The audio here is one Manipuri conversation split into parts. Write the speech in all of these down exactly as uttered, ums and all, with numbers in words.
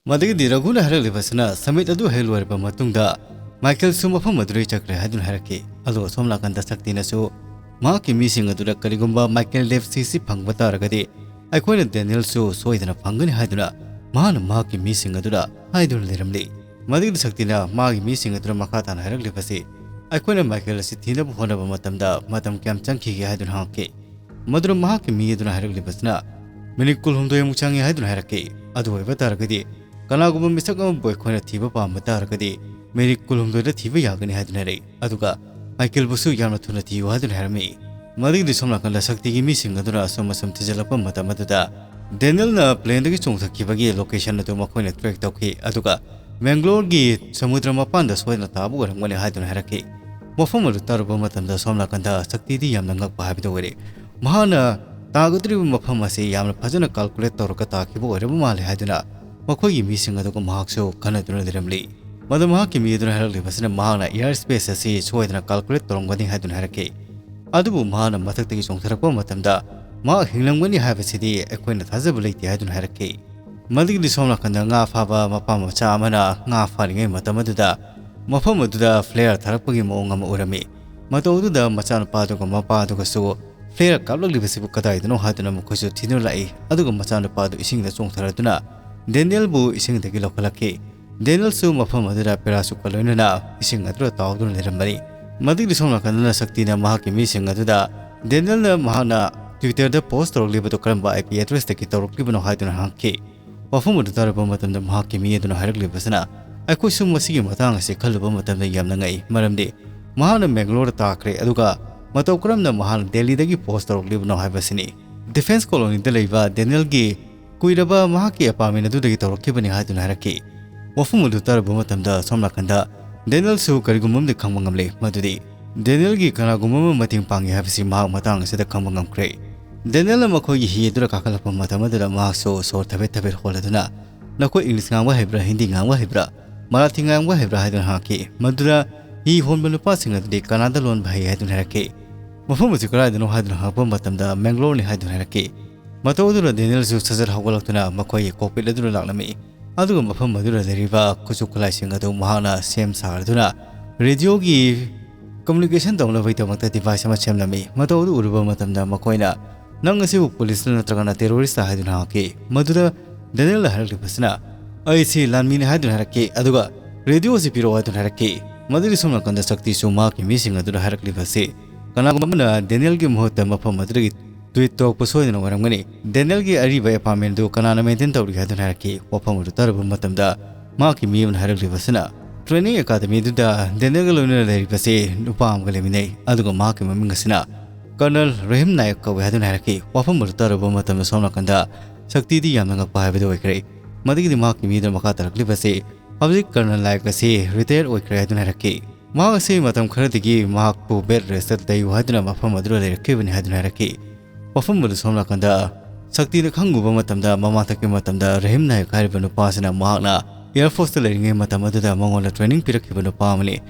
ꯃꯗꯨꯒꯤꯗꯤ ꯔꯘꯨꯅ ꯍꯥꯏꯔꯛꯂꯤꯕꯁꯤꯅ summit ꯑꯗꯨ ꯍꯦꯛ ꯂꯣꯏꯔꯕ ꯃꯇꯨꯡꯗ ꯃꯥꯏꯀꯦꯜꯁꯨ ꯃꯐꯝ ꯑꯗꯨꯗ ꯆꯠꯈ꯭ꯔꯦ ꯍꯥꯏꯗꯨꯅ ꯍꯥꯏꯔꯛꯈꯤ꯫ ꯑꯗꯨꯒ ꯁꯣꯝ ꯅꯥꯀꯟꯗ ꯁꯛꯇꯤꯅꯁꯨ ꯃꯍꯥꯛꯀꯤ ꯃꯤꯁꯤꯡ ꯑꯗꯨꯗ ꯀꯔꯤꯒꯨꯝꯕ ꯃꯥꯏꯀꯦꯜ ꯗꯦꯞꯁꯤꯁꯤ ꯐꯪꯕ ꯇꯥꯔꯒꯗꯤ ꯑꯩꯈꯣꯏꯅ ꯗꯦꯅꯤꯌꯦꯜꯁꯨ ꯁꯣꯏꯗꯅ ꯐꯪꯒꯅꯤ ꯍꯥꯏꯗꯨꯅ ꯃꯍꯥꯛꯅ ꯃꯍꯥꯛꯀꯤ ꯃꯤꯁꯤꯡ ꯑꯗꯨꯗ ꯍꯥꯏꯗꯨꯅ ꯂꯩꯔꯝꯂꯤ꯫ ꯃꯗꯨꯒꯤꯗꯤ ꯁꯛꯇꯤꯅ ꯃꯥꯒꯤ ꯃꯤꯁꯤꯡ ꯑꯗꯨꯗ ꯃꯈꯥ ꯇꯥꯅ ꯍꯥꯏꯔꯛꯂꯤꯕꯁꯤ, ꯑꯩꯈꯣꯏꯅ ꯃꯥꯏꯀꯦꯜ ꯑꯁꯤ ꯊꯤꯅꯕ ꯍꯣꯠꯅꯕ ꯃꯇꯝꯗ ꯃꯇꯝ ꯀꯌꯥꯝ ꯆꯪꯈꯤꯒꯦ ꯍꯥꯏꯗꯨꯅ ꯍꯪꯉꯛꯈꯤ꯫ ꯃꯗꯨꯗ ꯃꯍꯥꯛꯀꯤ ꯃꯤ ꯑꯗꯨꯅ ꯍꯥꯏꯔꯛꯂꯤꯕꯁꯤꯅ, "ꯃꯤꯅꯤꯠ ꯀꯨꯟꯍꯨꯝꯗꯣꯏꯃꯨꯛ ꯆꯪꯉꯤ" ꯍꯥꯏꯗꯨꯅ ꯍꯥꯏꯔꯛꯈꯤ꯫ ꯑꯗꯨ ꯑꯣꯏꯕ ꯇꯥꯔꯒꯗꯤ ꯀꯅꯥꯒꯨꯝꯕ ꯃꯤꯁꯛ ꯑꯃꯕꯨ ꯑꯩꯈꯣꯏꯅ ꯊꯤꯕ ꯄꯥꯝꯕ ꯇꯥꯔꯒꯗꯤ ꯃꯤꯅꯤꯠ ꯀꯨꯟꯍꯨꯝꯗꯣꯏꯗ ꯊꯤꯕ ꯌꯥꯒꯅꯤ ꯍꯥꯏꯗꯨꯅ ꯍꯥꯏꯔꯛꯏ꯫ ꯑꯗꯨꯒ ꯃꯥꯏꯀꯦꯜꯕꯨꯁꯨ ꯌꯥꯝꯅ ꯊꯨꯅ ꯊꯤꯌꯨ ꯍꯥꯏꯗꯨꯅ ꯍꯥꯏꯔꯝꯃꯤ꯫ ꯃꯗꯨꯒꯤꯗꯤ ꯁꯣꯝ ꯅꯥꯀꯟꯗ ꯁꯛꯇꯤꯒꯤ ꯃꯤꯁꯤꯡ ꯑꯗꯨꯅ ꯑꯁꯨꯝ ꯑꯁꯨꯝ ꯊꯤꯖꯤꯜꯂꯛꯄ ꯃꯇꯝ ꯑꯗꯨꯗ ꯗꯦꯅꯤꯌꯦꯜꯅ ꯄ꯭ꯂꯦꯟꯗꯒꯤ ꯆꯣꯡꯊꯈꯤꯕꯒꯤ ꯂꯣꯀꯦꯁꯟ ꯑꯗꯨ ꯃꯈꯣꯏꯅ ꯇ꯭ꯔꯦꯛ ꯇꯧꯈꯤ꯫ ꯑꯗꯨꯒ ꯃꯦꯡꯒ꯭ꯂꯣꯔꯒꯤ ꯁꯃꯨꯗ꯭ꯔ ꯃꯄꯥꯟꯗ ꯁꯣꯏꯗꯅ ꯇꯥꯕ ꯑꯣꯏꯔꯝꯒꯅꯤ ꯍꯥꯏꯗꯨꯅ ꯍꯥꯏꯔꯛꯈꯤ꯫ ꯃꯐꯝ ꯑꯗꯨ ꯇꯥꯔꯨꯕ ꯃꯇꯝꯗ ꯁꯣꯝ ꯅꯥꯀꯟꯗ ꯁꯛꯇꯤꯗꯤ ꯌꯥꯝꯅ ꯉꯛꯄ ꯍꯥꯏꯕꯗꯨ ꯑꯣꯏꯔꯦ꯫ ꯃꯍꯥꯛꯅ ꯇꯥꯒꯗꯧꯔꯤꯕ ꯃꯐꯝ ꯑꯁꯤ ꯌꯥꯝꯅ ꯐꯖꯅ ꯀꯥꯜꯀꯨꯂꯦꯠ ꯇꯧꯔꯒ ꯇꯥꯈꯤꯕ ꯑꯣꯏꯔꯕ ꯃꯥꯜꯂꯦ ꯍꯥꯏꯗꯨꯅ ꯃꯈꯣꯏꯒꯤ ꯃꯤꯁꯤꯡ ꯑꯗꯨꯒ ꯃꯍꯥꯛꯁꯨ ꯈꯟꯅꯗꯨꯅ ꯂꯩꯔꯝꯂꯤ꯫ ꯃꯗꯨ ꯃꯍꯥꯛꯀꯤ ꯃꯤ ꯑꯗꯨꯅ ꯍꯥꯏꯔꯛꯂꯤꯕꯁꯤꯅ ꯃꯍꯥꯛꯅ ꯏꯌꯥꯔ ꯁ꯭ꯄꯦꯁ ꯑꯁꯤ ꯁꯣꯏꯗꯅ ꯀꯥꯜꯀꯨꯂꯦꯠ ꯇꯧꯔꯝꯒꯅꯤ ꯍꯥꯏꯗꯨꯅ ꯍꯥꯏꯔꯛꯈꯤ꯫ ꯑꯗꯨꯕꯨ ꯃꯍꯥꯛꯅ ꯃꯊꯛꯇꯒꯤ ꯆꯣꯡꯊꯔꯛꯄ ꯃꯇꯝꯗ ꯃꯍꯥꯛ ꯍꯤꯡꯂꯝꯒꯅꯤ ꯍꯥꯏꯕꯁꯤꯗꯤ ꯑꯩꯈꯣꯏꯅ ꯊꯥꯖꯕ ꯂꯩꯇꯦ ꯍꯥꯏꯗꯨꯅ ꯍꯥꯏꯔꯛꯈꯤ꯫ ꯃꯗꯨꯒꯤꯗꯤ ꯁꯣꯝ ꯅꯥꯀꯟꯗ ꯉꯥ ꯐꯥꯕ ꯃꯄꯥ ꯃꯆꯥ ꯑꯃꯅ ꯉꯥ ꯐꯥꯔꯤꯉꯩ ꯃꯇꯝ ꯑꯗꯨꯗ ꯃꯐꯝ ꯑꯗꯨꯗ ꯐ꯭ꯂꯦꯌꯔ ꯊꯥꯔꯛꯄꯒꯤ ꯃꯑꯣꯡ ꯑꯃ ꯎꯔꯝꯃꯤ꯫ ꯃꯇꯧ ꯑꯗꯨꯗ ꯃꯆꯥꯅꯨꯄꯥꯗꯨꯒ ꯃꯄꯥꯗꯨꯒꯁꯨ ꯐ꯭ꯂꯦꯌꯔ ꯀꯥꯞꯂꯛꯂꯤꯕꯁꯤꯕꯨ ꯀꯗꯥꯏꯗꯅꯣ ꯍꯥꯏꯗꯨꯅ ꯃꯈꯣꯏꯁꯨ ꯊꯤꯗꯨꯅ ꯂꯥꯛꯏ꯫ ꯑꯗꯨꯒ ꯃꯆꯥꯅꯨꯄꯥꯗꯨ ꯏꯁꯤꯡꯗ ꯆꯣꯡꯊꯔꯗꯨꯅ ꯗꯦꯅꯤꯌꯦꯜꯕꯨ ꯏꯁꯤꯡꯗꯒꯤ ꯂꯧꯈꯠꯂꯛꯈꯤ꯫ ꯗꯦꯅꯤꯌꯦꯜꯁꯨ ꯃꯐꯝ ꯑꯗꯨꯗ ꯄꯦꯔꯥꯁꯨꯠꯀ ꯂꯣꯏꯅꯅ ꯏꯁꯤꯡ ꯑꯗꯨꯗ ꯇꯥꯎꯗꯨꯅ ꯂꯩꯔꯝꯕꯅꯤ꯫ ꯃꯗꯨꯒꯤ ꯁꯣꯝ ꯅꯥꯀꯟꯗꯅ ꯁꯛꯇꯤꯅ ꯃꯍꯥꯛꯀꯤ ꯃꯤꯁꯤꯡ ꯑꯗꯨꯗ ꯗꯦꯅꯤꯌꯦꯜꯅ ꯃꯍꯥꯛꯅ ꯇ꯭ꯋꯤꯇꯔꯗ ꯄꯣꯁ ꯇꯧꯔꯛꯂꯤꯕꯗꯨ ꯀꯔꯝꯕ IP addressꯇꯒꯤ ꯇꯧꯔꯛꯂꯤꯕꯅꯣ ꯍꯥꯏꯗꯨꯅ ꯍꯪꯈꯤ꯫ ꯋꯥꯐꯝ ꯑꯗꯨ ꯇꯥꯔꯨꯕ ꯃꯇꯝꯗ ꯃꯍꯥꯛꯀꯤ ꯃꯤ ꯑꯗꯨꯅ ꯍꯥꯏꯔꯛꯂꯤꯕꯁꯤꯅ, "ꯑꯩꯈꯣꯏꯁꯨ ꯃꯁꯤꯒꯤ ꯃꯇꯥꯡ ꯑꯁꯤ ꯈꯜꯂꯨꯕ ꯃꯇꯝꯗ ꯌꯥꯝꯅ ꯉꯛꯏ, ꯃꯔꯝꯗꯤ ꯃꯍꯥꯛꯅ ꯃꯦꯡꯒꯂꯣꯔꯗ ꯇꯥꯈ꯭ꯔꯦ, ꯑꯗꯨꯒ ꯃꯇꯧ ꯀꯔꯝꯅ ꯃꯍꯥꯛꯅ ꯗꯦꯜꯂꯤꯗꯒꯤ ꯄꯣꯁ ꯇꯧꯔꯛꯂꯤꯕꯅꯣ ꯍꯥꯏꯕꯁꯤꯅꯤ꯫ ꯗꯤꯐꯦꯟꯁ ꯀꯣꯂꯣꯅꯤꯗ ꯂꯩꯕ ꯗꯦꯅꯤꯌꯦꯜꯒꯤ ꯀꯨꯏꯔꯕ ꯃꯍꯥꯛꯀꯤ ꯑꯦꯄꯥꯔꯠꯃꯦꯟ ꯑꯗꯨꯗꯒꯤ ꯇꯧꯔꯛꯈꯤꯕꯅꯤ" ꯍꯥꯏꯗꯨꯅ ꯍꯥꯏꯔꯛꯈꯤ꯫ ꯋꯥꯐꯝ ꯑꯗꯨ ꯇꯥꯔꯨꯕ ꯃꯇꯝꯗ ꯁꯣꯝ ꯅꯥꯀꯟꯗ ꯗꯦꯅꯤꯌꯦꯜꯁꯨ ꯀꯔꯤꯒꯨꯝꯕ ꯑꯃꯗꯤ ꯈꯪꯕ ꯉꯝꯂꯦ, ꯃꯗꯨꯗꯤ ꯗꯦꯅꯤꯌꯦꯜꯒꯤ ꯀꯅꯥꯒꯨꯝꯕ ꯑꯃ ꯃꯇꯦꯡ ꯄꯥꯡꯉꯤ ꯍꯥꯏꯕꯁꯤ ꯃꯍꯥꯛ ꯃꯇꯥꯡ ꯑꯁꯤꯗ ꯈꯪꯕ ꯉꯝꯈ꯭ꯔꯦ꯫ ꯗꯦꯅꯤꯌꯦꯜꯅ ꯃꯈꯣꯏꯒꯤ ꯍꯤ ꯑꯗꯨꯗ ꯀꯥꯈꯠꯂꯛꯄ ꯃꯇꯝ ꯑꯗꯨꯗ ꯃꯍꯥꯛꯁꯨ ꯁꯣꯔ ꯊꯕꯦꯠ ꯊꯕꯦꯠ ꯍꯣꯜꯂꯗꯨꯅ, "ꯅꯈꯣꯏ ꯏꯪꯂꯤꯁ ꯉꯥꯡꯕ ꯍꯩꯕ꯭ꯔꯥ, ꯍꯤꯟꯗꯤ ꯉꯥꯡꯕ ꯍꯩꯕ꯭ꯔꯥ, ꯃꯔꯥꯊꯤ ꯉꯥꯡꯕ ꯍꯩꯕ꯭ꯔꯥ?" ꯍꯥꯏꯗꯨꯅ ꯍꯪꯉꯛꯈꯤ꯫ ꯃꯗꯨꯗ ꯍꯤ ꯍꯣꯟꯕ ꯅꯨꯄꯥꯁꯤꯡ ꯑꯗꯨꯗꯤ ꯀꯅꯥꯗ ꯂꯣꯟꯕ ꯍꯩ ꯍꯥꯏꯗꯨꯅ ꯍꯥꯏꯔꯛꯈꯤ꯫ "ꯃꯐꯝ ꯑꯁꯤ ꯀꯗꯥꯏꯗꯅꯣ?" ꯍꯥꯏꯗꯨꯅ ꯍꯪꯉꯛꯄ ꯃꯇꯝꯗ, "ꯃꯦꯡꯒꯂꯣꯔꯅꯤ" ꯍꯥꯏꯗꯨꯅ ꯍꯥꯏꯔꯛꯈꯤ꯫ ꯃꯇꯧ ꯑꯗꯨꯅ ꯗꯦꯅꯤꯌꯦꯜꯁꯨ ꯁꯠ ꯁꯠ ꯍꯧꯒꯠꯂꯛꯇꯨꯅ ꯃꯈꯣꯏꯒꯤ ꯀꯣꯛꯄꯤꯠ ꯑꯗꯨꯗ ꯂꯥꯛꯂꯝꯃꯤ꯫ ꯑꯗꯨꯒ ꯃꯐꯝ ꯑꯗꯨꯗ ꯂꯩꯔꯤꯕ ꯈꯨꯠꯁꯨ ꯈꯨꯠꯂꯥꯏꯁꯤꯡ ꯑꯗꯨ ꯃꯍꯥꯛꯅ ꯁꯦꯝ ꯁꯥꯗꯨꯅ ꯔꯦꯗꯤꯑꯣꯒꯤ ꯀꯝꯃ꯭ꯌꯨꯅꯤꯀꯦꯁꯟ ꯇꯧꯅꯕꯒꯤꯗꯃꯛꯇ ꯗꯤꯚꯥꯏꯁ ꯑꯃ ꯁꯦꯝꯂꯝꯃꯤ꯫ ꯃꯇꯧ ꯑꯗꯨ ꯎꯔꯨꯕ ꯃꯇꯝꯗ ꯃꯈꯣꯏꯅ, "ꯅꯪ ꯑꯁꯤꯕꯨ ꯄꯨꯂꯤꯁꯂ ꯅꯠꯇ꯭ꯔꯒꯅ ꯇꯦꯔꯣꯔꯤꯁꯂ?" ꯍꯥꯏꯗꯨꯅ ꯍꯪꯉꯛꯈꯤ꯫ ꯃꯗꯨꯗ ꯗꯦꯅꯤꯌꯦꯜꯅ ꯍꯥꯏꯔꯛꯂꯤꯕꯁꯤꯅ, "ꯑꯩꯁꯤ ꯂꯥꯟꯃꯤꯅꯤ" ꯍꯥꯏꯗꯨꯅ ꯍꯥꯏꯔꯛꯈꯤ꯫ ꯑꯗꯨꯒ "ꯔꯦꯗꯤꯑꯣ ꯑꯁꯤ ꯄꯤꯔꯛꯑꯣ" ꯍꯥꯏꯗꯨꯅ ꯍꯥꯏꯔꯛꯈꯤ꯫ ꯃꯗꯨꯒꯤ ꯁꯣꯝ ꯅꯥꯀꯟꯗ ꯁꯛꯇꯤꯁꯨ ꯃꯍꯥꯛꯀꯤ ꯃꯤꯁꯤꯡ ꯑꯗꯨꯗ ꯍꯥꯏꯔꯛꯂꯤꯕ ꯑꯁꯤ, ꯀꯅꯥꯒꯨꯝꯕ ꯑꯃꯅ ꯗꯦꯅꯤꯌꯦꯜꯒꯤ ꯃꯍꯨꯠꯇ ꯃꯐꯝ ꯑꯗꯨꯗꯒꯤ ꯇ꯭ꯋꯤꯠ ꯇꯧꯔꯛꯄ ꯁꯣꯏꯗꯅ ꯑꯣꯏꯔꯝꯒꯅꯤ꯫ ꯗꯦꯅꯤꯌꯦꯜꯒꯤ ꯑꯔꯤꯕ ꯑꯦꯄꯥꯔꯠꯃꯦꯟ ꯑꯗꯨ ꯀꯅꯥꯅ ꯃꯦꯟꯇꯦꯟ ꯇꯧꯔꯤ ꯍꯥꯏꯗꯨꯅ ꯍꯥꯏꯔꯛꯈꯤ꯫ ꯋꯥꯐꯝ ꯑꯗꯨ ꯇꯥꯔꯨꯕ ꯃꯇꯝꯗ ꯃꯍꯥꯛꯀꯤ ꯃꯤ ꯑꯃꯅ ꯍꯥꯏꯔꯛꯂꯤꯕ ꯑꯁꯤꯅ, "ꯇ꯭ꯔꯦꯅꯤꯡ ꯑꯦꯀꯥꯗꯃꯤ ꯑꯗꯨꯗ ꯗꯦꯅꯤꯌꯦꯜꯒ ꯂꯣꯏꯅꯅ ꯂꯩꯔꯤꯕꯁꯤ ꯅꯨꯄꯥ ꯑꯃꯒ ꯂꯩꯃꯤꯟꯅꯩ, ꯑꯗꯨꯒ ꯃꯍꯥꯛꯀꯤ ꯃꯃꯤꯡ ꯑꯁꯤꯅ ꯀꯔꯅꯜ ꯔꯍꯤꯝ ꯅꯥꯌꯛ ꯀꯧꯏ" ꯍꯥꯏꯗꯨꯅ ꯍꯥꯏꯔꯛꯈꯤ꯫ ꯋꯥꯐꯝ ꯑꯗꯨ ꯇꯥꯔꯨꯕ ꯃꯇꯝꯗ ꯁꯣꯝ ꯅꯥꯀꯟꯗ ꯁꯛꯇꯤꯗꯤ ꯌꯥꯝꯅ ꯉꯛꯄ ꯍꯥꯏꯕꯗꯨ ꯑꯣꯏꯈ꯭ꯔꯦ꯫ ꯃꯗꯨꯒꯤꯗꯤ ꯃꯍꯥꯛꯀꯤ ꯃꯤ ꯑꯗꯨꯅ ꯃꯈꯥ ꯇꯥꯔꯛꯂꯤꯕꯁꯤ, "ꯍꯧꯖꯤꯛ ꯀꯔꯅꯜ ꯅꯥꯌꯛ ꯑꯁꯤ ꯔꯤꯇꯥꯌꯔ ꯑꯣꯏꯈ꯭ꯔꯦ" ꯍꯥꯏꯗꯨꯅ ꯍꯥꯏꯔꯛꯈꯤ꯫ ꯃꯍꯥꯛ ꯑꯁꯤ ꯃꯇꯝ ꯈꯔꯗꯒꯤ ꯃꯍꯥꯛꯄꯨ ꯕꯦꯗ ꯔꯦꯁꯇ ꯂꯩꯌꯨ ꯍꯥꯏꯗꯨꯅ ꯃꯐꯝ ꯑꯗꯨꯗ ꯂꯩꯔꯛꯈꯤꯕꯅꯤ ꯍꯥꯏꯗꯨꯅ ꯍꯥꯏꯔꯛꯈꯤ꯫ ꯋꯥꯐꯝ ꯑꯗꯨ ꯁꯣꯝ ꯅꯥꯀꯟꯗ ꯁꯛꯇꯤꯅ ꯈꯪꯉꯨꯕ ꯃꯇꯝꯗ, ꯃꯃꯥꯡꯊꯛꯀꯤ ꯃꯇꯝꯗ ꯔꯍꯤꯝ ꯅꯥꯌꯛ ꯍꯥꯏꯔꯤꯕ ꯅꯨꯄꯥ ꯑꯁꯤꯅ ꯃꯍꯥꯛꯅ ꯑꯦꯌꯔ ꯐꯣꯔꯁꯇ ꯂꯩꯔꯤꯉꯩ ꯃꯇꯝ ꯑꯗꯨꯗ ꯃꯉꯣꯟꯗ ꯇ꯭ꯔꯦꯅꯤꯡ ꯄꯤꯔꯛꯈꯤꯕ ꯅꯨꯄꯥ ꯑꯃꯅꯤ꯫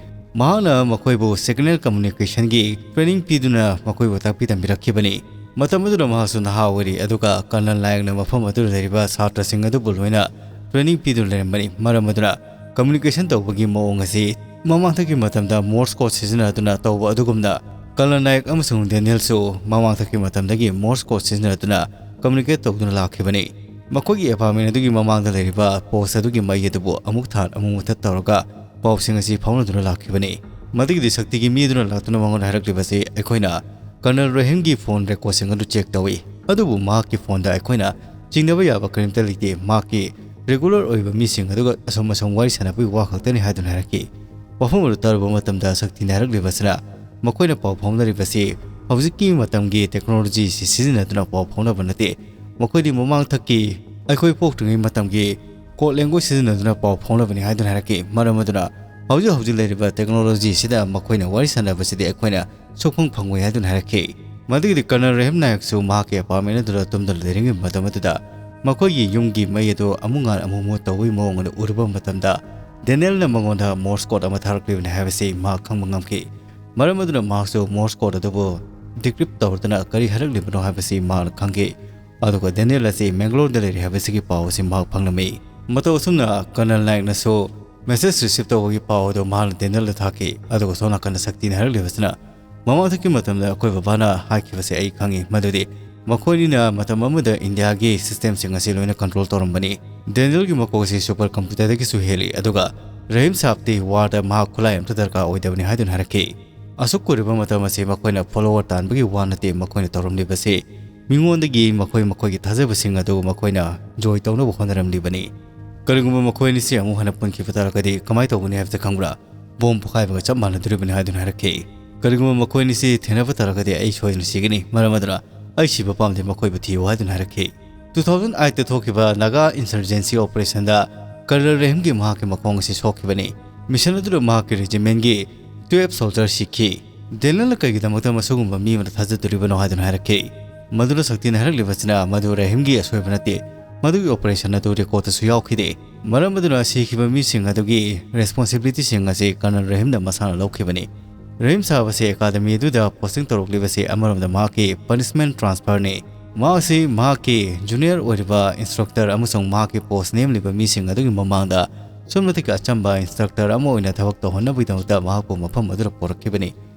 ꯃꯍꯥꯛꯅ ꯃꯈꯣꯏꯕꯨ ꯁꯤꯒꯅꯦꯜ ꯀꯝꯃ꯭ꯌꯨꯅꯤꯀꯦꯁꯟꯒꯤ ꯇ꯭ꯔꯦꯅꯤꯡ ꯄꯤꯗꯨꯅ ꯃꯈꯣꯏꯕꯨ ꯇꯥꯛꯄꯤ ꯇꯝꯕꯤꯔꯛꯈꯤꯕꯅꯤ꯫ ꯃꯇꯝ ꯑꯗꯨꯗ ꯃꯍꯥꯛꯁꯨ ꯅꯍꯥ ꯑꯣꯏꯔꯤ, ꯑꯗꯨꯒ ꯀꯔꯅꯜ ꯅꯥꯌꯛꯅ ꯃꯐꯝ ꯑꯗꯨꯗ ꯂꯩꯔꯤꯕ ꯁꯥꯇ꯭ꯔꯁꯤꯡ ꯑꯗꯨꯕꯨ ꯂꯣꯏꯅ ꯇ꯭ꯔꯦꯅꯤꯡ ꯄꯤꯗꯨꯅ ꯂꯩꯔꯝꯕꯅꯤ꯫ ꯃꯔꯝ ꯑꯗꯨꯅ ꯀꯝꯃ꯭ꯌꯨꯅꯤꯀꯦꯁꯟ ꯇꯧꯕꯒꯤ ꯃꯑꯣꯡ ꯑꯁꯤ ꯃꯃꯥꯡꯊꯛꯀꯤ ꯃꯇꯝꯗ ꯃꯣꯔꯁ ꯀꯣꯗ ꯁꯤꯖꯤꯟꯅꯗꯨꯅ ꯇꯧꯕ ꯑꯗꯨꯒꯨꯝꯅ ꯀꯔꯅꯜ ꯅꯥꯌꯛ ꯑꯃꯁꯨꯡ ꯗꯦꯅꯤꯌꯦꯜꯁꯨ ꯃꯃꯥꯡꯊꯛꯀꯤ ꯃꯇꯝꯗꯒꯤ ꯃꯣꯔꯁ ꯀꯣꯗ ꯁꯤꯖꯤꯟꯅꯗꯨꯅ ꯀꯝꯃ꯭ꯌꯨꯅꯤꯀꯦꯠ ꯇꯧꯗꯨꯅ ꯂꯥꯛꯈꯤꯕꯅꯤ꯫ ꯃꯈꯣꯏꯒꯤ ꯑꯦꯄꯥꯔꯠꯃꯦꯟ ꯑꯗꯨꯒꯤ ꯃꯃꯥꯡꯗ ꯂꯩꯔꯤꯕ ꯄꯣꯁ ꯑꯗꯨꯒꯤ ꯃꯩ ꯑꯗꯨꯕꯨ ꯑꯃꯨꯛ ꯊꯥꯟ ꯑꯃꯨꯛ ꯃꯨꯊꯠ ꯇꯧꯔꯒ ꯄꯥꯎꯁꯤꯡ ꯑꯁꯤ ꯐꯥꯎꯅꯗꯨꯅ ꯂꯥꯛꯈꯤꯕꯅꯤ꯫ ꯃꯗꯨꯒꯤꯗꯤ ꯁꯛꯇꯤꯒꯤ ꯃꯤ ꯑꯗꯨꯅ ꯂꯥꯛꯇꯨꯅ ꯃꯉꯣꯟꯗ ꯍꯥꯏꯔꯛꯂꯤꯕꯁꯤ, "ꯑꯩꯈꯣꯏꯅ ꯀꯔꯅꯜ ꯔꯍꯤꯝꯒꯤ ꯐꯣꯟ ꯔꯦꯀꯣꯔꯗꯁꯤꯡ ꯑꯗꯨ ꯆꯦꯛ ꯇꯧꯏ, ꯑꯗꯨꯕꯨ ꯃꯍꯥꯛꯀꯤ ꯐꯣꯟꯗ ꯑꯩꯈꯣꯏꯅ ꯆꯤꯡꯅꯕ ꯌꯥꯕ ꯀꯔꯤꯝꯇ ꯂꯩꯇꯦ꯫ ꯃꯍꯥꯛꯀꯤ ꯔꯤꯒꯨꯂꯔ ꯑꯣꯏꯕ ꯃꯤꯁꯤꯡ ꯑꯗꯨꯒ ꯑꯁꯨꯝ ꯑꯁꯨꯝ ꯋꯥꯔꯤ ꯁꯥꯟꯅꯕꯒꯤ ꯋꯥ ꯈꯛꯇꯅꯤ" ꯍꯥꯏꯗꯨꯅ ꯍꯥꯏꯔꯛꯈꯤ꯫ ꯋꯥꯐꯝ ꯑꯗꯨ ꯇꯥꯔꯨꯕ ꯃꯇꯝꯗ ꯁꯛꯇꯤꯅ ꯍꯥꯏꯔꯛꯂꯤꯕꯁꯤꯅ, ꯃꯈꯣꯏꯅ ꯄꯥꯎ ꯐꯥꯎꯅꯔꯤꯕꯁꯤ ꯍꯧꯖꯤꯛꯀꯤ ꯃꯇꯝꯒꯤ ꯇꯦꯛꯅꯣꯂꯣꯖꯤꯁꯤ ꯁꯤꯖꯤꯟꯅꯗꯨꯅ ꯄꯥꯎ ꯐꯥꯎꯅꯕ ꯅꯠꯇꯦ꯫ ꯃꯈꯣꯏꯗꯤ ꯃꯃꯥꯡꯊꯛꯀꯤ, ꯑꯩꯈꯣꯏ ꯄꯣꯛꯇ꯭ꯔꯤꯉꯩ ꯃꯇꯝꯒꯤ ꯀꯣꯗ ꯂꯦꯡꯒ꯭ꯋꯦꯖ ꯁꯤꯖꯤꯟꯅꯗꯨꯅ ꯄꯥꯎ ꯐꯥꯎꯅꯕꯅꯤ ꯍꯥꯏꯗꯨꯅ ꯍꯥꯏꯔꯛꯈꯤ꯫ ꯃꯔꯝ ꯑꯗꯨꯅ ꯍꯧꯖꯤꯛ ꯍꯧꯖꯤꯛ ꯂꯩꯔꯤꯕ ꯇꯦꯛꯅꯣꯂꯣꯖꯤꯁꯤꯗ ꯃꯈꯣꯏꯅ ꯋꯥꯔꯤ ꯁꯥꯟꯅꯕꯁꯤꯗꯤ ꯑꯩꯈꯣꯏꯅ ꯁꯨꯛꯐꯪ ꯐꯪꯉꯣꯏ ꯍꯥꯏꯗꯨꯅ ꯍꯥꯏꯔꯛꯈꯤ꯫ ꯃꯗꯨꯒꯤꯗꯤ ꯀꯔꯅꯜ ꯔꯍꯤꯝ ꯅꯥꯌꯛꯁꯨ ꯃꯍꯥꯛꯀꯤ ꯑꯦꯄꯥꯔꯠꯃꯦꯟ ꯑꯗꯨꯗ ꯇꯨꯝꯗꯨꯅ ꯂꯩꯔꯤꯉꯩ ꯃꯇꯝ ꯑꯗꯨꯗ ꯃꯈꯣꯏꯒꯤ ꯌꯨꯝꯒꯤ ꯃꯩ ꯑꯗꯨ ꯑꯃꯨꯛ ꯉꯥꯟ ꯑꯃꯨꯛ ꯃꯨꯠ ꯇꯧꯕꯒꯤ ꯃꯑꯣꯡ ꯑꯗꯨ ꯎꯔꯨꯕ ꯃꯇꯝꯗ, ꯗꯦꯅꯤꯌꯦꯜꯅ ꯃꯉꯣꯟꯗ ꯃꯣꯔꯁ ꯀꯣꯗ ꯑꯃ ꯊꯥꯔꯛꯂꯤꯕꯅꯤ ꯍꯥꯏꯕꯁꯤ ꯃꯍꯥꯛ ꯈꯪꯕ ꯉꯝꯈꯤ꯫ ꯃꯔꯝ ꯑꯗꯨꯅ ꯃꯍꯥꯛꯁꯨ ꯃꯣꯔꯁ ꯀꯣꯗ ꯑꯗꯨꯕꯨ ꯗꯤꯀ꯭ꯔꯤꯞ ꯇꯧꯗꯨꯅ ꯀꯔꯤ ꯍꯥꯏꯔꯛꯂꯤꯕꯅꯣ ꯍꯥꯏꯕꯁꯤ ꯃꯍꯥꯛꯅ ꯈꯪꯈꯤ꯫ ꯑꯗꯨꯒ ꯗꯦꯅꯤꯌꯦꯜ ꯑꯁꯤ ꯃꯦꯡꯒꯂꯣꯔꯗ ꯂꯩꯔꯤ ꯍꯥꯏꯕꯁꯤꯒꯤ ꯄꯥꯎ ꯑꯁꯤ ꯃꯍꯥꯛ ꯐꯪꯂꯝꯃꯤ꯫ ꯃꯇꯧ ꯑꯁꯨꯝꯅ ꯀꯔꯅꯜ ꯅꯥꯌꯛꯅꯁꯨ ꯃꯦꯁꯦꯖ ꯔꯤꯁꯤꯞ ꯇꯧꯕꯒꯤ ꯄꯥꯎ ꯑꯗꯨ ꯃꯍꯥꯛꯅ ꯗꯦꯅꯤꯌꯦꯜꯗ ꯊꯥꯈꯤ꯫ ꯑꯗꯨꯒ ꯁꯣꯝ ꯅꯥꯀꯟꯗ ꯁꯛꯇꯤꯅ ꯍꯥꯏꯔꯛꯂꯤꯕꯁꯤꯅ, "ꯃꯃꯥꯡꯊꯛꯀꯤ ꯃꯇꯝꯗ ꯑꯩꯈꯣꯏ ꯕꯕꯥꯅ ꯍꯥꯏꯈꯤꯕꯁꯦ ꯑꯩ ꯈꯪꯉꯤ, ꯃꯗꯨꯗꯤ ꯃꯈꯣꯏꯅꯤꯅ ꯃꯇꯝ ꯑꯃꯗ ꯏꯟꯗꯤꯌꯥꯒꯤ ꯁꯤꯁꯇꯦꯝꯁꯤꯡ ꯑꯁꯤ ꯂꯣꯏꯅ ꯀꯟꯇ꯭ꯔꯣꯜ ꯇꯧꯔꯝꯕꯅꯤ꯫ ꯗꯦꯅꯤꯌꯦꯜꯒꯤ ꯃꯀꯣꯛ ꯑꯁꯤ ꯁꯨꯄꯔ ꯀꯝꯄ꯭ꯌꯨꯇꯔꯗꯒꯤꯁꯨ ꯍꯦꯜꯂꯤ, ꯑꯗꯨꯒ ꯔꯍꯤꯝ ꯁꯥꯍꯕꯇꯤ ꯋꯥꯔꯗ ꯃꯍꯥꯛ ꯈꯨꯠꯂꯥꯏ ꯑꯝꯇ ꯗꯔꯀꯥꯔ ꯑꯣꯏꯗꯕꯅꯤ" ꯍꯥꯏꯗꯨꯅ ꯍꯥꯏꯔꯛꯈꯤ꯫ ꯑꯁꯨꯛ ꯀꯨꯏꯔꯕ ꯃꯇꯝ ꯑꯁꯤ ꯃꯈꯣꯏꯅ ꯐꯣꯂꯣꯋꯔ ꯇꯥꯟꯕꯒꯤ ꯋꯥ ꯅꯠꯇꯦ, ꯃꯈꯣꯏꯅ ꯇꯧꯔꯝꯂꯤꯕꯁꯤ ꯃꯤꯉꯣꯟꯗꯒꯤ ꯃꯈꯣꯏ ꯃꯈꯣꯏꯒꯤ ꯊꯥꯖꯕꯁꯤꯡ ꯑꯗꯨ ꯃꯈꯣꯏꯅ ꯖꯣꯏ ꯇꯧꯅꯕ ꯍꯣꯠꯅꯔꯝꯂꯤꯕꯅꯤ꯫ "ꯀꯔꯤꯒꯨꯝꯕ ꯃꯈꯣꯏ ꯑꯅꯤꯁꯤ ꯑꯃꯨꯛ ꯍꯟꯅ ꯄꯨꯟꯈꯤꯕ ꯇꯥꯔꯒꯗꯤ ꯀꯃꯥꯏꯅ ꯇꯧꯒꯅꯤ ꯍꯥꯏꯕꯁꯤ ꯈꯪꯕ꯭ꯔꯥ? ꯕꯣꯝ ꯄꯣꯈꯥꯏꯕꯒ ꯆꯞ ꯃꯥꯟꯅꯗꯣꯔꯤꯕꯅꯤ" ꯍꯥꯏꯗꯨꯅ ꯍꯥꯏꯔꯛꯈꯤ꯫ "ꯀꯔꯤꯒꯨꯝꯕ ꯃꯈꯣꯏ ꯑꯅꯤꯁꯤ ꯊꯦꯡꯅꯕ ꯇꯥꯔꯒꯗꯤ ꯑꯩ ꯁꯣꯏꯗꯅ ꯁꯤꯒꯅꯤ, ꯃꯔꯝ ꯑꯗꯨꯅ ꯑꯩ ꯁꯤꯕ ꯄꯥꯝꯗꯦ, ꯃꯈꯣꯏꯕꯨ ꯊꯤꯌꯨ" ꯍꯥꯏꯗꯨꯅ ꯍꯥꯏꯔꯛꯈꯤ꯫ ꯇꯨ ꯊꯥꯎꯖꯟ ꯑꯩꯠꯇ ꯊꯣꯛꯈꯤꯕ ꯅꯥꯒꯥ ꯏꯟꯁꯔꯖꯦꯟꯁꯤ ꯑꯣꯄꯔꯦꯁꯟꯗ ꯀꯔꯅꯜ ꯔꯍꯤꯝꯒꯤ ꯃꯍꯥꯛꯀꯤ ꯃꯈꯣꯡ ꯑꯁꯤ ꯁꯣꯛꯈꯤꯕꯅꯤ꯫ ꯃꯤꯁꯟ ꯑꯗꯨꯗ ꯃꯍꯥꯛꯀꯤ ꯔꯦꯖꯤꯃꯦꯟꯒꯤ ꯇꯨꯌꯦꯜꯐ ꯁꯣꯜꯖꯔ ꯁꯤꯈꯤ꯫ ꯗꯦꯅꯤꯌꯦꯜꯅ ꯀꯩꯒꯤꯗꯃꯛꯇ ꯃꯁꯤꯒꯨꯝꯕ ꯃꯤ ꯑꯃꯗ ꯊꯥꯖꯗꯣꯔꯤꯕꯅꯣ ꯍꯥꯏꯗꯨꯅ ꯍꯥꯏꯔꯛꯈꯤ꯫ ꯃꯗꯨꯗ ꯁꯛꯇꯤꯅ ꯍꯥꯏꯔꯛꯂꯤꯕꯁꯤꯅ, ꯃꯗꯨ ꯔꯍꯤꯝꯒꯤ ꯑꯁꯣꯏꯕ ꯅꯠꯇꯦ, ꯃꯗꯨꯒꯤ ꯑꯣꯄꯔꯦꯁꯟ ꯑꯗꯨ ꯔꯦꯀꯣꯔꯗꯇꯁꯨ ꯌꯥꯎꯈꯤꯗꯦ꯫ ꯃꯔꯝ ꯑꯗꯨꯅ ꯁꯤꯈꯤꯕ ꯃꯤꯁꯤꯡ ꯑꯗꯨꯒꯤ ꯔꯦꯁꯄꯣꯟꯁꯤꯕꯤꯂꯤꯇꯤꯁꯤꯡ ꯑꯁꯤ ꯀꯔꯅꯜ ꯔꯍꯤꯝꯅ ꯃꯁꯥꯅ ꯂꯧꯈꯤꯕꯅꯤ꯫ ꯔꯍꯤꯝ ꯁꯥꯍꯕ ꯑꯁꯤ ꯑꯦꯀꯥꯗꯃꯤ ꯑꯗꯨꯗ ꯄꯣꯁꯇꯤꯡ ꯇꯧꯔꯛꯂꯤꯕꯁꯤ ꯑꯃꯔꯣꯝꯗ ꯃꯍꯥꯛꯀꯤ ꯄꯅꯤꯁꯃꯦꯟ ꯇ꯭ꯔꯥꯟꯁꯐꯔꯅꯤ꯫ ꯃꯍꯥꯛ ꯑꯁꯤ ꯃꯍꯥꯛꯀꯤ ꯖꯨꯅꯤꯌꯔ ꯑꯣꯏꯔꯤꯕ ꯏꯟꯁꯇ꯭ꯔꯛꯇꯔ ꯑꯃꯁꯨꯡ ꯃꯍꯥꯛꯀꯤ ꯄꯣꯁ ꯅꯦꯝꯂꯤꯕ ꯃꯤꯁꯤꯡ ꯑꯗꯨꯒꯤ ꯃꯃꯥꯡꯗ ꯁꯨꯞꯅꯇꯒꯤ ꯑꯆꯝꯕ ꯏꯟꯁꯇ꯭ꯔꯛꯇꯔ ꯑꯃ ꯑꯣꯏꯅ ꯊꯕꯛ ꯇꯧꯍꯟꯅꯕꯒꯤꯗꯃꯛꯇ ꯃꯍꯥꯛꯄꯨ ꯃꯐꯝ ꯑꯗꯨꯗ ꯄꯨꯔꯛꯈꯤꯕꯅꯤ꯫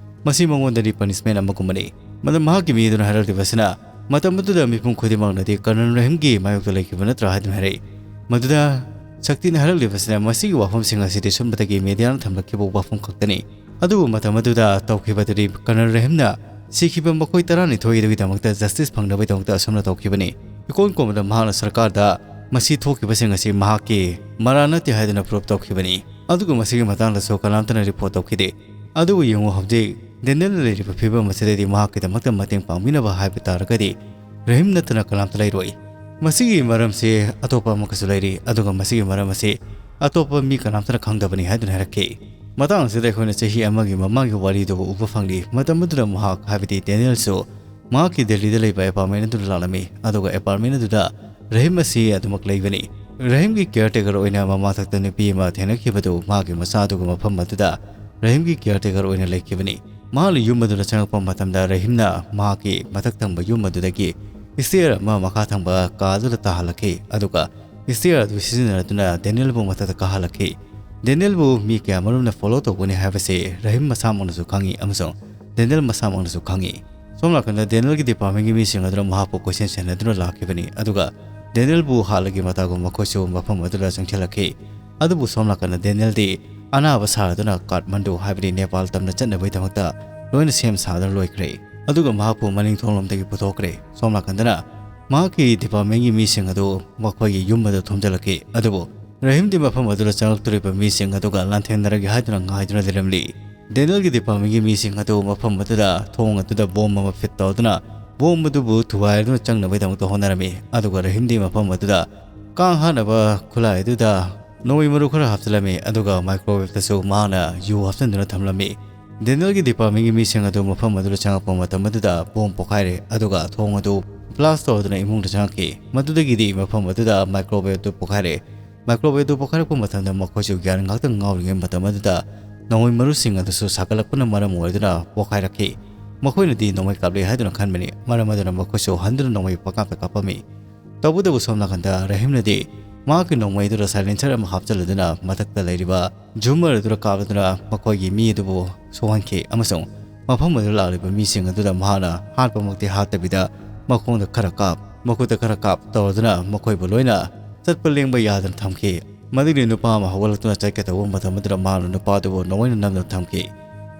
ꯃꯁꯤ ꯃꯉꯣꯟꯗꯗꯤ ꯄꯅꯤꯁꯃꯦꯟ ꯑꯃꯒꯨꯝꯕꯅꯤ꯫ ꯃꯗꯨ ꯃꯍꯥꯛꯀꯤ ꯃꯤ ꯑꯗꯨꯅ ꯍꯥꯏꯔꯛꯂꯤꯕꯁꯤꯅ, ꯃꯇꯝ ꯑꯗꯨꯗ ꯃꯤꯄꯨꯝ ꯈꯨꯗꯤꯡꯃꯛꯅꯗꯤ ꯀꯔꯅꯜ ꯔꯍꯤꯝꯒꯤ ꯃꯥꯌꯣꯛꯇ ꯂꯩꯈꯤꯕ ꯅꯠꯇ꯭ꯔꯥ ꯍꯥꯏꯗꯨꯅ ꯍꯥꯏꯔꯛꯏ꯫ ꯃꯗꯨꯗ ꯁꯛꯇꯤꯅ ꯍꯥꯏꯔꯛꯂꯤꯕꯁꯤꯅ, ꯃꯁꯤꯒꯤ ꯋꯥꯐꯝꯁꯤꯡ ꯑꯁꯤꯗꯤ ꯁꯨꯝꯕꯗꯒꯤ ꯃꯦꯗꯤꯌꯥꯅ ꯊꯝꯂꯛꯈꯤꯕ ꯋꯥꯐꯝ ꯈꯛꯇꯅꯤ꯫ ꯑꯗꯨꯕꯨ ꯃꯇꯝ ꯑꯗꯨꯗ ꯇꯧꯈꯤꯕꯗꯨꯗꯤ ꯀꯔꯅꯜ ꯔꯍꯤꯝꯅ ꯁꯤꯈꯤꯕ ꯃꯈꯣꯏ ꯇꯔꯥꯅꯤꯊꯣꯏ ꯑꯗꯨꯒꯤꯗꯃꯛꯇ ꯖꯁꯇꯤꯁ ꯐꯪꯅꯕꯒꯤꯗꯃꯛꯇ ꯑꯁꯨꯝꯅ ꯇꯧꯈꯤꯕꯅꯤ꯫ ꯏꯀꯣꯟ ꯀꯣꯟꯕꯗ ꯃꯍꯥꯛꯅ ꯁꯔꯀꯥꯔꯗ ꯃꯁꯤ ꯊꯣꯛꯈꯤꯕꯁꯤꯡ ꯑꯁꯤ ꯃꯍꯥꯛꯀꯤ ꯃꯔꯥꯜ ꯅꯠꯇꯦ ꯍꯥꯏꯗꯨꯅ ꯄ꯭ꯔꯨꯐ ꯇꯧꯈꯤꯕꯅꯤ꯫ ꯑꯗꯨꯒ ꯃꯁꯤꯒꯤ ꯃꯇꯥꯡꯗꯁꯨ ꯀꯅꯥꯝꯇꯅ ꯔꯤꯄꯣꯔꯠ ꯇꯧꯈꯤꯗꯦ꯫ ꯑꯗꯨꯕꯨ ꯌꯦꯡꯉꯨ, ꯍꯧꯖꯤꯛ ꯗꯦꯅꯤꯌꯦꯜꯅ ꯂꯩꯔꯤꯕ ꯐꯤꯕꯝ ꯑꯁꯤꯗꯗꯤ ꯃꯍꯥꯛꯀꯤꯗꯃꯛꯇ ꯃꯇꯦꯡ ꯄꯥꯡꯕꯤꯅꯕ ꯍꯥꯏꯕ ꯇꯥꯔꯒꯗꯤ ꯔꯍꯤꯝ ꯅꯠꯇꯅ ꯀꯅꯥꯝꯇ ꯂꯩꯔꯣꯏ꯫ ꯃꯁꯤꯒꯤ ꯃꯔꯝꯁꯤ ꯑꯇꯣꯞꯄ ꯑꯃꯒꯁꯨ ꯂꯩꯔꯤ, ꯑꯗꯨꯒ ꯃꯁꯤꯒꯤ ꯃꯔꯝ ꯑꯁꯤ ꯑꯇꯣꯞꯄ ꯃꯤ ꯀꯅꯥꯝꯇꯅ ꯈꯪꯗꯕꯅꯤ ꯍꯥꯏꯗꯨꯅ ꯍꯥꯏꯔꯛꯈꯤ꯫ ꯃꯇꯥꯡ ꯑꯁꯤꯗ ꯑꯩꯈꯣꯏꯅ ꯆꯍꯤ ꯑꯃꯒꯤ ꯃꯃꯥꯡꯒꯤ ꯋꯥꯔꯤꯗꯨꯕꯨ ꯎꯕ ꯐꯪꯂꯤ꯫ ꯃꯇꯝ ꯑꯗꯨꯗ ꯃꯍꯥꯛ, ꯍꯥꯏꯕꯗꯤ ꯗꯦꯅꯤꯌꯦꯜꯁꯨ, ꯃꯍꯥꯛꯀꯤ ꯗꯦꯜꯂꯤꯗ ꯂꯩꯕ ꯑꯦꯄꯥꯔꯠꯃꯦꯟ ꯑꯗꯨꯗ ꯂꯥꯛꯂꯝꯃꯤ, ꯑꯗꯨꯒ ꯑꯦꯄꯥꯔꯠꯃꯦꯟ ꯑꯗꯨꯗ ꯔꯍꯤꯝ ꯑꯁꯤ ꯑꯗꯨꯃꯛ ꯂꯩꯕꯅꯤ꯫ ꯔꯍꯤꯝꯒꯤ ꯀꯤꯌꯔꯇꯦꯀꯔ ꯑꯣꯏꯅ ꯃꯃꯥꯊꯛꯇ ꯅꯨꯄꯤ ꯑꯃ ꯊꯦꯡꯅꯈꯤꯕꯗꯨ ꯃꯍꯥꯛꯀꯤ ꯃꯆꯥ ꯑꯗꯨꯒ ꯃꯐꯝ ꯑꯗꯨꯗ ꯔꯍꯤꯝꯒꯤ ꯀꯤꯌꯔꯇꯦꯀꯔ ꯑꯣꯏꯅ ꯂꯩꯈꯤꯕꯅꯤ꯫ ꯃꯍꯥꯛꯅ ꯌꯨꯝ ꯑꯗꯨꯗ ꯆꯪꯂꯛꯄ ꯃꯇꯝꯗ ꯔꯍꯤꯝꯅ ꯃꯍꯥꯛꯀꯤ ꯃꯊꯛ ꯊꯪꯕ ꯌꯨꯝ ꯑꯗꯨꯗꯒꯤ ꯁ꯭ꯇꯦꯌꯔ ꯑꯃ ꯃꯈꯥ ꯊꯪꯕ ꯀꯥ ꯑꯗꯨꯗ ꯇꯥꯍꯜꯂꯛꯈꯤ, ꯑꯗꯨꯒ stair ꯑꯗꯨ ꯁꯤꯖꯤꯟꯅꯗꯨꯅ ꯗꯦꯅꯤꯌꯦꯜꯕꯨ ꯃꯊꯛꯇ ꯀꯥꯍꯜꯂꯛꯈꯤ꯫ ꯗꯦꯅꯤꯌꯦꯜꯕꯨ ꯃꯤ ꯀꯌꯥꯃꯔꯨꯝꯅ follow ꯇꯧꯒꯅꯤ ꯍꯥꯏꯕꯁꯤ ꯔꯍꯤꯝ ꯃꯁꯥꯃꯛꯅꯁꯨ ꯈꯪꯏ ꯑꯃꯁꯨꯡ ꯗꯦꯅꯤꯌꯦꯜ ꯃꯁꯥꯃꯛꯅꯁꯨ ꯈꯪꯏ꯫ ꯁꯣꯝ ꯅꯥꯀꯟꯗ ꯗꯦꯅꯤꯌꯦꯜꯒꯤ departmentꯀꯤ ꯃꯤꯁꯤꯡ ꯑꯗꯨꯅ ꯃꯍꯥꯛꯄꯨ ꯀꯣꯏꯁꯦꯟ ꯁꯦꯟꯅꯗꯨꯅ ꯂꯥꯛꯈꯤꯕꯅꯤ, ꯑꯗꯨꯒ ꯗꯦꯅꯤꯌꯦꯜꯕꯨ ꯍꯥꯠꯂꯒꯤ ꯃꯇꯥꯒꯨꯝ ꯃꯈꯣꯏꯁꯨ ꯃꯐꯝ ꯑꯗꯨꯗ ꯆꯪꯁꯤꯜꯂꯛꯈꯤ꯫ ꯑꯗꯨꯕꯨ ꯁꯣꯝ ꯅꯥꯀꯟꯗ ꯗꯦꯅꯤꯌꯦꯜꯗꯤ ꯑꯅꯥꯕ ꯁꯥꯔꯗꯨꯅ ꯀꯥꯊꯃꯟꯗꯨ, ꯍꯥꯏꯕꯗꯤ ꯅꯦꯄꯥꯜ ꯇꯝꯅ ꯆꯠꯅꯕꯒꯤꯗꯃꯛꯇ ꯂꯣꯏꯅ ꯁꯦꯝ ꯁꯥꯗꯨꯅ ꯂꯣꯏꯈ꯭ꯔꯦ, ꯑꯗꯨꯒ ꯃꯍꯥꯛꯄꯨ ꯃꯅꯤꯡ ꯊꯣꯡꯂꯣꯝꯗꯒꯤ ꯄꯨꯊꯣꯛꯈ꯭ꯔꯦ꯫ ꯁꯣꯝ ꯅꯥꯀꯟꯗꯅ ꯃꯍꯥꯛꯀꯤ departmentꯀꯤ ꯃꯤꯁꯤꯡ ꯑꯗꯨ ꯃꯈꯣꯏꯒꯤ ꯌꯨꯝ ꯑꯗꯨ ꯊꯣꯝꯖꯤꯜꯂꯛꯈꯤ, ꯑꯗꯨꯕꯨ ꯔꯍꯤꯝꯗꯤ ꯃꯐꯝ ꯑꯗꯨꯗ ꯆꯪꯂꯛꯇꯣꯔꯤꯕ ꯃꯤꯁꯤꯡ ꯑꯗꯨꯒ ꯂꯥꯟꯊꯦꯡꯅꯔꯒꯦ ꯍꯥꯏꯗꯨꯅ ꯉꯥꯏꯗꯨꯅ ꯂꯩꯔꯝꯂꯤ꯫ ꯗꯦꯅꯤꯌꯦꯜꯒꯤ departmentꯀꯤ ꯃꯤꯁꯤꯡ ꯑꯗꯨ ꯃꯐꯝ ꯑꯗꯨꯗ ꯊꯣꯡ ꯑꯗꯨꯗ bomb ꯑꯃ fit ꯇꯧꯗꯨꯅ bomb ꯑꯗꯨꯕꯨ ꯊꯨꯒꯥꯏꯗꯨꯅ ꯆꯪꯅꯕꯒꯤꯗꯃꯛꯇ ꯍꯣꯠꯅꯔꯝꯃꯤ, ꯑꯗꯨꯒ ꯔꯍꯤꯝꯗꯤ ꯃꯐꯝ ꯑꯗꯨꯗ ꯀꯥꯡ ꯍꯥꯠꯅꯕ ꯈꯨꯠꯂꯥꯏ ꯑꯗꯨꯗ ꯅꯣꯡꯃꯩ ꯃꯔꯨ ꯈꯔ ꯍꯥꯞꯆꯤꯜꯂꯝꯃꯤ, ꯑꯗꯨꯒ microwaveꯇꯁꯨ ꯃꯍꯥꯛꯅ ꯌꯨ ꯍꯥꯞꯆꯤꯟꯗꯨꯅ ꯊꯝꯂꯝꯃꯤ꯫ ꯗꯦꯅꯤꯌꯦꯜꯒꯤ departmentꯀꯤ ꯃꯤꯁꯤꯡ ꯑꯗꯨ ꯃꯐꯝ ꯑꯗꯨꯗ ꯆꯪꯉꯛꯄ ꯃꯇꯝ ꯑꯗꯨꯗ bomb ꯄꯣꯈꯥꯏꯔꯦ, ꯑꯗꯨꯒ ꯊꯣꯡ ꯑꯗꯨ blast ꯇꯧꯗꯨꯅ ꯏꯃꯨꯡꯗ ꯆꯪꯉꯛꯈꯤ꯫ ꯃꯗꯨꯗꯒꯤꯗꯤ ꯃꯐꯝ ꯑꯗꯨꯗ microwaveꯇꯨ ꯄꯣꯈꯥꯏꯔꯦ꯫ Microwaveꯇꯨ ꯄꯣꯈꯥꯏꯔꯛꯄ ꯃꯇꯝꯗ ꯃꯈꯣꯏꯁꯨ ꯒ꯭ꯌꯥꯟ ꯉꯥꯛꯇ ꯉꯥꯎꯔꯤꯉꯩ ꯃꯇꯝ ꯑꯗꯨꯗ ꯅꯣꯡꯃꯩ ꯃꯔꯨꯁꯤꯡ ꯑꯗꯨꯁꯨ ꯁꯥꯒꯠꯂꯛꯄꯅ ꯃꯔꯝ ꯑꯣꯏꯗꯨꯅ ꯄꯣꯈꯥꯏꯔꯛꯈꯤ꯫ ꯃꯈꯣꯏꯅꯗꯤ ꯅꯣꯡꯃꯩ ꯀꯥꯞꯂꯤ ꯍꯥꯏꯗꯨꯅ ꯈꯟꯕꯅꯤ, ꯃꯔꯝ ꯑꯗꯨꯅ ꯃꯈꯣꯏꯁꯨ ꯍꯟꯗꯨꯅ ꯅꯣꯡꯃꯩ ꯄꯪꯀꯥꯞꯇ ꯀꯥꯞꯄꯝꯃꯤ꯫ ꯇꯧꯕꯇꯕꯨ ꯁꯣꯝ ꯅꯥꯀꯟꯗ ꯔꯍꯤꯝꯅꯗꯤ ꯃꯍꯥꯛꯀꯤ ꯅꯣꯡꯃꯩꯗꯨꯗ silencer ꯑꯃ ꯍꯥꯞꯆꯤꯜꯂꯗꯨꯅ ꯃꯊꯛꯇ ꯂꯩꯔꯤꯕ ꯖꯨꯃꯔ ꯑꯗꯨꯗ ꯀꯥꯞꯂꯗꯨꯅ ꯃꯈꯣꯏꯒꯤ ꯃꯤ ꯑꯗꯨꯕꯨ ꯁꯣꯛꯍꯟꯈꯤ ꯑꯃꯁꯨꯡ ꯃꯐꯝ ꯑꯗꯨꯗ ꯂꯥꯛꯂꯤꯕ ꯃꯤꯁꯤꯡ ꯑꯗꯨꯗ ꯃꯍꯥꯛꯅ ꯍꯥꯠꯄꯃꯛꯇꯤ ꯍꯥꯠꯇꯕꯤꯗ ꯃꯈꯣꯡꯗ ꯈꯔ ꯀꯥꯞ, ꯃꯈꯨꯠꯇ ꯈꯔ ꯀꯥꯞ ꯇꯧꯔꯗꯨꯅ ꯃꯈꯣꯏꯕꯨ ꯂꯣꯏꯅ ꯆꯠꯄ ꯂꯦꯡꯕ ꯌꯥꯗꯅ ꯊꯝꯈꯤ꯫ ꯃꯗꯨꯒꯤ ꯅꯨꯄꯥ ꯑꯃ ꯍꯧꯒꯠꯂꯛꯇꯨꯅ ꯆꯠꯀꯦ ꯇꯧꯕ ꯃꯇꯝ ꯑꯗꯨꯗ ꯃꯍꯥꯛꯅ ꯅꯨꯄꯥ ꯑꯗꯨꯕꯨ ꯅꯣꯡꯃꯩꯅ ꯅꯝꯗꯨꯅ ꯊꯝꯈꯤ꯫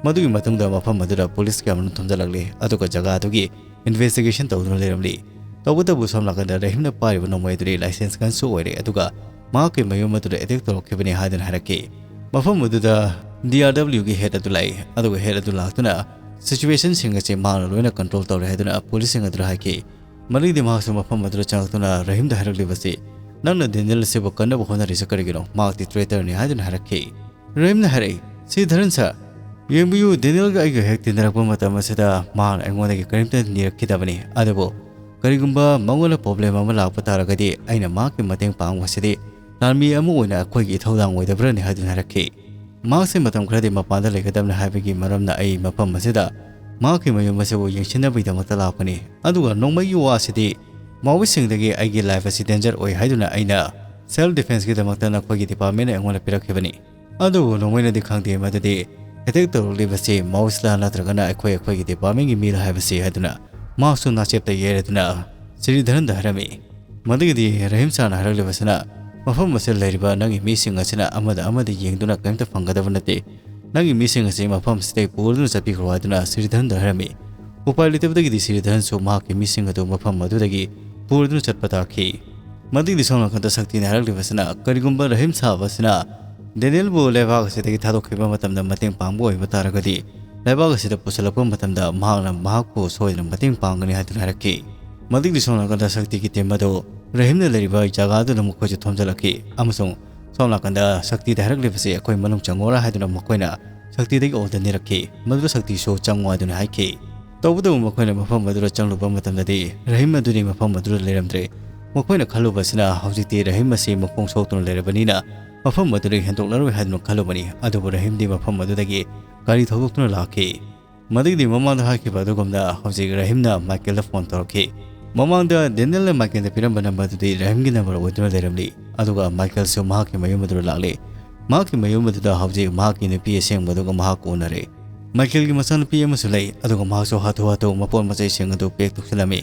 ꯃꯗꯨꯒꯤ ꯃꯇꯨꯡꯗ ꯃꯐꯝ ꯑꯗꯨꯗ ꯄꯨꯂꯤꯁ ꯀꯌꯥ ꯑꯃꯔꯣꯝ ꯊꯣꯝꯖꯤꯜꯂꯛꯂꯤ, ꯑꯗꯨꯒ ꯖꯒꯥ ꯑꯗꯨꯒꯤ investigation ꯇꯧꯗꯨꯅ ꯂꯩꯔꯝꯂꯤ꯫ ꯇꯧꯕꯇꯕꯨ ꯁꯣꯝ ꯅꯥꯀꯟꯗ ꯔꯍꯤꯝꯅ ꯄꯥꯏꯔꯤꯕ ꯅꯣꯡꯃꯩ ꯑꯗꯨꯗꯤ license gunꯁꯨ ꯑꯣꯏꯔꯦ, ꯑꯗꯨꯒ ꯃꯍꯥꯛꯀꯤ ꯃꯌꯨꯝ ꯑꯗꯨꯗ attack ꯇꯧꯔꯛꯈꯤꯕꯅꯤ ꯍꯥꯏꯗꯨꯅ ꯍꯥꯏꯔꯛꯈꯤ꯫ ꯃꯐꯝ ꯑꯗꯨꯗ D R Wꯒꯤ head ꯑꯗꯨ ꯂꯥꯛꯏ, ꯑꯗꯨꯒ head ꯑꯗꯨ ꯂꯥꯛꯇꯨꯅ situationꯁꯤꯡ ꯑꯁꯤ ꯃꯍꯥꯛꯅ ꯂꯣꯏꯅ control ꯇꯧꯔꯦ ꯍꯥꯏꯗꯨꯅ ꯄꯨꯂꯤꯁꯁꯤꯡ ꯑꯗꯨꯗ ꯍꯥꯏꯈꯤ꯫ ꯃꯗꯨꯒꯤꯗꯤ ꯃꯍꯥꯛꯁꯨ ꯃꯐꯝ ꯑꯗꯨꯗ ꯆꯪꯂꯛꯇꯨꯅ ꯔꯍꯤꯝꯗ ꯍꯥꯏꯔꯛꯂꯤꯕꯁꯤ, "ꯅꯪꯅ ꯗꯦꯅꯤꯌꯦꯜ ꯑꯁꯤꯕꯨ ꯀꯟꯅꯕ ꯍꯣꯠꯅꯔꯤꯁꯤ ꯀꯔꯤꯒꯤꯅꯣ? ꯃꯍꯥꯛꯇꯤ traitorꯅꯤ" ꯍꯥꯏꯗꯨꯅ ꯍꯥꯏꯔꯛꯈꯤ꯫ ꯔꯍꯤꯝꯅ ꯍꯥꯏꯔꯛꯏ, "ꯁꯤ ꯙꯔꯟ ꯁꯥꯔ, ꯌꯦꯡꯕꯤꯌꯨ, ꯗꯦꯅꯤꯌꯦꯜꯒ ꯑꯩꯒ ꯍꯦꯛ ꯇꯤꯟꯅꯔꯛꯄ ꯃꯇꯝ ꯑꯁꯤꯗ ꯃꯍꯥꯛꯅ ꯑꯩꯉꯣꯟꯗꯒꯤ ꯀꯔꯤꯝꯇ ꯅꯤꯔꯛꯈꯤꯗꯕꯅꯤ, ꯑꯗꯨꯕꯨ ꯀꯔꯤꯒꯨꯝꯕ ꯃꯉꯣꯟꯗ problem ꯑꯃ ꯂꯥꯛꯄ ꯇꯥꯔꯒꯗꯤ ꯑꯩꯅ ꯃꯍꯥꯛꯀꯤ ꯃꯇꯦꯡ ꯄꯥꯡꯕ ꯑꯁꯤꯗꯤ ꯂꯥꯟꯃꯤ ꯑꯃ ꯑꯣꯏꯅ ꯑꯩꯈꯣꯏꯒꯤ ꯏꯊꯧꯗꯥꯡ ꯑꯣꯏꯗꯕ꯭ꯔꯅꯤ?" ꯍꯥꯏꯗꯨꯅ ꯍꯥꯏꯔꯛꯈꯤ꯫ ꯃꯍꯥꯛꯁꯦ ꯃꯇꯝ ꯈꯔꯗꯤ ꯃꯄꯥꯟꯗ ꯂꯩꯒꯗꯕꯅꯤ ꯍꯥꯏꯕꯒꯤ ꯃꯔꯝꯅ ꯑꯩ ꯃꯐꯝ ꯑꯁꯤꯗ ꯃꯍꯥꯛꯀꯤ ꯃꯌꯨꯝ ꯑꯁꯤꯕꯨ ꯌꯦꯡꯁꯤꯟꯅꯕꯒꯤꯗꯃꯛꯇ ꯂꯥꯛꯄꯅꯤ, ꯑꯗꯨꯒ ꯅꯣꯡꯃꯩꯒꯤ ꯋꯥ ꯑꯁꯤꯗꯤ ꯃꯥꯑꯣꯏꯁꯤꯡꯗꯒꯤ ꯑꯩꯒꯤ life ꯑꯁꯤ danger ꯑꯣꯏ ꯍꯥꯏꯗꯨꯅ ꯑꯩꯅ self defenceꯀꯤꯗꯃꯛꯇ ꯅꯈꯣꯏꯒꯤ departmentꯅ ꯑꯩꯉꯣꯟꯗ ꯄꯤꯔꯛꯈꯤꯕꯅꯤ꯫ ꯑꯗꯨꯕꯨ ꯅꯣꯡꯃꯩꯅꯗꯤ ꯈꯪꯗꯦ ꯃꯗꯨꯗꯤ attack ꯇꯧꯔꯛꯂꯤꯕꯁꯤ ꯃꯥꯑꯣꯏꯁꯂꯥ ꯅꯠꯇ꯭ꯔꯒꯅ ꯑꯩꯈꯣꯏ ꯑꯩꯈꯣꯏꯒꯤ departmentꯀꯤ ꯃꯤꯔ ꯍꯥꯏꯕꯁꯤ ꯍꯥꯏꯗꯨꯅ ꯃꯍꯥꯛꯁꯨ ꯅꯥꯆꯦꯞꯇ ꯌꯩꯔꯗꯨꯅ ꯁ꯭ꯔꯤꯙꯔꯟꯗ ꯍꯥꯏꯔꯝꯃꯤ꯫ ꯃꯗꯨꯒꯤꯗꯤ ꯔꯍꯤꯝ ꯁꯥꯅ ꯍꯥꯏꯔꯛꯂꯤꯕꯁꯤꯅ ꯃꯐꯝ ꯑꯁꯤꯗ ꯂꯩꯔꯤꯕ ꯅꯪꯒꯤ ꯃꯤꯁꯤꯡ ꯑꯁꯤꯅ ꯑꯃꯗ ꯑꯃꯗ ꯌꯦꯡꯗꯨꯅ ꯀꯔꯤꯝꯇ ꯐꯪꯒꯗꯕ ꯅꯠꯇꯦ꯫ ꯅꯪꯒꯤ ꯃꯤꯁꯤꯡ ꯑꯁꯤ ꯃꯐꯝ ꯑꯁꯤꯗꯒꯤ ꯄꯨꯗꯨꯅ ꯆꯠꯄꯤꯈ꯭ꯔꯣ ꯍꯥꯏꯗꯨꯅ ꯁ꯭ꯔꯤꯙꯔꯟꯗ ꯍꯥꯏꯔꯝꯃꯤ꯫ ꯎꯄꯥꯏ ꯂꯩꯇꯕꯗꯒꯤꯗꯤ ꯁ꯭ꯔꯤꯙꯔꯟꯁꯨ ꯃꯍꯥꯛꯀꯤ ꯃꯤꯁꯤꯡ ꯑꯗꯨ ꯃꯐꯝ ꯑꯗꯨꯗꯒꯤ ꯄꯨꯗꯨꯅ ꯆꯠꯄ ꯇꯥꯈꯤ꯫ ꯃꯗꯨꯒꯤꯗꯤ ꯁꯣꯝ ꯅꯥꯀꯟꯗ ꯁꯛꯇꯤꯅ ꯍꯥꯏꯔꯛꯂꯤꯕꯁꯤꯅ ꯀꯔꯤꯒꯨꯝꯕ ꯔꯍꯤꯝ ꯁꯥꯕ ꯑꯁꯤꯅ ꯗꯦꯅꯤꯌꯦꯜꯕꯨ ꯂꯩꯕꯥꯛ ꯑꯁꯤꯗꯒꯤ ꯊꯥꯗꯣꯛꯈꯤꯕ ꯃꯇꯝꯗ ꯃꯇꯦꯡ ꯄꯥꯡꯕ ꯑꯣꯏꯕ ꯇꯥꯔꯒꯗꯤ ꯂꯩꯕꯥꯛ ꯑꯁꯤꯗ ꯄꯨꯁꯤꯜꯂꯛꯄ ꯃꯇꯝꯗ ꯃꯍꯥꯛꯅ ꯃꯍꯥꯛꯄꯨ ꯁꯣꯏꯗꯅ ꯃꯇꯦꯡ ꯄꯥꯡꯒꯅꯤ ꯍꯥꯏꯗꯨꯅ ꯍꯥꯏꯔꯛꯈꯤ꯫ ꯃꯗꯨꯒꯤꯗꯤ ꯁꯣꯝ ꯅꯥꯀꯟꯗ ꯁꯛꯇꯤꯒꯤ team ꯑꯗꯨ ꯔꯍꯤꯝꯅ ꯂꯩꯔꯤꯕ ꯖꯒꯥꯗꯨꯗ ꯃꯈꯣꯏꯁꯨ ꯊꯣꯝꯖꯤꯜꯂꯛꯈꯤ ꯑꯃꯁꯨꯡ ꯁꯣꯝ ꯅꯥꯀꯟꯗ ꯁꯛꯇꯤꯗ ꯍꯥꯏꯔꯛꯂꯤꯕꯁꯤ ꯑꯩꯈꯣꯏ ꯃꯅꯨꯡ ꯆꯪꯉꯣꯔꯥ ꯍꯥꯏꯗꯨꯅ ꯃꯈꯣꯏꯅ ꯁꯛꯇꯤꯗꯒꯤ order ꯅꯤꯔꯛꯈꯤ꯫ ꯃꯗꯨꯗ ꯁꯛꯇꯤꯁꯨ ꯆꯪꯉꯣ ꯍꯥꯏꯗꯨꯅ ꯍꯥꯏꯈꯤ꯫ ꯇꯧꯕꯇꯕꯨ ꯃꯈꯣꯏꯅ ꯃꯐꯝ ꯑꯗꯨꯗ ꯆꯪꯂꯨꯕ ꯃꯇꯝꯗꯗꯤ ꯔꯍꯤꯝ ꯑꯗꯨꯗꯤ ꯃꯐꯝ ꯑꯗꯨꯗ ꯂꯩꯔꯝꯗ꯭ꯔꯦ꯫ ꯃꯈꯣꯏꯅ ꯈꯜꯂꯨꯕꯁꯤꯅ ꯍꯧꯖꯤꯛꯇꯤ ꯔꯍꯤꯝ ꯑꯁꯤ ꯃꯈꯣꯡ ꯁꯣꯛꯇꯨꯅ ꯂꯩꯔꯕꯅꯤꯅ ꯃꯐꯝ ꯑꯗꯨꯗꯒꯤ ꯍꯦꯟꯗꯣꯛꯂꯔꯣꯏ ꯍꯥꯏꯗꯨꯅ ꯈꯜꯂꯨꯕꯅꯤ꯫ ꯑꯗꯨꯕꯨ ꯔꯍꯤꯝꯗꯤ ꯃꯐꯝ ꯑꯗꯨꯗꯒꯤ ꯒꯥꯔꯤ ꯊꯧꯗꯣꯛꯇꯨꯅ ꯂꯥꯛꯈꯤ꯫ ꯃꯗꯨꯒꯤꯗꯤ ꯃꯃꯥꯡꯗ ꯍꯥꯏꯈꯤꯕ ꯑꯗꯨꯒꯨꯝꯅ ꯍꯧꯖꯤꯛ ꯔꯍꯤꯝꯅ ꯃꯥꯏꯀꯦꯜꯗ phone ꯇꯧꯔꯛꯈꯤ꯫ ꯃꯃꯥꯡꯗ ꯗꯦꯅꯤꯌꯦꯜꯅ ꯃꯥꯏꯀꯦꯜꯗ ꯄꯤꯔꯝꯕ number ꯑꯗꯨꯗꯤ ꯔꯍꯤꯝꯒꯤ number ꯑꯣꯏꯗꯨꯅ ꯂꯩꯔꯝꯂꯤ꯫ ꯑꯗꯨꯒ ꯃꯥꯏꯀꯦꯜꯁꯨ ꯃꯍꯥꯛꯀꯤ ꯃꯌꯨꯝ ꯑꯗꯨꯗ ꯂꯥꯛꯂꯤ꯫ ꯃꯍꯥꯛꯀꯤ ꯃꯌꯨꯝ ꯑꯗꯨꯗ ꯍꯧꯖꯤꯛ ꯃꯍꯥꯛꯀꯤ ꯅꯨꯄꯤ ꯑꯁꯦꯡꯕ ꯑꯗꯨꯒ ꯃꯍꯥꯛ ꯎꯅꯔꯦ꯫ ꯃꯥꯏꯀꯦꯜꯒꯤ ꯃꯆꯥꯅꯨꯄꯤ ꯑꯃꯁꯨ ꯂꯩ, ꯑꯗꯨꯒ ꯃꯍꯥꯛꯁꯨ ꯍꯥꯊꯨ ꯍꯥꯊꯨ ꯃꯄꯣꯠ ꯃꯆꯩꯁꯤꯡ ꯑꯗꯨ pack ꯇꯧꯁꯤꯜꯂꯝꯃꯤ꯫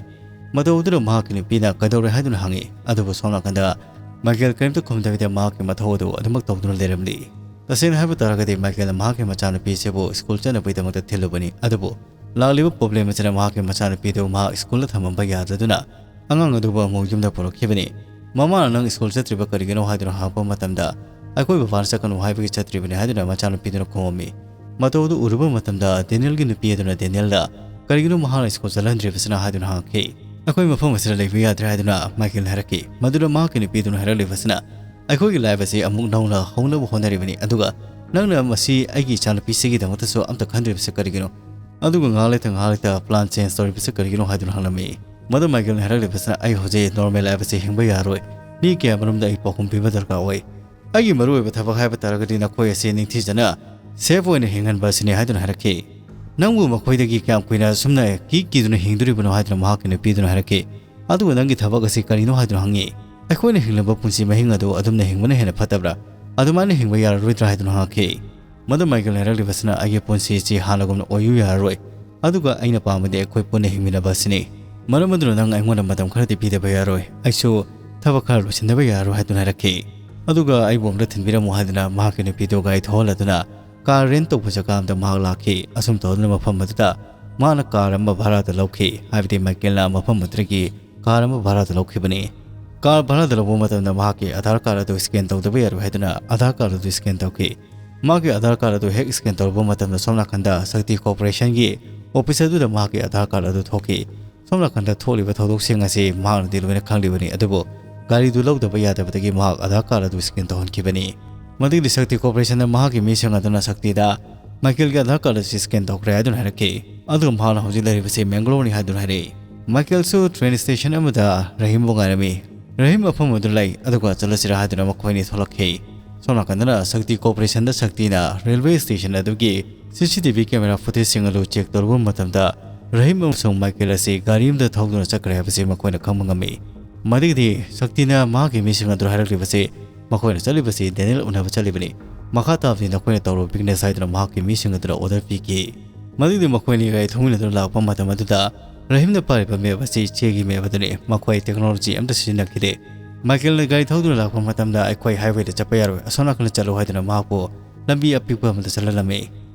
ꯃꯇꯧ ꯑꯗꯨꯗ ꯃꯍꯥꯛꯀꯤ ꯅꯨꯄꯤꯅ ꯀꯩꯗꯧꯔꯦ ꯍꯥꯏꯗꯨꯅ ꯍꯪꯉꯤ꯫ ꯑꯗꯨꯕꯨ ꯁꯣꯝ ꯅꯥꯀꯟꯗ ꯃꯥꯏꯀꯦꯜ ꯀꯔꯤꯝꯇ ꯈꯨꯝꯗꯕꯤꯗ ꯃꯍꯥꯛꯀꯤ ꯃꯊꯧ ꯑꯗꯨ ꯑꯗꯨꯃꯛ ꯇꯧꯗꯨꯅ ꯂꯩꯔꯝꯂꯤ꯫ ꯇꯁꯦꯡꯅ ꯍꯥꯏꯕ ꯇꯥꯔꯒꯗꯤ ꯃꯥꯏꯀꯦꯜꯅ ꯃꯍꯥꯛꯀꯤ ꯃꯆꯥꯅꯨꯄꯤ ꯑꯁꯤꯕꯨ ꯁ꯭ꯀꯨꯜ ꯆꯠꯅꯕꯒꯤꯗꯃꯛꯇ ꯊꯤꯜꯂꯨꯕꯅꯤ, ꯑꯗꯨꯕꯨ ꯂꯥꯛꯂꯤꯕ problem ꯑꯁꯤꯅ ꯃꯍꯥꯛꯀꯤ ꯃꯆꯥꯅꯨꯄꯤꯗꯨ ꯃꯍꯥꯛ ꯁ꯭ꯀꯨꯜꯗ ꯊꯝꯃꯝꯕ ꯌꯥꯗꯗꯨꯅ ꯑꯉꯥꯡ ꯑꯗꯨꯕꯨ ꯑꯃꯨꯛ ꯌꯨꯝꯗ ꯄꯨꯔꯛꯈꯤꯕꯅꯤ꯫ ꯃꯃꯥꯅ "ꯅꯪ ꯁ꯭ꯀꯨꯜ ꯆꯠꯇ꯭ꯔꯤꯕ ꯀꯔꯤꯒꯤꯅꯣ?" ꯍꯥꯏꯗꯨꯅ ꯍꯪꯉꯛꯄ ꯃꯇꯝꯗ, "ꯑꯩꯈꯣꯏ ꯕꯕꯥꯅ ꯆꯠꯀꯅꯨ ꯍꯥꯏꯕꯒꯤ ꯆꯠꯇ꯭ꯔꯤꯕꯅꯤ" ꯍꯥꯏꯗꯨꯅ ꯃꯆꯥꯅꯨꯄꯤꯗꯨꯅ ꯈꯨꯝꯃꯝꯃꯤ꯫ ꯃꯇꯧ ꯑꯗꯨ ꯎꯔꯨꯕ ꯃꯇꯝꯗ ꯗꯦꯅꯤꯌꯦꯜꯒꯤ ꯅꯨꯄꯤ ꯑꯗꯨꯅ ꯗꯦꯅꯤꯌꯦꯜꯗ "ꯀꯔꯤꯒꯤꯅꯣ ꯃꯍꯥꯛꯅ ꯁ꯭ꯀꯨꯜ ꯆꯠꯍꯟꯗ꯭ꯔꯤꯕꯁꯤꯅ?" ꯍꯥꯏꯗꯨꯅ ꯍꯪꯉꯛꯈꯤ꯫ "ꯑꯩꯈꯣꯏ ꯃꯐꯝ ꯑꯁꯤꯗ ꯂꯩꯕ ꯌꯥꯗ꯭ꯔꯦ" ꯍꯥꯏꯗꯨꯅ ꯃꯥꯏꯀꯦꯜꯅ ꯍꯥꯏꯔꯛꯈꯤ꯫ ꯃꯗꯨꯗ ꯃꯍꯥꯛꯀꯤ ꯅꯨꯄꯤꯗꯨꯅ ꯍꯥꯏꯔꯛꯂꯤꯕꯁꯤꯅ, "ꯑꯩꯈꯣꯏꯒꯤ life ꯑꯁꯤ ꯑꯃꯨꯛ ꯅꯧꯅ ꯍꯧꯅꯕ ꯍꯣꯠꯅꯔꯤꯕꯅꯤ, ꯑꯗꯨꯒ ꯅꯪꯅ ꯃꯁꯤ ꯑꯩꯒꯤ ꯏꯆꯥꯅꯨꯄꯤꯁꯤꯒꯤꯗꯃꯛꯇꯁꯨ ꯑꯝꯇ ꯈꯟꯗ꯭ꯔꯤꯕꯁꯤ ꯀꯔꯤꯒꯤꯅꯣ? ꯑꯗꯨꯒ ꯉꯥꯏꯍꯥꯛ ꯂꯩꯇ ꯉꯥꯏꯍꯥꯛ ꯂꯩꯇ plan change ꯇꯧꯔꯤꯕꯁꯤ ꯀꯔꯤꯒꯤꯅꯣ?" ꯍꯥꯏꯗꯨꯅ ꯍꯪꯂꯝꯃꯤ꯫ ꯃꯗꯨ ꯃꯥꯏꯀꯦꯜꯅ ꯍꯥꯏꯔꯛꯂꯤꯕꯁꯤꯅ, "ꯑꯩ ꯍꯧꯖꯤꯛ normal life ꯑꯁꯤ ꯍꯤꯡꯕ ꯌꯥꯔꯣꯏ꯫ ꯃꯤ ꯀꯌꯥ ꯃꯔꯨꯝꯗ ꯑꯩ ꯄꯥꯎꯈꯨꯝ ꯄꯤꯕ ꯗꯔꯀꯥꯔ ꯑꯣꯏ꯫ ꯑꯩꯒꯤ ꯃꯔꯨꯑꯣꯏꯕ ꯊꯕꯛ ꯍꯥꯏꯕ ꯇꯥꯔꯒꯗꯤ ꯅꯈꯣꯏ ꯑꯁꯤ ꯅꯤꯡꯊꯤꯖꯅ safe ꯑꯣꯏꯅ ꯍꯤꯡꯍꯟꯕ ꯑꯁꯤꯅꯤ" ꯍꯥꯏꯗꯨꯅ ꯍꯥꯏꯔꯛꯈꯤ꯫ "ꯅꯪꯕꯨ ꯃꯈꯣꯏꯗꯒꯤ ꯀꯌꯥꯝ ꯀꯨꯏꯅ ꯑꯁꯨꯝꯅ ꯀꯤ ꯀꯤꯗꯨꯅ ꯍꯤꯡꯗꯣꯔꯤꯕꯅꯣ?" ꯍꯥꯏꯗꯨꯅ ꯃꯍꯥꯛꯀꯤ ꯅꯨꯄꯤꯗꯨꯅ ꯍꯥꯏꯔꯛꯈꯤ꯫ ꯑꯗꯨꯒ ꯅꯪꯒꯤ ꯊꯕꯛ ꯑꯁꯤ ꯀꯔꯤꯅꯣ ꯍꯥꯏꯗꯨꯅ ꯍꯪꯉꯤ꯫ ꯑꯩꯈꯣꯏꯅ ꯍꯤꯡꯂꯤꯕ ꯄꯨꯟꯁꯤ ꯃꯍꯤꯡ ꯑꯗꯨ ꯑꯗꯨꯝꯅ ꯍꯤꯡꯕꯅ ꯍꯦꯟꯅ ꯐꯠꯇꯕ꯭ꯔꯥ? ꯑꯗꯨꯃꯥꯏꯅ ꯍꯤꯡꯕ ꯌꯥꯔꯔꯣꯏꯗ꯭ꯔꯥ ꯍꯥꯏꯗꯨꯅ ꯍꯪꯉꯛꯈꯤ꯫ ꯃꯗꯨ ꯃꯥꯏꯀꯦꯜꯅ ꯍꯥꯏꯔꯛꯂꯤꯕꯁꯤꯅ, "ꯑꯩꯒꯤ ꯄꯨꯟꯁꯤꯁꯤ ꯍꯥꯟꯅꯒꯨꯝꯅ ꯑꯣꯏꯌꯨ ꯌꯥꯔꯔꯣꯏ꯫ ꯑꯗꯨꯒ ꯑꯩꯅ ꯄꯥꯝꯕꯗꯤ ꯑꯩꯈꯣꯏ ꯄꯨꯟꯅ ꯍꯤꯡꯃꯤꯟꯅꯕ ꯑꯁꯤꯅꯤ꯫ ꯃꯔꯝ ꯑꯗꯨꯅ ꯅꯪ ꯑꯩꯉꯣꯟꯗ ꯃꯇꯝ ꯈꯔꯗꯤ ꯄꯤꯗꯕ ꯌꯥꯔꯣꯏ꯫ ꯑꯩꯁꯨ ꯊꯕꯛ ꯈꯔ ꯂꯣꯏꯁꯤꯟꯗꯕ ꯌꯥꯔꯔꯣꯏ" ꯍꯥꯏꯗꯨꯅ ꯍꯥꯏꯔꯛꯈꯤ꯫ ꯑꯗꯨꯒ "ꯑꯩꯕꯨ ꯑꯃꯨꯛꯇ ꯊꯤꯟꯕꯤꯔꯝꯃꯨ" ꯍꯥꯏꯗꯨꯅ ꯃꯍꯥꯛꯀꯤ ꯅꯨꯄꯤꯗꯨ ꯒꯥꯔꯤ ꯊꯧꯍꯜꯂꯗꯨꯅ ꯀꯥꯔ ꯔꯦꯟ ꯇꯧꯕ ꯖꯒꯥ ꯑꯃꯗ ꯃꯍꯥꯛ ꯂꯥꯛꯈꯤ꯫ ꯑꯁꯨꯝ ꯇꯧꯗꯨꯅ ꯃꯐꯝ ꯑꯗꯨꯗ ꯃꯥꯅ ꯀꯥꯔ ꯑꯃ ꯚꯔꯥꯗ ꯂꯧꯈꯤ, ꯍꯥꯏꯕꯗꯤ ꯃꯥꯏꯀꯦꯜꯅ ꯃꯐꯝ ꯑꯗꯨꯗꯒꯤ ꯀꯥꯔ ꯑꯃ ꯚꯔꯥꯗ ꯂꯧꯈꯤꯕꯅꯤ꯫ ꯀꯥꯔ ꯚꯔꯥꯗ ꯂꯧꯕ ꯃꯇꯝꯗ ꯃꯍꯥꯛꯀꯤ ꯑꯙꯥꯔ ꯀꯥꯔꯗ ꯑꯗꯨ ꯁ꯭ꯀꯦꯟ ꯇꯧꯗꯕ ꯌꯥꯔꯣꯏ ꯍꯥꯏꯗꯨꯅ ꯑꯙꯥꯔ ꯀꯥꯔꯗ ꯑꯗꯨ ꯁ꯭ꯀꯦꯟ ꯇꯧꯈꯤ꯫ ꯃꯥꯒꯤ ꯑꯙꯥꯔ ꯀꯥꯔꯗ ꯑꯗꯨ ꯍꯦꯛ ꯁ꯭ꯀꯦꯟ ꯇꯧꯔꯕ ꯃꯇꯝꯗ ꯁꯣꯝ ꯅꯥꯀꯟꯗ ꯁꯛꯇꯤ ꯀꯣꯔꯄꯣꯔꯦꯁꯟꯒꯤ ꯑꯣꯐꯤꯁ ꯑꯗꯨꯗ ꯃꯍꯥꯛꯀꯤ ꯑꯙꯥꯔ ꯀꯥꯔꯗ ꯑꯗꯨ ꯊꯣꯛꯈꯤ꯫ ꯁꯣꯝ ꯅꯥꯀꯟꯗ ꯊꯣꯛꯂꯤꯕ ꯊꯧꯗꯣꯛꯁꯤꯡ ꯑꯁꯤ ꯃꯍꯥꯛꯅꯗꯤ ꯂꯣꯏꯅ ꯈꯪꯂꯤꯕꯅꯤ, ꯑꯗꯨꯕꯨ ꯒꯥꯔꯤꯗꯨ ꯂꯧꯗꯕ ꯌꯥꯗꯕꯗꯒꯤ ꯃꯍꯥꯛ ꯑꯙꯥꯔ ꯀꯥꯔꯗ ꯑꯗꯨ ꯁ꯭ꯀꯦꯟ ꯇꯧꯍꯟꯈꯤꯕꯅꯤ꯫ ꯃꯗꯨꯒꯤꯗꯤ ꯁꯛꯇꯤ ꯀꯣꯔꯄꯣꯔꯦꯁꯟꯗ ꯃꯍꯥꯛꯀꯤ ꯃꯤꯁꯤꯡ ꯑꯗꯨꯅ ꯁꯛꯇꯤꯗ ꯃꯥꯏꯀꯦꯜꯒꯤ ꯑꯙꯥꯔ ꯀꯥꯔꯗ ꯑꯁꯤ ꯁ꯭ꯀꯦꯟ ꯇꯧꯈ꯭ꯔꯦ ꯍꯥꯏꯗꯨꯅ ꯍꯥꯏꯔꯛꯈꯤ꯫ ꯑꯗꯨꯒ ꯃꯍꯥꯛꯅ ꯍꯧꯖꯤꯛ ꯂꯩꯔꯤꯕꯁꯤ ꯃꯦꯡꯒꯂꯣꯔꯅꯤ ꯍꯥꯏꯗꯨꯅ ꯍꯥꯏꯔꯛꯏ꯫ ꯃꯥꯏꯀꯦꯜꯁꯨ ꯇ꯭ꯔꯦꯟ ꯁ꯭ꯇꯦꯁꯟ ꯑꯃꯗ ꯔꯍꯤꯝꯕꯨ ꯉꯥꯏꯔꯝꯃꯤ꯫ ꯔꯍꯤꯝ ꯃꯐꯝ ꯑꯗꯨ ꯂꯩ, ꯑꯗꯨꯒ ꯆꯠꯂꯁꯤꯔꯥ ꯍꯥꯏꯗꯨꯅ ꯃꯈꯣꯏꯅꯤ ꯊꯣꯛꯂꯛꯈꯤ꯫ ꯁꯣꯝ ꯅꯥꯀꯟꯗꯅ ꯁꯛꯇꯤ ꯀꯣꯔꯄꯣꯔꯦꯁꯟꯗ ꯁꯛꯇꯤꯅ ꯔꯦꯜꯋꯦ ꯁ꯭ꯇꯦꯁꯟ ꯑꯗꯨꯒꯤ ꯁꯤ ꯁꯤ ꯇꯤ ꯚꯤ ꯀꯦꯃꯦꯔꯥ ꯐꯨꯇꯦꯖꯁꯤꯡ ꯑꯗꯨ ꯆꯦꯛ ꯇꯧꯔꯨꯕ ꯃꯇꯝꯗ ꯔꯍꯤꯝ ꯑꯃꯁꯨꯡ ꯃꯥꯏꯀꯦꯜ ꯑꯁꯤ ꯒꯥꯔꯤ ꯑꯃꯗ ꯊꯧꯗꯨꯅ ꯆꯠꯈ꯭ꯔꯦ ꯍꯥꯏꯕꯁꯤ ꯃꯈꯣꯏꯅ ꯈꯪꯕ ꯉꯝꯃꯤ꯫ ꯃꯗꯨꯒꯤꯗꯤ ꯁꯛꯇꯤꯅ ꯃꯍꯥꯛꯀꯤ ꯃꯤꯁꯤꯡ ꯑꯗꯨ ꯍꯥꯏꯔꯛꯂꯤꯕꯁꯤ ꯃꯈꯣꯏꯅ ꯆꯠꯂꯤꯕꯁꯤ ꯗꯦꯅꯤꯌꯦꯜ ꯎꯅꯕ ꯆꯠꯂꯤꯕꯅꯤ꯫ ꯃꯈꯥ ꯇꯥꯕꯗꯤ ꯅꯈꯣꯏꯅ ꯇꯧꯔꯣ ꯕꯤꯖꯤꯅꯦꯁ ꯍꯥꯏꯗꯨꯅ ꯃꯍꯥꯛꯀꯤ ꯃꯤꯁꯤꯡ ꯑꯗꯨꯗ ꯑꯣꯔꯗꯔ ꯄꯤꯈꯤ꯫ ꯃꯗꯨꯒꯤꯗꯤ ꯃꯈꯣꯏꯅꯤ ꯒꯥꯔꯤ ꯊꯧꯃꯤꯟꯅꯗꯨꯅ ꯂꯥꯛꯄ ꯃꯇꯝ ꯑꯗꯨꯗ ꯔꯍꯤꯝꯅ ꯄꯥꯏꯔꯤꯕ ꯃꯦꯞ ꯑꯁꯤ ꯆꯦꯒꯤ ꯃꯦꯞ ꯑꯗꯨꯅꯤ꯫ ꯃꯈꯣꯏ ꯇꯦꯛꯅꯣꯂꯣꯖꯤ ꯑꯃꯠꯇ ꯁꯤꯖꯤꯟꯅꯈꯤꯗꯦ꯫ ꯃꯥꯏꯀꯦꯜꯅ ꯒꯥꯔꯤ ꯊꯧꯗꯨꯅ ꯂꯥꯛꯄ ꯃꯇꯝꯗ ꯑꯩꯈꯣꯏ ꯍꯥꯏꯋꯦꯗ ꯆꯠꯄ ꯌꯥꯔꯣꯏ, ꯑꯁꯣꯝ ꯅꯥꯀꯟꯗ ꯆꯠꯂꯨ ꯍꯥꯏꯗꯨꯅ ꯃꯍꯥꯛꯄꯨ ꯂꯝꯕꯤ ꯑꯄꯤꯛꯄ ꯑꯃꯗ ꯆꯠꯍꯜꯂꯝꯃꯤ꯫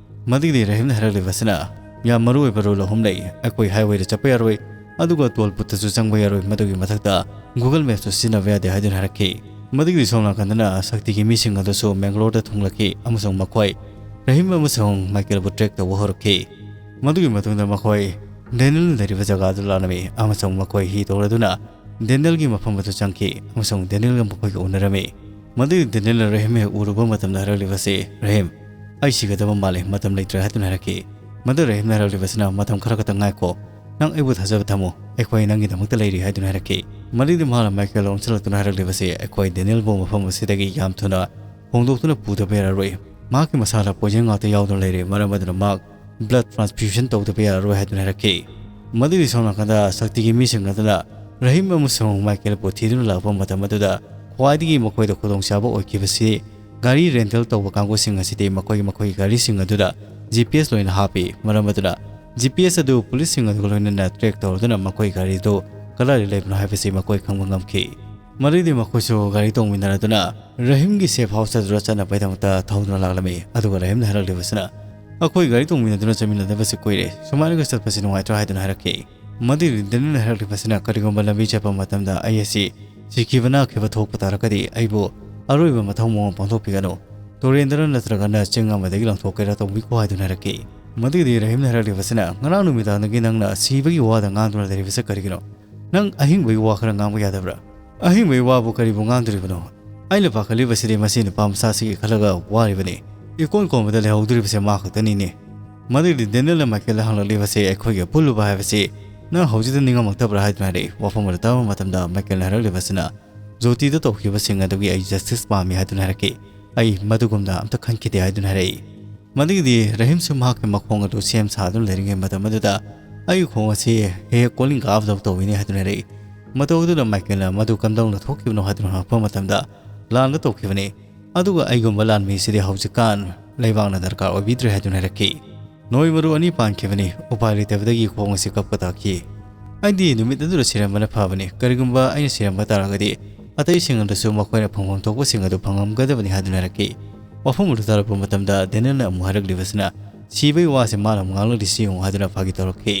ꯃꯗꯨꯒꯤꯗꯤ ꯔꯍꯤꯝꯅ ꯍꯥꯏꯔꯛꯂꯤꯕꯁꯤꯅ, "ꯌꯥꯝ ꯃꯔꯨ ꯑꯣꯏꯕ ꯔꯨꯜ ꯑꯍꯨꯝ ꯂꯩ꯫ ꯑꯩꯈꯣꯏ ꯍꯥꯏꯋꯦꯗ ꯆꯠꯄ ꯌꯥꯔꯣꯏ, ꯑꯗꯨꯒ ꯇꯣꯜ ꯕꯨꯠꯇꯁꯨ ꯆꯪꯕ ꯌꯥꯔꯣꯏ, ꯃꯗꯨꯒꯤ ꯃꯊꯛꯇ ꯒꯨꯒꯜ ꯃꯦꯞꯁꯨ ꯁꯤꯖꯤꯟꯅꯕ ꯌꯥꯗꯦ" ꯍꯥꯏꯗꯨꯅ ꯍꯥꯏꯔꯛꯈꯤ꯫ ꯃꯗꯨꯒꯤꯗꯤ ꯁꯣꯝ ꯅꯥꯀꯟꯗꯅ ꯁꯛꯇꯤꯒꯤ ꯃꯤꯁꯤꯡ ꯑꯗꯨꯁꯨ ꯃꯦꯡꯒꯂꯣꯔꯗ ꯊꯨꯡꯂꯛꯈꯤ ꯑꯃꯁꯨꯡ ꯃꯈꯣꯏ ꯔꯍꯤꯝ ꯑꯃꯁꯨꯡ ꯃꯥꯏꯀꯦꯜꯕꯨ ꯇ꯭ꯔꯦꯛ ꯇꯧꯕ ꯍꯧꯔꯛꯈꯤ꯫ ꯃꯗꯨꯒꯤ ꯃꯇꯨꯡꯗ ꯃꯈꯣꯏ ꯗꯦꯅꯤꯌꯦꯜꯅ ꯂꯩꯔꯤꯕ ꯖꯒꯥꯗꯨ ꯂꯥꯛꯂꯝꯃꯤ ꯑꯃꯁꯨꯡ ꯃꯈꯣꯏ ꯍꯤ ꯇꯣꯡꯂꯗꯨꯅ ꯗꯦꯅꯤꯌꯦꯜꯒꯤ ꯃꯐꯝ ꯑꯗꯨ ꯆꯪꯈꯤ ꯑꯃꯁꯨꯡ ꯗꯦꯅꯤꯌꯦꯜꯒ ꯃꯈꯣꯏꯒ ꯎꯅꯔꯝꯃꯤ꯫ ꯃꯗꯨꯒꯤ ꯗꯦꯅꯤꯌꯦꯜꯅ ꯔꯍꯤꯝ ꯍꯦꯛ ꯎꯔꯨꯕ ꯃꯇꯝꯗ ꯍꯥꯏꯔꯛꯂꯤꯕꯁꯤ, "ꯔꯍꯤꯝ, ꯑꯩ ꯁꯤꯒꯗꯕ ꯃꯥꯜꯂꯦ, ꯃꯇꯝ ꯂꯩꯇ꯭ꯔꯦ" ꯍꯥꯏꯗꯨꯅ ꯍꯥꯏꯔꯛꯈꯤ꯫ ꯃꯗꯨ ꯔꯍꯤꯝꯅ ꯍꯥꯏꯔꯛꯂꯤꯕꯁꯤꯅ, "ꯃꯇꯝ ꯈꯔ ꯈꯛꯇ ꯉꯥꯏꯈꯣ, ꯅꯪ ꯑꯩꯕꯨ ꯊꯥꯖꯕ ꯊꯝꯃꯨ, ꯑꯩꯈꯣꯏ ꯅꯪꯒꯤꯗꯃꯛꯇ ꯂꯩꯔꯤ" ꯍꯥꯏꯗꯨꯅ ꯍꯥꯏꯔꯛꯈꯤ꯫ ꯃꯗꯨꯒꯤ ꯃꯍꯥꯛꯅ ꯃꯥꯏꯀꯦꯜ ꯑꯣꯟꯁꯤꯜꯂꯛꯇꯨꯅ ꯍꯥꯏꯔꯛꯂꯤꯕꯁꯤ, "ꯑꯩꯈꯣꯏ ꯗꯦꯅꯤꯌꯦꯜꯕꯨ ꯃꯐꯝ ꯑꯁꯤꯗꯒꯤ ꯌꯥꯝ ꯊꯨꯅ ꯍꯣꯡꯗꯣꯛꯇꯨꯅ ꯄꯨꯗꯕ ꯌꯥꯔꯔꯣꯏ꯫ ꯃꯍꯥꯛꯀꯤ ꯃꯁꯥꯗ ꯄꯣꯏꯖꯟ ꯉꯥꯛꯇ ꯌꯥꯎꯗꯨꯅ ꯂꯩꯔꯦ, ꯃꯔꯝ ꯑꯗꯨꯅ ꯃꯍꯥꯛ ꯕ꯭ꯂꯗ ꯇ꯭ꯔꯥꯟꯁꯐ꯭ꯌꯨꯖꯟ ꯇꯧꯗꯕ ꯌꯥꯔꯔꯣꯏ" ꯍꯥꯏꯗꯨꯅ ꯍꯥꯏꯔꯛꯈꯤ꯫ ꯃꯗꯨꯒꯤ ꯁꯣꯝ ꯅꯥꯀꯟꯗ ꯁꯛꯇꯤꯒꯤ ꯃꯤꯁꯤꯡ ꯑꯗꯨꯅ ꯔꯍꯤꯝ ꯑꯃꯁꯨꯡ ꯃꯥꯏꯀꯦꯜꯕꯨ ꯊꯤꯗꯨꯅ ꯂꯥꯛꯄ ꯃꯇꯝ ꯑꯗꯨꯗ ꯈ꯭ꯋꯥꯏꯗꯒꯤ ꯃꯈꯣꯏꯗ ꯈꯨꯗꯣꯡꯆꯥꯕ ꯑꯣꯏꯈꯤꯕꯁꯤ ꯒꯥꯔꯤ ꯔꯦꯟꯇꯦꯜ ꯇꯧꯕ ꯀꯥꯡꯕꯨꯁꯤꯡ ꯑꯁꯤꯗꯤ ꯃꯈꯣꯏꯒꯤ ꯃꯈꯣꯏꯒꯤ ꯒꯥꯔꯤꯁꯤꯡ ꯑꯗꯨꯗ ꯖꯤ ꯄꯤ ꯑꯦꯁ ꯂꯣꯏꯅ ꯍꯥꯞꯄꯤ꯫ ꯃꯔꯝ ꯑꯗꯨꯅ ꯖꯤ ꯄꯤ ꯑꯦꯁ ꯑꯗꯨ ꯄꯨꯂꯤꯁꯁꯤꯡ ꯑꯗꯨꯒ ꯂꯣꯏꯅꯅ ꯇ꯭ꯔꯦꯛ ꯇꯧꯔꯗꯨꯅ ꯃꯈꯣꯏ ꯒꯥꯔꯤꯗꯨ ꯀꯗꯥꯏꯗ ꯂꯩꯕꯅꯣ ꯍꯥꯏꯕꯁꯤ ꯃꯈꯣꯏ ꯈꯪꯕ ꯉꯝꯈꯤ꯫ ꯃꯗꯨꯗꯤ ꯃꯈꯣꯏꯁꯨ ꯒꯥꯔꯤ ꯇꯣꯡꯃꯤꯟꯅꯔꯗꯨꯅ ꯔꯍꯤꯝꯒꯤ ꯁꯦꯐ ꯍꯥꯎꯁ ꯑꯗꯨꯗ ꯆꯠꯅꯕꯒꯤꯗꯃꯛꯇ ꯊꯧꯗꯨꯅ ꯂꯥꯛꯂꯝꯃꯤ꯫ ꯑꯗꯨꯒ ꯔꯍꯤꯝꯅ ꯍꯥꯏꯔꯛꯂꯤꯕꯁꯤꯅ, "ꯑꯩꯈꯣꯏ ꯒꯥꯔꯤ ꯇꯣꯡꯃꯤꯟꯅꯗꯨꯅ ꯆꯠꯃꯤꯟꯅꯗꯕꯁꯤ ꯀꯨꯏꯔꯦ, ꯁꯨꯃꯥꯏꯅꯒ ꯆꯠꯄꯁꯤ ꯅꯨꯡꯉꯥꯏꯇ꯭ꯔꯥ?" ꯍꯥꯏꯗꯨꯅ ꯍꯥꯏꯔꯛꯈꯤ꯫ ꯃꯗꯨꯒꯤ ꯗꯦꯅꯤꯜꯅ ꯍꯥꯏꯔꯛꯂꯤꯕꯁꯤꯅ, "ꯀꯔꯤꯒꯨꯝꯕ ꯂꯝꯕꯤ ꯆꯠꯄ ꯃꯇꯝꯗ ꯑꯩ ꯑꯁꯤ ꯁꯤꯈꯤꯕ ꯅꯥꯈꯤꯕ ꯊꯣꯛꯄ ꯇꯥꯔꯒꯗꯤ ꯑꯩꯕꯨ ꯑꯔꯣꯏꯕ ꯃꯊꯧ ꯃꯉꯝ ꯄꯥꯡꯊꯣꯛꯄꯤꯒꯅꯨ꯫ ꯇꯨꯔꯦꯟꯗꯔ ꯅꯠꯇ꯭ꯔꯒꯅ ꯆꯤꯡ ꯑꯃꯗꯒꯤ ꯂꯪꯊꯣꯛꯀꯦꯔꯥ ꯇꯧꯕꯤꯈꯣ" ꯍꯥꯏꯗꯨꯅ ꯍꯥꯏꯔꯛꯈꯤ꯫ ꯃꯗꯨꯒꯤꯗꯤ ꯔꯍꯤꯝꯅ ꯍꯥꯏꯔꯛꯂꯤꯕꯁꯤꯅ, "ꯉꯔꯥꯡ ꯅꯨꯃꯤꯗꯥꯡꯗꯒꯤ ꯅꯪꯅ ꯁꯤꯕꯒꯤ ꯋꯥꯗ ꯉꯥꯡꯗꯨꯅ ꯂꯩꯔꯤꯕꯁꯤ ꯀꯔꯤꯒꯤꯅꯣ? ꯅꯪ ꯑꯍꯤꯡꯕꯒꯤ ꯋꯥ ꯈꯔ ꯉꯥꯡꯕ ꯌꯥꯗꯕ꯭ꯔꯥ? ꯑꯍꯤꯡꯕꯒꯤ ꯋꯥꯕꯨ ꯀꯔꯤꯕꯨ ꯉꯥꯡꯗꯣꯔꯤꯕꯅꯣ? ꯑꯩꯅ ꯄꯥꯈꯠꯂꯤꯕꯁꯤꯗꯤ ꯃꯁꯤ ꯅꯨꯄꯥ ꯃꯆꯥꯁꯤꯒꯤ ꯈꯜꯂꯒ ꯋꯥꯔꯤꯕꯅꯤ꯫ ꯏꯀꯣꯟ ꯀꯣꯟꯕꯗ ꯂꯩꯍꯧꯗꯣꯔꯤꯕꯁꯦ ꯃꯥ ꯈꯛꯇꯅꯤꯅꯦ"꯫ ꯃꯗꯨꯒꯤꯗꯤ ꯗꯦꯅꯤꯜꯅ ꯃꯥꯏꯀꯦꯜꯗ ꯍꯪꯂꯛꯂꯤꯕꯁꯦ, "ꯑꯩꯈꯣꯏꯒꯤ ꯑꯄꯨꯜꯂꯨꯕ ꯍꯥꯏꯕꯁꯤ ꯅꯪ ꯍꯧꯖꯤꯛꯇ ꯅꯤꯡꯉꯝꯃꯛꯇꯕ꯭ꯔꯥ?" ꯍꯥꯏꯗꯨꯅ ꯍꯥꯏꯔꯛꯏ꯫ ꯋꯥꯐꯝ ꯑꯗꯨ ꯇꯥꯕ ꯃꯇꯝꯗ ꯃꯥꯏꯀꯦꯜꯅ ꯍꯥꯏꯔꯛꯂꯤꯕꯁꯤꯅ, "ꯖꯣꯇꯤꯗ ꯇꯧꯈꯤꯕꯁꯤꯡ ꯑꯗꯨꯒꯤ ꯑꯩ ꯖꯁꯇꯤꯁ ꯄꯥꯝꯃꯤ" ꯍꯥꯏꯗꯨꯅ ꯍꯥꯏꯔꯛꯈꯤ꯫ "ꯑꯩ ꯃꯗꯨꯒꯨꯝꯅ ꯑꯝꯇ ꯈꯟꯈꯤꯗꯦ" ꯍꯥꯏꯗꯨꯅ ꯍꯥꯏꯔꯛꯏ꯫ ꯃꯗꯨꯒꯤꯗꯤ ꯔꯍꯤꯝꯁꯨ ꯃꯍꯥꯛꯀꯤ ꯃꯈꯣꯡ ꯑꯗꯨ ꯁꯦꯝ ꯁꯥꯗꯨꯅ ꯂꯩꯔꯤꯉꯩ ꯃꯇꯝ ꯑꯗꯨꯗ, "ꯑꯩꯒꯤ ꯈꯣꯡ ꯑꯁꯤ ꯍꯦꯛ ꯍꯦꯛ ꯀꯣꯂꯤꯡ ꯀꯥꯕꯗꯧ ꯇꯧꯏꯅꯦ" ꯍꯥꯏꯗꯨꯅ ꯍꯥꯏꯔꯛꯏ꯫ ꯃꯇꯧ ꯑꯗꯨꯗ ꯃꯥꯏꯀꯦꯜꯅ, "ꯃꯗꯨ ꯀꯝꯗꯧꯅ ꯊꯣꯛꯈꯤꯕꯅꯣ?" ꯍꯥꯏꯗꯨꯅ ꯍꯪꯉꯛꯄ ꯃꯇꯝꯗ, "ꯂꯥꯟꯗ ꯇꯧꯈꯤꯕꯅꯤ꯫ ꯑꯗꯨꯒ ꯑꯩꯒꯨꯝꯕ ꯂꯥꯟꯃꯤꯁꯤꯗꯤ ꯍꯧꯖꯤꯛꯀꯥꯟ ꯂꯩꯕꯥꯛꯅ ꯗꯔꯀꯥꯔ ꯑꯣꯏꯕꯤꯗ꯭ꯔꯦ" ꯍꯥꯏꯗꯨꯅ ꯍꯥꯏꯔꯛꯈꯤ꯫ "ꯅꯣꯏ ꯃꯔꯨ ꯑꯅꯤ ꯄꯥꯟꯈꯤꯕꯅꯤ꯫ ꯎꯄꯥꯏ ꯂꯩꯇꯕꯗꯒꯤ ꯈꯣꯡ ꯑꯁꯤ ꯀꯞꯄ ꯇꯥꯈꯤ꯫ ꯑꯩꯗꯤ ꯅꯨꯃꯤꯠ ꯑꯗꯨꯗ ꯁꯤꯔꯝꯕꯅ ꯐꯕꯅꯤ꯫ ꯀꯔꯤꯒꯨꯝꯕ ꯑꯩꯅ ꯁꯤꯔꯝꯕ ꯇꯥꯔꯒꯗꯤ ꯑꯇꯩꯁꯤꯡ ꯑꯗꯨꯁꯨ ꯃꯈꯣꯏꯅ ꯐꯪꯐꯝ ꯊꯣꯛꯄꯁꯤꯡ ꯑꯗꯨ ꯐꯪꯉꯝꯒꯗꯕꯅꯤ" ꯍꯥꯏꯗꯨꯅ ꯍꯥꯏꯔꯛꯈꯤ꯫ ꯋꯥꯐꯝ ꯑꯗꯨ ꯇꯥꯔꯛꯄ ꯃꯇꯝꯗ ꯗꯦꯅꯤꯜꯅ ꯑꯃꯨꯛ ꯍꯥꯏꯔꯛꯂꯤꯕꯁꯤꯅ, "ꯁꯤꯕꯒꯤ ꯋꯥꯁꯦ ꯃꯥꯅ ꯑꯃꯨꯛ ꯉꯥꯡꯂꯛꯂꯤꯁꯤ ꯌꯦꯡꯉꯨ" ꯍꯥꯏꯗꯨꯅ ꯐꯥꯒꯤ ꯇꯧꯔꯛꯈꯤ꯫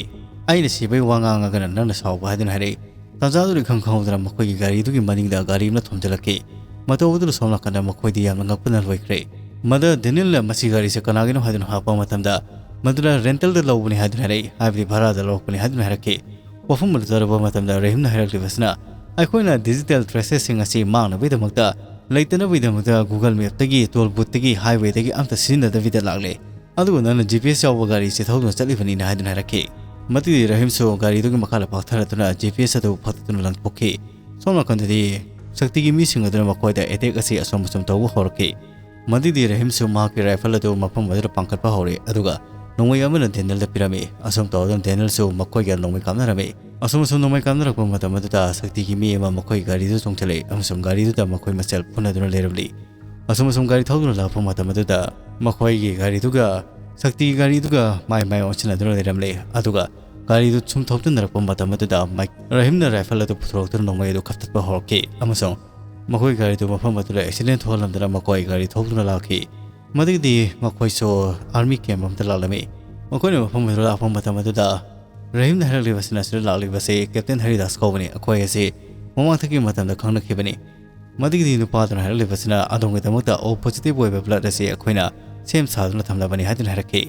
"ꯑꯩꯅ ꯁꯤꯕꯒꯤ ꯋꯥ ꯉꯥꯡꯉꯒꯅ ꯅꯪꯅ ꯁꯥꯎꯕ" ꯍꯥꯏꯗꯨꯅ ꯍꯥꯏꯔꯛꯏ꯫ ꯇꯥꯟꯖꯥꯗꯨꯗ ꯏꯈꯪ ꯈꯪꯍꯧꯗꯅ ꯃꯈꯣꯏꯒꯤ ꯒꯥꯔꯤꯗꯨꯒꯤ ꯃꯅꯤꯡꯗ ꯒꯥꯔꯤ ꯑꯃꯅ ꯊꯣꯝꯖꯤꯜꯂꯛꯈꯤ꯫ ꯃꯇꯧ ꯑꯗꯨꯗ ꯁꯣꯝ ꯅꯥꯀꯟꯗ ꯃꯈꯣꯏꯗꯤ ꯌꯥꯝꯅ ꯉꯛꯄꯅ ꯂꯣꯏꯈ꯭ꯔꯦ꯫ ꯃꯗ ꯗꯦꯅꯤꯜꯅ ꯃꯁꯤ ꯒꯥꯔꯤꯁꯦ ꯀꯅꯥꯒꯤꯅꯣ ꯍꯥꯏꯗꯨꯅ ꯍꯪꯂꯛꯄ ꯃꯇꯝꯗ, ꯃꯗꯨꯅ ꯔꯦꯟꯇꯦꯜꯗ ꯂꯧꯕꯅꯤ ꯍꯥꯏꯗꯨꯅ ꯍꯥꯏꯔꯛꯏ, ꯍꯥꯏꯕꯗꯤ ꯚꯔꯥꯗ ꯂꯧꯔꯛꯄꯅꯤ ꯍꯥꯏꯗꯨꯅ ꯍꯥꯏꯔꯛꯈꯤ꯫ ꯋꯥꯐꯝ ꯑꯗꯨ ꯇꯥꯔꯕ ꯃꯇꯝꯗ ꯔꯍꯤꯝꯅ ꯍꯥꯏꯔꯛꯂꯤꯕꯁꯤꯅ, "ꯑꯩꯈꯣꯏꯅ ꯗꯤꯖꯤꯇꯦꯜ ꯇ꯭ꯔꯦꯁꯦꯁꯁꯤꯡ ꯑꯁꯤ ꯃꯥꯡꯅꯕꯒꯤꯗꯃꯛꯇ, ꯂꯩꯇꯅꯕꯒꯤꯗꯃꯛꯇ Google Mapꯇꯒꯤ, ꯇꯣꯜ ꯕꯨꯠꯇꯒꯤ, ꯍꯥꯏꯋꯦꯗꯒꯤ ꯑꯝꯇ ꯁꯤꯖꯤꯟꯅꯗꯕꯤꯗ ꯂꯥꯛꯂꯦ꯫ ꯑꯗꯨꯒ ꯅꯪꯅ ꯖꯤ ꯄꯤ ꯑꯦꯁ ꯌꯥꯎꯕ ꯒꯥꯔꯤꯁꯦ ꯊꯧꯗꯨꯅ ꯆꯠꯂꯤꯕꯅꯤꯅ" ꯍꯥꯏꯗꯨꯅ ꯍꯥꯏꯔꯛꯈꯤ꯫ ꯃꯗꯨꯗꯤ ꯔꯍꯤꯝꯁꯨ ꯒꯥꯔꯤꯗꯨꯒꯤ ꯃꯈꯥꯗ ꯄꯥꯛꯊꯔꯗꯨꯅ ꯖꯤ ꯄꯤ ꯑꯦꯁ ꯑꯗꯨ ꯐꯥꯛꯇꯣꯛꯇꯨꯅ ꯂꯪꯊꯣꯛꯈꯤ꯫ ꯁꯣꯝ ꯅꯥꯀꯟꯗꯗꯤ ꯁꯛꯇꯤꯒꯤ ꯃꯤꯁꯤꯡ ꯑꯗꯨꯅ ꯃꯈꯣꯏꯗ ꯑꯦꯇꯦꯛ ꯑꯁꯤ ꯑꯁꯣꯝ ꯑꯁꯣꯝ ꯇꯧꯕ ꯍꯧꯔꯛꯈꯤ꯫ ꯃꯗꯨꯗꯤ ꯔꯍꯤꯝꯁꯨ ꯃꯍꯥꯛꯀꯤ ꯔꯥꯏꯐꯜ ꯑꯗꯨ ꯃꯐꯝ ꯑꯗꯨꯗ ꯄꯥꯡꯈꯠꯄ ꯍꯧꯔꯦ, ꯑꯗꯨꯒ ꯅꯣꯡꯃꯩ ꯑꯃꯅ ꯗꯦꯅꯤꯜꯗ ꯄꯤꯔꯝꯃꯤ꯫ ꯑꯁꯨꯝ ꯇꯧꯗꯨꯅ ꯗꯦꯅꯤꯜꯁꯨ ꯃꯈꯣꯏꯒ ꯅꯣꯡꯃꯩ ꯀꯥꯞꯅꯔꯝꯃꯤ꯫ ꯑꯁꯨꯝ ꯑꯁꯨꯝ ꯅꯣꯡꯃꯩ ꯀꯥꯞꯅꯔꯛꯄ ꯃꯇꯝ ꯑꯗꯨꯗ ꯁꯛꯇꯤꯒꯤ ꯃꯤ ꯑꯃ ꯃꯈꯣꯏ ꯒꯥꯔꯤꯗꯨ ꯆꯣꯡꯁꯤꯜꯂꯛꯏ ꯑꯃꯁꯨꯡ ꯒꯥꯔꯤꯗꯨꯗ ꯃꯈꯣꯏ ꯃꯁꯦꯜ ꯐꯨꯅꯗꯨꯅ ꯂꯩꯔꯝꯂꯤ꯫ ꯑꯁꯨꯝ ꯑꯁꯨꯝ ꯒꯥꯔꯤ ꯊꯧꯗꯨꯅ ꯂꯥꯛꯄ ꯃꯇꯝ ꯑꯗꯨꯗ ꯃꯈꯣꯏꯒꯤ ꯒꯥꯔꯤꯗꯨꯒ ꯁꯛꯇꯤꯒꯤ ꯒꯥꯔꯤꯗꯨꯒ ꯃꯥꯏ ꯃꯥꯏ ꯑꯣꯟꯁꯤꯟꯅꯗꯨꯅ ꯂꯩꯔꯝꯂꯦ꯫ ꯑꯗꯨꯒ ꯒꯥꯔꯤꯗꯨ ꯁꯨꯝ ꯊꯧꯖꯤꯟꯅꯔꯛꯄ ꯃꯇꯝ ꯑꯗꯨꯗ ꯃꯥꯏ-, ꯔꯍꯤꯝꯅ ꯔꯥꯏꯐꯜ ꯑꯗꯨ ꯄꯨꯊꯣꯔꯛꯇꯨꯅ ꯅꯣꯡꯃꯩ ꯑꯗꯨ ꯀꯥꯞꯊꯠꯄ ꯍꯧꯔꯛꯈꯤ ꯑꯃꯁꯨꯡ ꯃꯈꯣꯏ ꯒꯥꯔꯤꯗꯨ ꯃꯐꯝ ꯑꯗꯨꯗ ꯑꯦꯛꯁꯤꯗꯦꯟ ꯊꯣꯛꯍꯜꯂꯝꯗꯨꯅ ꯃꯈꯣꯏ ꯒꯥꯔꯤ ꯊꯧꯗꯨꯅ ꯂꯥꯛꯈꯤ꯫ ꯃꯗꯨꯒꯤꯗꯤ ꯃꯈꯣꯏꯁꯨ ꯑꯥꯔꯃꯤ ꯀꯦꯝꯞ ꯑꯃꯗ ꯂꯥꯛꯂꯝꯃꯤ꯫ ꯃꯈꯣꯏꯅ ꯃꯐꯝ ꯑꯗꯨꯗ ꯂꯥꯛꯄ ꯃꯇꯝ ꯑꯗꯨꯗ ꯔꯍꯤꯝꯅ ꯍꯥꯏꯔꯛꯂꯤꯕꯁꯤꯅ ꯑꯁꯤꯗ ꯂꯥꯛꯂꯤꯕꯁꯤ ꯀꯦꯞꯇꯦꯟ ꯍꯔꯤꯗꯥꯁ ꯀꯧꯕꯅꯤ꯫ ꯑꯩꯈꯣꯏ ꯑꯁꯤ ꯃꯃꯥꯡꯊꯛꯀꯤ ꯃꯇꯝꯗ ꯈꯪꯅꯈꯤꯕꯅꯤ꯫ ꯃꯗꯨꯒꯤꯗꯤ ꯅꯨꯄꯥꯗꯨꯅ ꯍꯥꯏꯔꯛꯂꯤꯕꯁꯤꯅ ꯑꯗꯣꯝꯒꯤꯗꯃꯛꯇ ꯑꯣ ꯄꯣꯖꯤꯇꯤꯚ ꯑꯣꯏꯕ ꯕ꯭ꯂꯗ ꯑꯁꯤ ꯑꯩꯈꯣꯏꯅ ꯁꯦꯝ ꯁꯥꯗꯨꯅ ꯊꯝꯂꯕꯅꯤ ꯍꯥꯏꯗꯨꯅ ꯍꯥꯏꯔꯛꯈꯤ꯫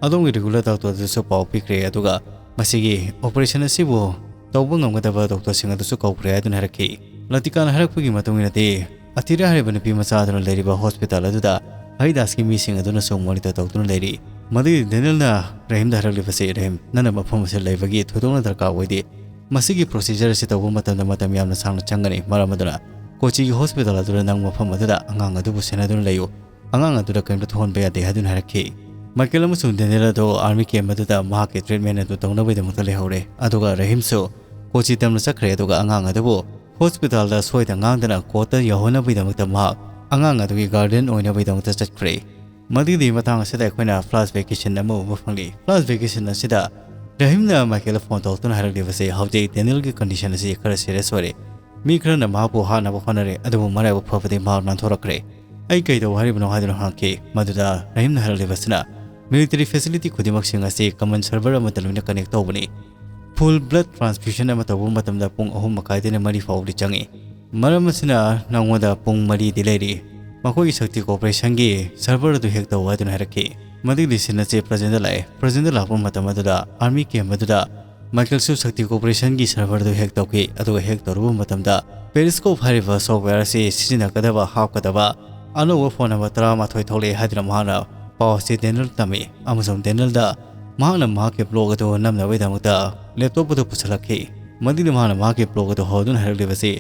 ꯑꯗꯣꯝꯒꯤ ꯔꯤꯒꯨꯂꯔ ꯗꯣꯛꯇꯔꯗꯨꯁꯨ ꯄꯥꯎ ꯄꯤꯈ꯭ꯔꯦ, ꯑꯗꯨꯒ ꯃꯁꯤꯒꯤ ꯑꯣꯄꯔꯦꯁꯟ ꯑꯁꯤꯕꯨ ꯇꯧꯕ ꯉꯝꯒꯗꯕ ꯗꯣꯛꯇꯔꯁꯤꯡ ꯑꯗꯨꯁꯨ ꯀꯧꯈ꯭ꯔꯦ ꯍꯥꯏꯗꯨꯅ ꯍꯥꯏꯔꯛꯈꯤ꯫ ꯂꯇꯤꯀꯥꯅ ꯍꯥꯏꯔꯛꯄꯒꯤ ꯃꯇꯨꯡ ꯏꯟꯅꯗꯤ, ꯑꯇꯤꯔꯥ ꯍꯥꯏꯔꯤꯕ ꯅꯨꯄꯤ ꯃꯆꯥ ꯑꯗꯨꯅ ꯂꯩꯔꯤꯕ ꯍꯣꯁꯄꯤꯇꯥꯜ ꯑꯗꯨꯗ ꯍꯔꯤꯗꯥꯁꯀꯤ ꯃꯤꯁꯤꯡ ꯑꯗꯨꯅꯁꯨ ꯃꯣꯅꯤꯇꯔ ꯇꯧꯗꯨꯅ ꯂꯩꯔꯤ꯫ ꯃꯗꯨꯒꯤ ꯗꯦꯅꯤꯜꯅ ꯔꯍꯤꯝꯗ ꯍꯥꯏꯔꯛꯂꯤꯕꯁꯤ, "ꯔꯍꯤꯝ, ꯅꯪꯅ ꯃꯐꯝ ꯑꯁꯤꯗ ꯂꯩꯕꯒꯤ ꯊꯣꯏꯗꯣꯛꯅ ꯗꯔꯀꯥꯔ ꯑꯣꯏꯗꯦ꯫ ꯃꯁꯤꯒꯤ ꯄ꯭ꯔꯣꯁꯤꯖꯔ ꯑꯁꯤ ꯇꯧꯕ ꯃꯇꯝꯗ ꯃꯇꯝ ꯌꯥꯝꯅ ꯁꯥꯡꯅ ꯆꯪꯒꯅꯤ꯫ ꯃꯔꯝ ꯑꯗꯨꯅ ꯀꯣꯆꯤꯒꯤ ꯍꯣꯁꯄꯤꯇꯥꯜ ꯑꯗꯨꯗ ꯅꯪ ꯃꯐꯝ ꯑꯗꯨꯗ ꯑꯉꯥꯡ ꯑꯗꯨꯕꯨ ꯁꯦꯟꯅꯗꯨꯅ ꯂꯩꯌꯨ꯫ ꯑꯉꯥꯡ ꯑꯗꯨꯗ ꯀꯔꯤꯝꯇ ꯊꯣꯛꯍꯟꯕ ꯌꯥꯗꯦ" ꯍꯥꯏꯗꯨꯅ ꯍꯥꯏꯔꯛꯈꯤ꯫ ꯃꯥꯏꯀꯦꯜ ꯑꯃꯁꯨꯡ ꯗꯦꯅꯤꯜ ꯑꯗꯨ ꯑꯥꯔꯃꯤ ꯀꯦꯝꯞ ꯑꯗꯨꯗ ꯃꯍꯥꯛꯀꯤ ꯇ꯭ꯔꯤꯠꯃꯦꯟ ꯑꯗꯨ ꯇꯧꯅꯕꯒꯤꯗꯃꯛꯇ ꯂꯩꯍꯧꯔꯦ, ꯑꯗꯨꯒ ꯔꯍꯤꯝꯁꯨ ꯀꯣꯆꯤ ꯇꯝꯅ ꯆꯠꯈ꯭ꯔꯦ, ꯑꯗꯨꯒ ꯑꯉꯥꯡ ꯑꯗꯨꯕꯨ ꯍꯣꯁꯄꯤꯇꯥꯜꯗ ꯁꯣꯏꯗ ꯉꯥꯝꯗꯅ ꯀꯣꯔꯠꯇ ꯌꯧꯍꯟꯅꯕꯒꯤꯗꯃꯛꯇ ꯃꯍꯥꯛ ꯑꯉꯥꯡ ꯑꯗꯨꯒꯤ ꯒꯥꯔꯗꯤꯌꯟ ꯑꯣꯏꯅꯕꯒꯤꯗꯃꯛꯇ ꯆꯠꯈ꯭ꯔꯦ꯫ ꯃꯗꯨꯒꯤꯗꯤ ꯃꯇꯥꯡ ꯑꯁꯤꯗ ꯑꯩꯈꯣꯏꯅ ꯐ꯭ꯂꯥꯁ ꯕꯦꯛ ꯁꯤꯟ ꯑꯃ ꯎꯕ ꯐꯪꯂꯤ꯫ ꯐ꯭ꯂꯥꯁ ꯕꯦꯛ ꯁꯤꯟ ꯑꯁꯤꯗ ꯔꯍꯤꯝꯅ ꯃꯥꯏꯀꯦꯜꯗ ꯐꯣꯟ ꯇꯧꯔꯛꯇꯨꯅ ꯍꯥꯏꯔꯛꯂꯤꯕꯁꯤ, "ꯍꯧꯖꯤꯛ ꯗꯦꯅꯤꯜꯒꯤ ꯀꯟꯗꯤꯁꯟ ꯑꯁꯤ ꯈꯔ ꯁꯤꯔꯤꯌꯁ ꯑꯣꯏꯔꯦ꯫ ꯃꯤ ꯈꯔꯅ ꯃꯍꯥꯛꯄꯨ ꯍꯥꯠꯅꯕ ꯍꯣꯠꯅꯔꯦ, ꯑꯗꯨꯕꯨ ꯃꯔꯥꯏꯕꯛ ꯐꯕꯗꯤ ꯃꯍꯥꯛ ꯅꯥꯟꯊꯣꯔꯛꯈ꯭ꯔꯦ꯫ ꯑꯩ ꯀꯩ ꯇꯧ ꯍꯥꯏꯔꯤꯕꯅꯣ?" ꯍꯥꯏꯗꯨꯅ ꯍꯪꯉꯛꯈꯤ꯫ ꯃꯗꯨꯗ ꯔꯍꯤꯝꯅ ꯍꯥꯏꯔꯛꯂꯤꯕꯁꯤꯅ, "ꯃꯤꯂꯤꯇꯔꯤ ꯐꯦꯁꯤꯂꯤꯇꯤ ꯈꯨꯗꯤꯡꯃꯛꯁꯤꯡ ꯑꯁꯤ ꯀꯃꯟ ꯁꯔꯚꯔ ꯑꯃꯗ ꯂꯣꯏꯅ ꯀꯅꯦꯛ ꯇꯧꯕꯅꯤ꯫ ꯐꯨꯜ ꯕ꯭ꯂꯗ ꯇ꯭ꯔꯥꯟꯁꯐ꯭ꯌꯨꯖꯟ ꯑꯃ ꯇꯧꯕ ꯃꯇꯝꯗ ꯄꯨꯡ ꯑꯍꯨꯝ ꯃꯈꯥꯏꯗꯩꯅ ꯃꯔꯤ ꯐꯥꯎꯕꯗꯤ ꯆꯪꯏ꯫ ꯃꯔꯝ ꯑꯁꯤꯅ ꯅꯉꯣꯟꯗ ꯄꯨꯡ ꯃꯔꯤꯗꯤ ꯂꯩꯔꯤ꯫ ꯃꯈꯣꯏꯒꯤ ꯁꯛꯇꯤ ꯀꯣꯔꯄꯣꯔꯦꯁꯟꯒꯤ ꯁꯔꯚꯔ ꯑꯗꯨ ꯍꯦꯛ ꯇꯧ" ꯍꯥꯏꯗꯨꯅ ꯍꯥꯏꯔꯛꯈꯤ꯫ ꯃꯗꯨꯒꯤ ꯁꯤꯟ ꯑꯁꯤ ꯄ꯭ꯔꯖꯦꯟꯗ ꯂꯥꯛꯑꯦ꯫ ꯄ꯭ꯔꯖꯦꯟꯗ ꯂꯥꯛꯄ ꯃꯇꯝ ꯑꯗꯨꯗ ꯑꯥꯔꯃꯤ ꯀꯦꯝꯞ ꯑꯗꯨꯗ ꯃꯥꯏꯀꯦꯜꯁꯨ ꯁꯛꯇꯤ ꯀꯣꯔꯄꯣꯔꯦꯁꯟꯒꯤ ꯁꯔꯚꯔ ꯑꯗꯨ ꯍꯦꯛ ꯇꯧꯈꯤ, ꯑꯗꯨꯒ ꯍꯦꯛ ꯇꯧꯔꯨꯕ ꯃꯇꯝꯗ ꯄꯦꯔꯤꯁꯀꯣꯞ ꯍꯥꯏꯔꯤꯕ ꯁꯣꯐꯋꯦꯌꯔ ꯑꯁꯤ ꯁꯤꯖꯤꯟꯅꯒꯗꯕ ꯍꯥꯞꯀꯗꯕ ꯑꯅꯧꯕ ꯐꯣꯟ ꯅꯝꯕꯔ ꯇꯔꯥꯃꯥꯊꯣꯏ ꯊꯣꯛꯂꯛꯑꯦ ꯍꯥꯏꯗꯨꯅ ꯃꯍꯥꯛꯅ ꯄꯥꯎ ꯑꯁꯤ ꯗꯦꯅꯤꯜꯗ ꯇꯝꯃꯤ, ꯑꯃꯁꯨꯡ ꯗꯦꯅꯤꯜꯗ ꯃꯍꯥꯛꯅ ꯃꯍꯥꯛꯀꯤ ꯕ꯭ꯂꯣꯒ ꯑꯗꯨ ꯅꯝꯅꯕꯒꯤꯗꯃꯛꯇ ꯂꯦꯞꯇꯣꯞ ꯑꯗꯨ ꯄꯨꯁꯤꯜꯂꯛꯈꯤ꯫ ꯃꯗꯨꯗ ꯃꯍꯥꯛꯅ ꯃꯍꯥꯛꯀꯤ ꯕ꯭ꯂꯣꯒ ꯑꯗꯨ ꯍꯧꯗꯨꯅ ꯍꯥꯏꯔꯛꯂꯤꯕꯁꯤ,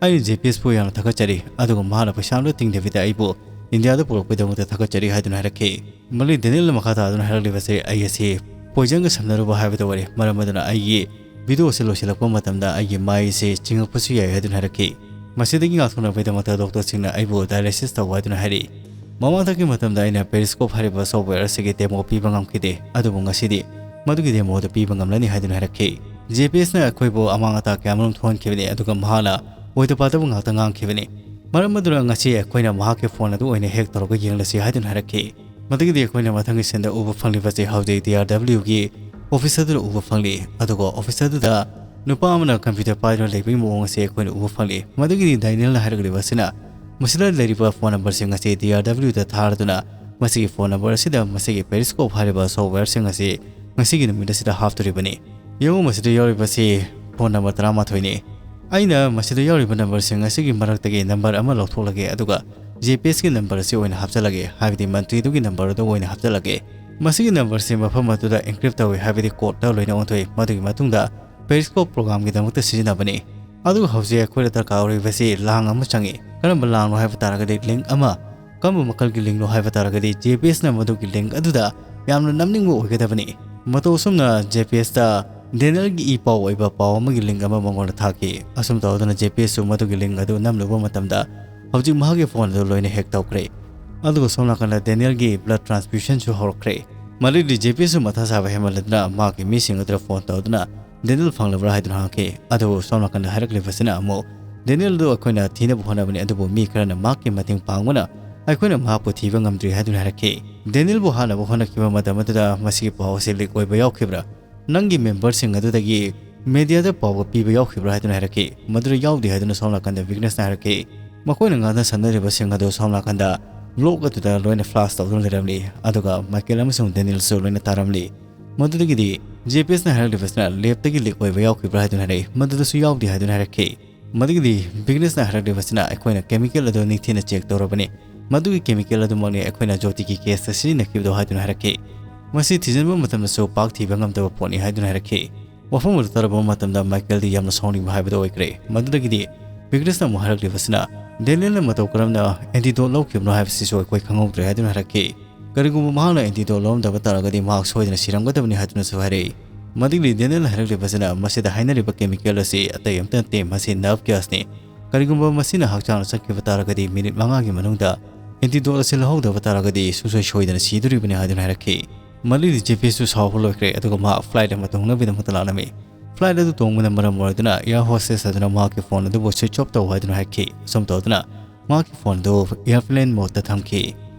"ꯑꯩꯅ ꯖꯦ ꯄꯤ ꯑꯦꯁꯄꯨ ꯌꯥꯝꯅ ꯊꯥꯒꯠꯆꯔꯤ, ꯑꯗꯨꯒ ꯃꯍꯥꯛꯅ ꯄꯩꯁꯥ ꯑꯃꯠꯇ ꯇꯤꯡꯗꯕꯤꯗ ꯑꯩꯕꯨ ꯏꯟꯗꯤꯌꯥꯗ ꯄꯨꯔꯛꯄꯒꯤꯗꯃꯛꯇ ꯊꯥꯒꯠꯆꯔꯤ" ꯍꯥꯏꯗꯨꯅ ꯍꯥꯏꯔꯛꯈꯤ꯫ ꯃꯗꯨꯗ ꯗꯦꯅꯤꯜꯅ ꯃꯈꯥ ꯇꯥꯗꯨꯅ ꯍꯥꯏꯔꯛꯂꯤꯕꯁꯤ, "ꯑꯩ ꯑꯁꯤ ꯄꯣꯏꯖꯟꯒ ꯁꯝꯅꯔꯨꯕ ꯍꯥꯏꯕꯗꯨ ꯑꯣꯏꯔꯦ, ꯃꯔꯝ ꯑꯗꯨꯅ ꯑꯩꯒꯤ ꯚꯤꯗꯤꯑꯣ ꯑꯁꯤ ꯂꯣꯏꯁꯤꯜꯂꯛꯄ ꯃꯇꯝꯗ ꯑꯩꯒꯤ ꯃꯥꯏꯁꯦ ꯆꯤꯡꯉꯛꯄꯁꯨ ꯌꯥꯏ ꯍꯥꯏꯗꯨꯅ ꯍꯥꯏꯔꯛꯈꯤ꯫ ꯃꯁꯤꯗꯒꯤ ꯉꯥꯛꯊꯣꯛꯅꯕꯒꯤꯗꯃꯛꯇ ꯗꯣꯛꯇꯔꯁꯤꯡꯅ ꯑꯩꯕꯨ dialysis ꯇꯧ ꯍꯥꯏꯗꯨꯅ ꯍꯥꯏꯔꯛꯏ꯫ ꯃꯃꯥꯡꯊꯛꯀꯤ ꯃꯇꯝꯗ ꯑꯩꯅ Periscope ꯍꯥꯏꯔꯤꯕ software ꯑꯁꯤꯒꯤ demo ꯄꯤꯕ ꯉꯝꯈꯤꯗꯦ, ꯑꯗꯨꯕꯨ ꯉꯁꯤꯗꯤ ꯃꯗꯨꯒꯤ demo ꯑꯗꯨ ꯄꯤꯕ ꯉꯝꯂꯅꯤ ꯍꯥꯏꯗꯨꯅ ꯍꯥꯏꯔꯛꯈꯤ꯫ JPS ꯅ ꯑꯩꯈꯣꯏꯕꯨ ꯑꯃꯥꯡ ꯑꯇꯥ ꯀꯌꯥꯃꯔꯨꯝ ꯊꯣꯛꯍꯟꯈꯤꯕꯅꯤ, ꯑꯗꯨꯒ ꯃꯍꯥꯛꯅ ꯑꯣꯏꯗ ꯄꯥꯗꯕ ꯉꯥꯛꯇ ꯉꯥꯡꯈꯤꯕꯅꯤ꯫ ꯃꯔꯝ ꯑꯗꯨꯅ ꯉꯁꯤ ꯑꯩꯈꯣꯏꯅ ꯃꯍꯥꯛꯀꯤ phone ꯑꯗꯨ ꯑꯣꯏꯅ hack ꯇꯧꯔꯒ ꯌꯦꯡꯂꯁꯤ ꯍꯥꯏꯗꯨꯅ ꯍꯥꯏꯔꯛꯈꯤ꯫ ꯃꯗꯨꯒꯤꯗꯤ ꯑꯩꯈꯣꯏꯅ ꯃꯊꯪꯒꯤ scene ꯗ ꯎꯕ ꯐꯪꯂꯤꯕꯁꯤ ꯍꯧꯖꯤꯛ DRW ꯒꯤ office ꯑꯗꯨꯗ ꯎꯕ ꯐꯪꯂꯤ꯫ ꯑꯗꯨꯒ office ꯑꯗꯨꯗ ꯅꯨꯄꯥ ꯑꯃꯅ computer ꯄꯥꯏꯗꯨꯅ ꯂꯩꯕꯒꯤ ꯃꯑꯣꯡ ꯑꯁꯤ ꯑꯩꯈꯣꯏꯅ ꯎꯕ ꯐꯪꯂꯤ꯫ ꯃꯗꯨꯒꯤꯗꯤ Daniel ꯅ ꯍꯥꯏꯔꯛꯂꯤꯕ ꯑꯁꯤꯅ ꯃꯁꯤꯗ ꯂꯩꯔꯤꯕ phone number ꯁꯤꯡ ꯑꯁꯤ DRW ꯗ ꯊꯥꯔꯗꯨꯅ ꯃꯁꯤꯒꯤ phone number ꯑꯁꯤꯗ ꯃꯁꯤꯒꯤ Periscope ꯍꯥꯏꯔꯤꯕ software ꯁꯤꯡ ꯑꯁꯤ ꯉꯁꯤꯒꯤ ꯅꯨꯃꯤꯠ ꯑꯁꯤꯗ ꯍꯥꯞꯇꯣꯔꯤꯕꯅꯤ꯫ ꯌꯦꯡꯉꯨ, ꯃꯁꯤꯗ ꯌꯥꯎꯔꯤꯕꯁꯤ phone number ꯇꯔꯥꯃꯥꯊꯣꯏꯅꯤ꯫ ꯑꯩꯅ ꯃꯁꯤꯗ ꯌꯥꯎꯔꯤꯕ number ꯁꯤꯡ ꯑꯁꯤꯒꯤ ꯃꯔꯛꯇꯒꯤ number ꯑꯃ ꯂꯧꯊꯣꯛꯂꯒꯦ, ꯑꯗꯨꯒ JPS ꯀꯤ number ꯑꯁꯤ ꯑꯣꯏꯅ ꯍꯥꯞꯆꯤꯜꯂꯒꯦ, ꯍꯥꯏꯕꯗꯤ ꯃꯟꯇ꯭ꯔꯤꯗꯨꯒꯤ number ꯑꯗꯨ ꯑꯣꯏꯅ ꯍꯥꯞꯆꯤꯜꯂꯒꯦ꯫ ꯃꯁꯤꯒꯤ number ꯁꯤ ꯃꯐꯝ ꯑꯗꯨꯗ encrypt ꯇꯧꯏ, ꯍꯥꯏꯕꯗꯤ code ꯇ ꯂꯣꯏꯅ ꯑꯣꯟꯊꯣꯛꯏ꯫ ꯃꯗꯨꯒꯤ ꯃꯇꯨꯡꯗ Periscope program ꯒꯤꯗꯃꯛꯇ ꯁꯤꯖꯤꯟꯅꯕꯅꯤ꯫ ꯑꯗꯨꯒ ꯍꯧꯖꯤꯛ ꯑꯩꯈꯣꯏꯅ ꯗꯔꯀꯥꯔ ꯑꯣꯏꯔꯤꯕꯁꯤ ꯂꯥꯡ ꯑꯃ ꯆꯪꯏ꯫ ꯀꯔꯝꯕ ꯂꯥꯡꯅꯣ ꯍꯥꯏꯕ ꯇꯥꯔꯒꯗꯤ, link ꯑꯃ꯫ ꯀꯔꯝꯕ ꯃꯈꯜꯒꯤ link ꯅꯣ ꯍꯥꯏꯕ ꯇꯥꯔꯒꯗꯤ, JPS ꯅ ꯃꯗꯨꯒꯤ link ꯑꯗꯨꯗ ꯌꯥꯝꯅ ꯅꯝꯅꯤꯡꯕ ꯑꯣꯏꯒꯗꯕꯅꯤ꯫ ꯃꯇꯧ ꯑꯁꯨꯝꯅ JPS ꯇ Daniel ꯒꯤ ꯏ ꯄꯥꯎ ꯑꯣꯏꯕ ꯄꯥꯎ ꯑꯃꯒꯤ link ꯑꯃ ꯃꯉꯣꯟꯗ ꯊꯥꯈꯤ꯫ ꯑꯁꯨꯝ ꯇꯧꯗꯨꯅ JPS ꯁꯨ ꯃꯗꯨꯒꯤ link ꯑꯗꯨ ꯅꯝꯂꯨꯕ ꯃꯇꯝꯗ ꯍꯧꯖꯤꯛ ꯃꯍꯥꯛꯀꯤ phone ꯑꯗꯨ ꯂꯣꯏꯅ hack ꯇꯧꯈ꯭ꯔꯦ꯫ ꯑꯗꯨꯒ ꯁꯣꯝ ꯅꯥꯀꯟꯗ Daniel ꯒꯤ blood transfusion ꯁꯨ ꯍꯧꯔꯛꯈ꯭ꯔꯦ꯫ ꯃꯗꯨꯗꯤ JPS ꯁꯨ ꯃꯊꯥ ꯁꯥꯕ ꯍꯦꯟꯃꯟꯂꯗꯨꯅ ꯃꯍꯥꯛꯀꯤ ꯃꯤꯁꯤꯡ ꯑꯗꯨꯗ phone ꯇꯧꯗꯨꯅ Daniel ꯐꯪꯂꯕ꯭ꯔꯥ ꯍꯥꯏꯗꯨꯅ ꯍꯪꯉꯛꯈꯤ꯫ ꯑꯗꯨꯕꯨ ꯁꯣꯝ ꯅꯥꯀꯟꯗ ꯍꯥꯏꯔꯛꯂꯤꯕꯁꯤꯅ ꯑꯃꯨꯛ Daniel ꯗꯨ ꯑꯩꯈꯣꯏꯅ ꯊꯤꯅꯕ ꯍꯣꯠꯅꯕꯅꯤ, ꯑꯗꯨꯕꯨ ꯃꯤ ꯈꯔꯅ ꯃꯍꯥꯛꯀꯤ ꯃꯇꯦꯡ ꯄꯥꯡꯕꯅ ꯑꯩꯈꯣꯏꯅ ꯃꯍꯥꯛꯄꯨ ꯊꯤꯕ ꯉꯝꯗ꯭ꯔꯤ ꯍꯥꯏꯗꯨꯅ ꯍꯥꯏꯔꯛꯈꯤ꯫ Daniel ꯕꯨ ꯍꯥꯠꯅꯕ ꯍꯣꯠꯅꯈꯤꯕ ꯃꯇꯝ ꯑꯗꯨꯗ ꯃꯁꯤꯒꯤ ꯄꯥꯎ ꯑꯁꯤ leak ꯑꯣꯏꯕ ꯌꯥꯎꯈꯤꯕ꯭ꯔꯥ? ꯅꯪꯒꯤ member ꯁꯤꯡ ꯑꯗꯨꯗꯒꯤ media ꯗ ꯄꯥꯎꯒ ꯄꯤꯕ ꯌꯥꯎꯈꯤꯕ꯭ꯔꯥ ꯍꯥꯏꯗꯨꯅ ꯍꯥꯏꯔꯛꯈꯤ꯫ ꯃꯗꯨꯗ ꯌꯥꯎꯗꯦ ꯍꯥꯏꯗꯨꯅ ꯁꯣꯝ ꯅꯥꯀꯟꯗ ꯕꯤꯒꯅꯦꯁꯅ ꯍꯥꯏꯔꯛꯈꯤ꯫ ꯃꯈꯣꯏꯅ ꯉꯥꯡꯅ ꯁꯛꯅꯔꯤꯕꯁꯤꯡ ꯑꯗꯨ ꯁꯣꯝ ꯅꯥꯀꯟꯗ blog ꯑꯗꯨꯗ ꯂꯣꯏꯅ flash ꯇꯧꯗꯨꯅ ꯂꯩꯔꯝꯂꯤ꯫ ꯑꯗꯨꯒ ꯃꯥꯏꯀꯦꯜ ꯑꯃꯁꯨꯡ ꯗꯦꯅꯤꯜꯁꯨ ꯂꯣꯏꯅ ꯇꯥꯔꯝꯂꯤ꯫ ꯃꯗꯨꯗꯒꯤꯗꯤ JPS ꯅ ꯍꯥꯏꯔꯛꯂꯤꯕꯁꯤꯅ lab ꯇꯒꯤ leak ꯑꯣꯏꯕ ꯌꯥꯎꯈꯤꯕ꯭ꯔꯥ ꯍꯥꯏꯗꯨꯅ ꯍꯥꯏꯔꯛꯏ꯫ ꯃꯗꯨꯗꯁꯨ ꯌꯥꯎꯗꯦ ꯍꯥꯏꯗꯨꯅ ꯍꯥꯏꯔꯛꯈꯤ꯫ ꯃꯗꯨꯒꯤꯗꯤ ꯕꯤꯒꯅꯦꯁꯅ ꯍꯥꯏꯔꯛꯂꯤꯕꯁꯤꯅ ꯑꯩꯈꯣꯏꯅ chemical ꯑꯗꯨ ꯅꯤꯡꯊꯤꯅ check ꯇꯧꯔꯕꯅꯤ꯫ ꯃꯗꯨꯒꯤ chemical ꯑꯗꯨꯃꯛꯅꯤ ꯑꯩꯈꯣꯏꯅ ꯖꯣꯇꯤꯒꯤ case ꯇ ꯁꯤꯖꯤꯟꯅꯈꯤꯕꯗꯣ ꯍꯥꯏꯗꯨꯅ ꯍꯥꯏꯔꯛꯈꯤ꯫ ꯃꯁꯤ ꯊꯤꯖꯤꯟꯕ ꯃꯇꯝꯗꯁꯨ ꯄꯥꯛ ꯊꯤꯕ ꯉꯝꯗꯕ ꯄꯣꯠꯅꯤ ꯍꯥꯏꯗꯨꯅ ꯍꯥꯏꯔꯛꯈꯤ꯫ ꯋꯥꯐꯝ ꯑꯗꯨ ꯇꯥꯔꯕ ꯃꯇꯝꯗ ꯃꯥꯏꯀꯦꯜꯗꯤ ꯌꯥꯝꯅ ꯁꯥꯎꯅꯤꯡꯕ ꯍꯥꯏꯕꯗꯨ ꯑꯣꯏꯈ꯭ꯔꯦ꯫ ꯃꯗꯨꯗꯒꯤꯗꯤ ꯕꯤꯒꯅꯦꯁꯅ ꯑꯃꯨꯛ ꯍꯥꯏꯔꯛꯂꯤꯕꯁꯤꯅ ꯗꯦꯅꯤꯜꯅ ꯃꯇꯧ ꯀꯔꯝꯅ antidote ꯂꯧꯈꯤꯕꯅꯣ ꯍꯥꯏꯕꯁꯤꯁꯨ ꯑꯩꯈꯣꯏ ꯈꯪꯍꯧꯗ꯭ꯔꯦ ꯍꯥꯏꯗꯨꯅ ꯍꯥꯏꯔꯛꯈꯤ꯫ ꯀꯔꯤꯒꯨꯝꯕ ꯃꯍꯥꯛꯅ antidote ꯂꯧꯔꯝꯗꯕ ꯇꯥꯔꯒꯗꯤ ꯃꯍꯥꯛ ꯁꯣꯏꯗꯅ ꯁꯤꯔꯝꯒꯗꯕꯅꯤ ꯍꯥꯏꯗꯨꯅꯁꯨ ꯍꯥꯏꯔꯛꯏ꯫ ꯃꯗꯨꯒꯤ ꯗꯦꯅꯤꯌꯦꯜꯅ ꯍꯥꯏꯔꯛꯂꯤꯕꯁꯤꯅ ꯃꯁꯤꯗ ꯍꯥꯏꯅꯔꯤꯕ chemical ꯑꯁꯤ ꯑꯇꯩ ꯑꯃꯠꯇ ꯅꯠꯇꯦ, ꯃꯁꯤ nerve gas ꯅꯤ꯫ ꯀꯔꯤꯒꯨꯝꯕ ꯃꯁꯤꯅ ꯍꯛꯆꯥꯡꯗ ꯆꯪꯈꯤꯕ ꯇꯥꯔꯒꯗꯤ ꯃꯤꯅꯤꯠ ꯃꯉꯥꯒꯤ ꯃꯅꯨꯡꯗ antidote ꯑꯁꯤ ꯂꯧꯍꯧꯗꯕ ꯇꯥꯔꯒꯗꯤ ꯁꯨꯡꯁꯣꯏ ꯁꯣꯏꯗꯅ ꯁꯤꯗꯣꯔꯤꯕꯅꯤ ꯍꯥꯏꯗꯨꯅ ꯍꯥꯏꯔꯛꯈꯤ꯫ ꯃꯗꯨꯒꯤꯗꯤ ꯖꯦ ꯄꯤ ꯑꯦꯁꯁꯨ ꯁꯥꯎꯕ ꯂꯣꯏꯈ꯭ꯔꯦ, ꯑꯗꯨꯒ ꯃꯍꯥꯛ flight ꯑꯃ ꯇꯣꯡꯅꯕꯒꯤꯗꯃꯛꯇ ꯂꯥꯛꯂꯝꯃꯤ꯫ Flight ꯑꯗꯨ ꯇꯣꯡꯕꯅ ꯃꯔꯝ ꯑꯣꯏꯗꯨꯅ air hostess ꯑꯗꯨꯅ ꯃꯍꯥꯛꯀꯤ phone ꯑꯗꯨꯕꯨ switch off ꯇꯧ ꯍꯥꯏꯗꯨꯅ ꯍꯥꯏꯈꯤ꯫ ꯑꯁꯨꯝ ꯇꯧꯗꯨꯅ ꯃꯍꯥꯛꯀꯤ phone ꯑꯗꯨ airplane modeꯇ ꯊꯝꯈꯤ꯫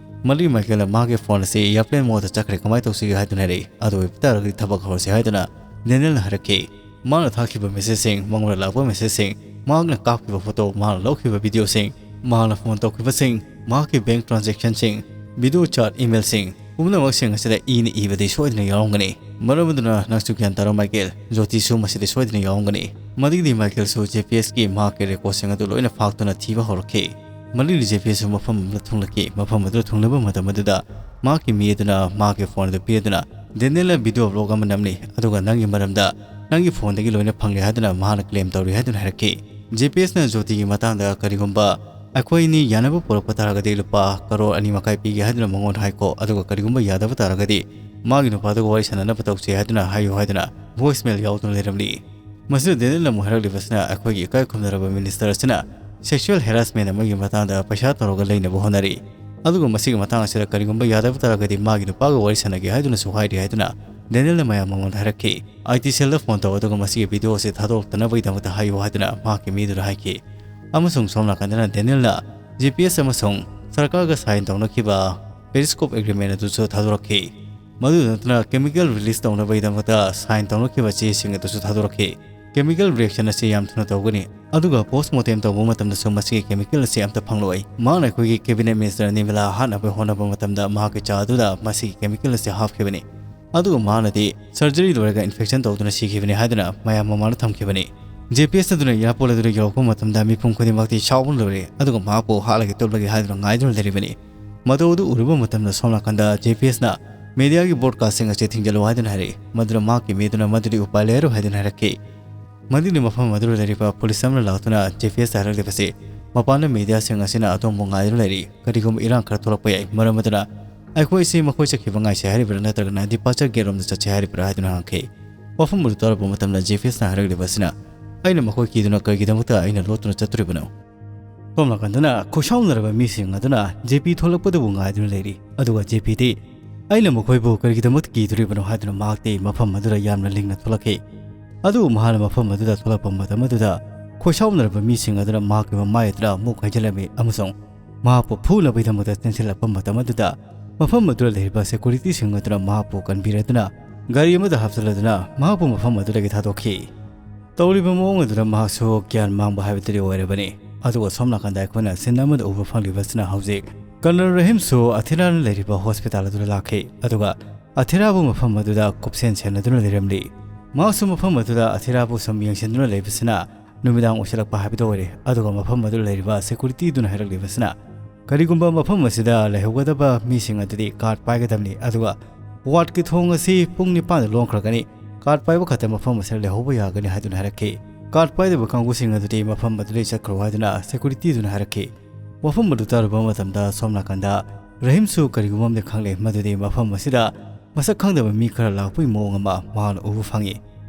ꯃꯗꯨꯒꯤ ꯃꯥꯏꯀꯦꯜꯅ ꯃꯍꯥꯛꯀꯤ phone ꯑꯁꯤ airplane modeꯇ ꯆꯠꯈ꯭ꯔꯦ, ꯀꯃꯥꯏꯅ ꯇꯧꯁꯤꯒꯦ ꯍꯥꯏꯗꯨꯅ ꯍꯥꯏꯔꯛꯏ꯫ ꯑꯗꯨ ꯑꯣꯏꯕ ꯇꯥꯔꯒꯗꯤ ꯊꯕꯛ ꯍꯧꯔꯁꯤ ꯍꯥꯏꯗꯨꯅ ꯗꯦꯅꯤꯌꯦꯜꯅ ꯍꯥꯏꯔꯛꯈꯤ꯫ ꯃꯍꯥꯛꯅ ꯊꯥꯈꯤꯕ messageꯁꯤꯡ, ꯃꯉꯣꯟꯗ ꯂꯥꯛꯄ messageꯁꯤꯡ, ꯃꯍꯥꯛꯅ ꯀꯥꯞꯈꯤꯕ photo, ꯃꯍꯥꯛꯅ ꯂꯧꯈꯤꯕ videoꯁꯤꯡ, ꯃꯍꯥꯛꯅ phone ꯇꯧꯈꯤꯕꯁꯤꯡ, ꯃꯍꯥꯛꯀꯤ bank transactionꯁꯤꯡ, video chat, emailꯁꯤꯡ ꯄꯨꯝꯅꯃꯛꯁꯤꯡ ꯑꯁꯤꯗ ꯏꯅ ꯏꯕꯗꯤ ꯁꯣꯏꯗꯅ ꯌꯥꯎꯔꯝꯒꯅꯤ꯫ ꯃꯔꯝ ꯑꯗꯨꯅ ꯅꯪꯁꯨ ꯒ꯭ꯌꯥꯟ ꯇꯥꯔꯣ ꯃꯥꯏꯀꯦꯜ, ꯖꯣꯇꯤꯁꯨ ꯃꯁꯤꯗ ꯁꯣꯏꯗꯅ ꯌꯥꯎꯔꯝꯒꯅꯤ꯫ ꯃꯗꯨꯒꯤꯗꯤ ꯃꯥꯏꯀꯦꯜꯁꯨ ꯖꯦ ꯄꯤ ꯑꯦꯁꯀꯤ ꯃꯍꯥꯛꯀꯤ recordꯁꯤꯡ ꯑꯗꯨ ꯂꯣꯏꯅ ꯐꯥꯛꯇꯨꯅ ꯊꯤꯕ ꯍꯧꯔꯛꯈꯤ꯫ ꯃꯗꯨꯒꯤꯗꯤ ꯖꯦ ꯄꯤ ꯑꯦꯁꯁꯨ ꯃꯐꯝ ꯑꯃꯗ ꯊꯨꯡꯂꯛꯈꯤ꯫ ꯃꯐꯝ ꯑꯗꯨꯗ ꯊꯨꯡꯂꯕ ꯃꯇꯝ ꯑꯗꯨꯗ ꯃꯍꯥꯛꯀꯤ ꯃꯤ ꯑꯗꯨꯅ ꯃꯍꯥꯛꯀꯤ phone ꯑꯗꯨ ꯄꯤꯔꯗꯨꯅ, "ꯗꯦꯅꯤꯌꯦꯜꯅ video vlog ꯑꯃ ꯅꯝꯂꯤ, ꯑꯗꯨꯒ ꯅꯪꯒꯤ ꯃꯔꯝꯗ ꯅꯪꯒꯤ phoneꯗꯒꯤ ꯂꯣꯏꯅ ꯐꯪꯂꯦ ꯍꯥꯏꯗꯨꯅ ꯃꯍꯥꯛꯅ claim ꯇꯧꯔꯤ" ꯍꯥꯏꯗꯨꯅ ꯍꯥꯏꯔꯛꯈꯤ꯫ ꯖꯦ ꯄꯤ ꯑꯦꯁꯅ ꯖꯣꯇꯤꯒꯤ ꯃꯇꯥꯡꯗ, "ꯀꯔꯤꯒꯨꯝꯕ ꯑꯩꯈꯣꯏ ꯑꯅꯤ ꯌꯥꯅꯕ ꯄꯨꯔꯛꯄ ꯇꯥꯔꯒꯗꯤ ꯂꯨꯄꯥ ꯀꯔꯣꯔ ꯑꯅꯤ ꯃꯈꯥꯏ ꯄꯤꯒꯦ" ꯍꯥꯏꯗꯨꯅ ꯃꯉꯣꯟꯗ ꯍꯥꯏꯀꯣ, ꯑꯗꯨꯒ ꯀꯔꯤꯒꯨꯝꯕ ꯌꯥꯗꯕ ꯇꯥꯔꯒꯗꯤ ꯃꯥꯒꯤ ꯅꯨꯄꯥꯗꯨꯒ ꯋꯥꯔꯤ ꯁꯥꯟꯅꯅꯕ ꯇꯧꯁꯤ ꯍꯥꯏꯗꯨꯅ ꯍꯥꯏꯌꯨ ꯍꯥꯏꯗꯨꯅ voicemail ꯌꯥꯎꯗꯨꯅ ꯂꯩꯔꯝꯂꯤ꯫ ꯃꯁꯤꯗ ꯗꯦꯅꯤꯌꯦꯜꯅ ꯑꯃꯨꯛ ꯍꯥꯏꯔꯛꯂꯤꯕꯁꯤꯅ, "ꯑꯩꯈꯣꯏꯒꯤ ꯏꯀꯥꯏ ꯈꯨꯝꯅꯔꯕ minister ꯑꯁꯤꯅ sexual harassment ꯑꯃꯒꯤ ꯃꯇꯥꯡꯗ ꯄꯩꯁꯥ ꯇꯧꯔꯒ ꯂꯩꯅꯕ ꯍꯣꯠꯅꯔꯤ, ꯑꯗꯨꯒ ꯃꯁꯤꯒꯤ ꯃꯇꯥꯡ ꯑꯁꯤꯗ ꯀꯔꯤꯒꯨꯝꯕ ꯌꯥꯗꯕ ꯇꯥꯔꯒꯗꯤ ꯃꯥꯒꯤ ꯅꯨꯄꯥꯒ ꯋꯥꯔꯤ ꯁꯥꯟꯅꯒꯦ" ꯍꯥꯏꯗꯨꯅꯁꯨ ꯍꯥꯏꯔꯤ ꯍꯥꯏꯗꯨꯅ ꯗꯦꯅꯤꯌꯦꯜꯅ ꯃꯌꯥꯝ ꯃꯉꯣꯟꯗ ꯍꯥꯏꯔꯛꯈꯤ꯫ "ꯑꯥꯏ ꯇꯤ cellꯗ phone ꯇꯧ, ꯑꯗꯨꯒ ꯃꯁꯤꯒꯤ video ꯑꯁꯤ ꯊꯥꯗꯣꯔꯛꯇꯅꯕꯒꯤꯗꯃꯛꯇ ꯍꯥꯏꯌꯨ" ꯍꯥꯏꯗꯨꯅ ꯃꯍꯥꯛꯀꯤ ꯃꯤꯗꯨꯗ ꯍꯥꯏꯈꯤ꯫ ꯑꯃꯁꯨꯡ ꯁꯣꯝ ꯅꯥꯀꯟꯗꯅ ꯗꯦꯅꯤꯌꯦꯜꯅ ꯖꯦ ꯄꯤ ꯑꯦꯁ ꯑꯃꯁꯨꯡ ꯁꯔꯀꯥꯔꯒ sign ꯇꯧꯅꯈꯤꯕ Periscope agreement ꯑꯗꯨꯁꯨ ꯊꯥꯗꯣꯔꯛꯈꯤ꯫ ꯃꯗꯨꯗ ꯅꯠꯇꯅ chemical release ꯇꯧꯅꯕꯒꯤꯗꯃꯛꯇ sign ꯇꯧꯅꯈꯤꯕ ꯆꯦꯁꯤꯡ ꯑꯗꯨꯁꯨ ꯊꯥꯗꯣꯔꯛꯈꯤ꯫ Chemical reaction ꯑꯁꯤ ꯌꯥꯝ ꯊꯨꯅ ꯇꯧꯒꯅꯤ, ꯑꯗꯨꯒ post mortem ꯇꯧꯕ ꯃꯇꯝꯗꯁꯨ ꯃꯁꯤꯒꯤ chemical ꯑꯁꯤ ꯑꯝꯇ ꯐꯪꯂꯣꯏ꯫ ꯃꯍꯥꯛꯅ ꯑꯩꯈꯣꯏꯒꯤ cabinet minister ꯅꯤꯔꯃꯂꯥ ꯍꯥꯠꯅꯕ ꯍꯣꯠꯅꯕ ꯃꯇꯝꯗ ꯃꯍꯥꯛꯀꯤ ꯆꯥ ꯑꯗꯨꯗ ꯃꯁꯤꯒꯤ chemical ꯑꯁꯤ ꯍꯥꯞꯈꯤꯕꯅꯤ꯫ ꯑꯗꯨꯒ ꯃꯍꯥꯛꯅꯗꯤ surgery ꯂꯣꯏꯔꯒ infection ꯇꯧꯗꯨꯅ ꯁꯤꯈꯤꯕꯅꯤ ꯍꯥꯏꯗꯨꯅ ꯃꯌꯥꯝ ꯃꯃꯥꯡꯗ ꯊꯝꯈꯤꯕꯅꯤ꯫ ꯖꯦ ꯄꯤ ꯑꯦꯁ ꯑꯗꯨꯅ airport ꯑꯗꯨꯗ ꯌꯧꯔꯛꯄ ꯃꯇꯝꯗ ꯃꯤꯄꯨꯝ ꯈꯨꯗꯤꯡꯃꯛꯇꯤ ꯁꯥꯎꯕꯅ ꯂꯣꯏꯔꯦ, ꯑꯗꯨꯒ ꯃꯍꯥꯛꯄꯨ ꯍꯥꯠꯂꯒꯦ ꯇꯨꯞꯂꯒꯦ ꯍꯥꯏꯗꯨꯅ ꯉꯥꯏꯗꯨꯅ ꯂꯩꯔꯤꯕꯅꯤ꯫ ꯃꯇꯧ ꯑꯗꯨ ꯎꯔꯨꯕ ꯃꯇꯝꯗ ꯁꯣꯝ ꯅꯥꯀꯟꯗ ꯖꯦ ꯄꯤ ꯑꯦꯁꯅ mediaꯒꯤ broadcastꯁꯤꯡ ꯑꯁꯤ ꯊꯤꯡꯖꯤꯜꯂꯨ ꯍꯥꯏꯗꯨꯅ ꯍꯥꯏꯔꯛꯏ꯫ ꯃꯗꯨꯗ ꯃꯍꯥꯛꯀꯤ ꯃꯤꯗꯨꯅ ꯃꯗꯨꯗꯤ ꯎꯄꯥꯏ ꯂꯩꯔꯣꯏ ꯍꯥꯏꯗꯨꯅ ꯍꯥꯏꯔꯛꯈꯤ꯫ ꯃꯗꯨꯗꯤ ꯃꯐꯝ ꯑꯗꯨꯗ ꯂꯩꯔꯤꯕ police ꯑꯃꯅ ꯂꯥꯛꯇꯨꯅ ꯖꯦ ꯄꯤ ꯑꯦꯁꯇ ꯍꯥꯏꯔꯛꯂꯤꯕꯁꯤ, "ꯃꯄꯥꯟꯗ mediaꯁꯤꯡ ꯑꯁꯤꯅ ꯑꯗꯣꯝꯕꯨ ꯉꯥꯏꯗꯨꯅ ꯂꯩꯔꯤ꯫ ꯀꯔꯤꯒꯨꯝꯕ ꯏꯔꯥꯡ ꯈꯔ ꯊꯣꯛꯂꯛꯄ ꯌꯥꯏ꯫ ꯃꯔꯝ ꯑꯗꯨꯅ ꯑꯩꯈꯣꯏ ꯑꯁꯤ ꯃꯈꯣꯏ ꯆꯠꯈꯤꯕ ꯉꯥꯏꯁꯤ ꯍꯥꯏꯔꯤꯕ꯭ꯔꯥ ꯅꯠꯇ꯭ꯔꯒꯅ departure gate ꯔꯣꯝꯗ ꯆꯠꯁꯤ ꯍꯥꯏꯔꯤꯕ꯭ꯔꯥ?" ꯍꯥꯏꯗꯨꯅ ꯍꯪꯈꯤ꯫ ꯋꯥꯐꯝ ꯑꯗꯨ ꯇꯥꯔꯨꯕ ꯃꯇꯝꯗ ꯖꯦꯐꯤꯁꯅ ꯍꯥꯏꯔꯛꯂꯤꯕ ꯑꯁꯤꯅ, "ꯑꯩꯅ ꯃꯈꯣꯏ ꯀꯤꯗꯨꯅ ꯀꯔꯤꯒꯤꯗꯃꯛꯇ ꯑꯩꯅ ꯂꯣꯠꯇꯨꯅ ꯆꯠꯇꯣꯔꯤꯕꯅꯣ?" ꯁꯣꯝ ꯅꯥꯀꯟꯗꯅ ꯈꯣꯏꯁꯥꯎꯅꯔꯕ ꯃꯤꯁꯤꯡ ꯑꯗꯨꯅ ꯖꯦꯄꯤ ꯊꯣꯛꯂꯛꯄꯗꯨꯕꯨ ꯉꯥꯏꯗꯨꯅ ꯂꯩꯔꯤ꯫ ꯑꯗꯨꯒ ꯖꯦꯄꯤꯗꯤ, "ꯑꯩꯅ ꯃꯈꯣꯏꯕꯨ ꯀꯔꯤꯒꯤꯗꯃꯛ ꯀꯤꯗꯣꯔꯤꯕꯅꯣ?" ꯍꯥꯏꯗꯨꯅ ꯃꯍꯥꯛꯇꯤ ꯃꯐꯝ ꯑꯗꯨꯗ ꯌꯥꯝꯅ ꯂꯤꯡꯅ ꯊꯣꯛꯂꯛꯈꯤ꯫ ꯑꯗꯨꯕꯨ ꯃꯍꯥꯛꯅ ꯃꯐꯝ ꯑꯗꯨꯗ ꯊꯣꯛꯂꯛꯄ ꯃꯇꯝ ꯑꯗꯨꯗ ꯈꯣꯏꯁꯥꯎꯅꯔꯕ ꯃꯤꯁꯤꯡ ꯑꯗꯨꯅ ꯃꯍꯥꯛꯀꯤ ꯃꯃꯥꯏ ꯑꯗꯨꯗ ꯑꯃꯨꯛ ꯍꯩꯖꯤꯜꯂꯝꯃꯤ ꯑꯃꯁꯨꯡ ꯃꯍꯥꯛꯄꯨ ꯐꯨꯅꯕꯒꯤꯗꯃꯛꯇ ꯆꯦꯟꯁꯤꯜꯂꯛꯄ ꯃꯇꯝ ꯑꯗꯨꯗ ꯃꯐꯝ ꯑꯗꯨꯗ ꯂꯩꯔꯤꯕ ꯁꯦꯀꯨꯔꯤꯇꯤꯁꯤꯡ ꯑꯗꯨꯅ ꯃꯍꯥꯛꯄꯨ ꯀꯟꯕꯤꯔꯗꯨꯅ ꯒꯥꯔꯤ ꯑꯃꯗ ꯍꯥꯞꯆꯤꯜꯂꯗꯨꯅ ꯃꯍꯥꯛꯄꯨ ꯃꯐꯝ ꯑꯗꯨꯗꯒꯤ ꯊꯥꯗꯣꯛꯈꯤ꯫ ꯇꯧꯔꯤꯕ ꯃꯑꯣꯡ ꯑꯗꯨꯗ ꯃꯍꯥꯛꯁꯨ ꯒ꯭ꯌꯥꯟ ꯃꯥꯡꯕ ꯍꯥꯏꯕꯗꯨꯗꯤ ꯑꯣꯏꯔꯕꯅꯤ꯫ ꯑꯗꯨꯒ ꯁꯣꯝ ꯅꯥꯀꯟꯗ ꯑꯩꯈꯣꯏꯅ ꯁꯤꯟ ꯑꯃꯗ ꯎꯕ ꯐꯪꯂꯤꯕꯁꯤꯅ ꯍꯧꯖꯤꯛ ꯀꯔꯅꯜ ꯔꯍꯤꯝꯁꯨ ꯑꯊꯤꯔꯥꯅ ꯂꯩꯔꯤꯕ ꯍꯣꯁꯄꯤꯇꯥꯜ ꯑꯗꯨꯗ ꯂꯥꯛꯈꯤ꯫ ꯑꯗꯨꯒ ꯑꯊꯤꯔꯥꯕꯨ ꯃꯐꯝ ꯑꯗꯨꯗ ꯀꯨꯞꯁꯦꯟ ꯁꯦꯟꯅꯗꯨꯅ ꯂꯩꯔꯝꯂꯤ꯫ ꯃꯍꯥꯛꯁꯨ ꯃꯐꯝ ꯑꯗꯨꯗ ꯑꯊꯤꯔꯥꯕꯨ ꯁꯨꯝ ꯌꯦꯡꯁꯤꯟꯗꯨꯅ ꯂꯩꯕꯁꯤꯅ ꯅꯨꯃꯤꯗꯥꯡ ꯑꯣꯏꯁꯤꯜꯂꯛꯄ ꯍꯥꯏꯕꯗꯨ ꯑꯣꯏꯔꯦ꯫ ꯑꯗꯨꯒ ꯃꯐꯝ ꯑꯗꯨꯗ ꯂꯩꯔꯤꯕ ꯁꯦꯀꯨꯔꯤꯇꯤꯗꯨꯅ ꯍꯥꯏꯔꯛꯂꯤꯕꯁꯤꯅ, "ꯀꯔꯤꯒꯨꯝꯕ ꯃꯐꯝ ꯑꯁꯤꯗ ꯂꯩꯍꯧꯒꯗꯕ ꯃꯤꯁꯤꯡ ꯑꯗꯨꯗꯤ ꯀꯥꯔꯗ ꯄꯥꯏꯒꯗꯕꯅꯤ, ꯑꯗꯨꯒ ꯋꯥꯔꯗꯀꯤ ꯊꯣꯡ ꯑꯁꯤ ꯄꯨꯡ ꯅꯤꯄꯥꯟꯗ ꯂꯣꯟꯈ꯭ꯔꯒꯅꯤ꯫ ꯀꯥꯔꯗ ꯄꯥꯏꯕ ꯈꯛꯇ ꯃꯐꯝ ꯑꯁꯤꯗ ꯂꯩꯍꯧꯕ ꯌꯥꯒꯅꯤ" ꯍꯥꯏꯗꯨꯅ ꯍꯥꯏꯔꯛꯈꯤ꯫ ꯀꯥꯔꯗ ꯄꯥꯏꯗꯕ ꯀꯥꯡꯕꯨꯁꯤꯡ ꯑꯗꯨꯗꯤ ꯃꯐꯝ ꯑꯗꯨꯗꯒꯤ ꯆꯠꯈ꯭ꯔꯣ ꯍꯥꯏꯗꯨꯅ ꯁꯦꯀꯨꯔꯤꯇꯤꯗꯨꯅ ꯍꯥꯏꯔꯛꯈꯤ꯫ ꯋꯥꯐꯝ ꯑꯗꯨ ꯇꯥꯔꯨꯕ ꯃꯇꯝꯗ ꯁꯣꯝ ꯅꯥꯀꯟꯗ ꯔꯍꯤꯝꯁꯨ ꯀꯔꯤꯒꯨꯝꯕ ꯑꯃꯗꯤ ꯈꯪꯂꯦ, ꯃꯗꯨꯗꯤ ꯃꯐꯝ ꯑꯁꯤꯗ ꯃꯁꯛ ꯈꯪꯗꯕ ꯃꯤ ꯈꯔ ꯂꯥꯛꯄꯒꯤ ꯃꯑꯣꯡ ꯑꯃ ꯃꯍꯥꯛꯅ ꯎꯕ ꯐꯪꯉꯤ꯫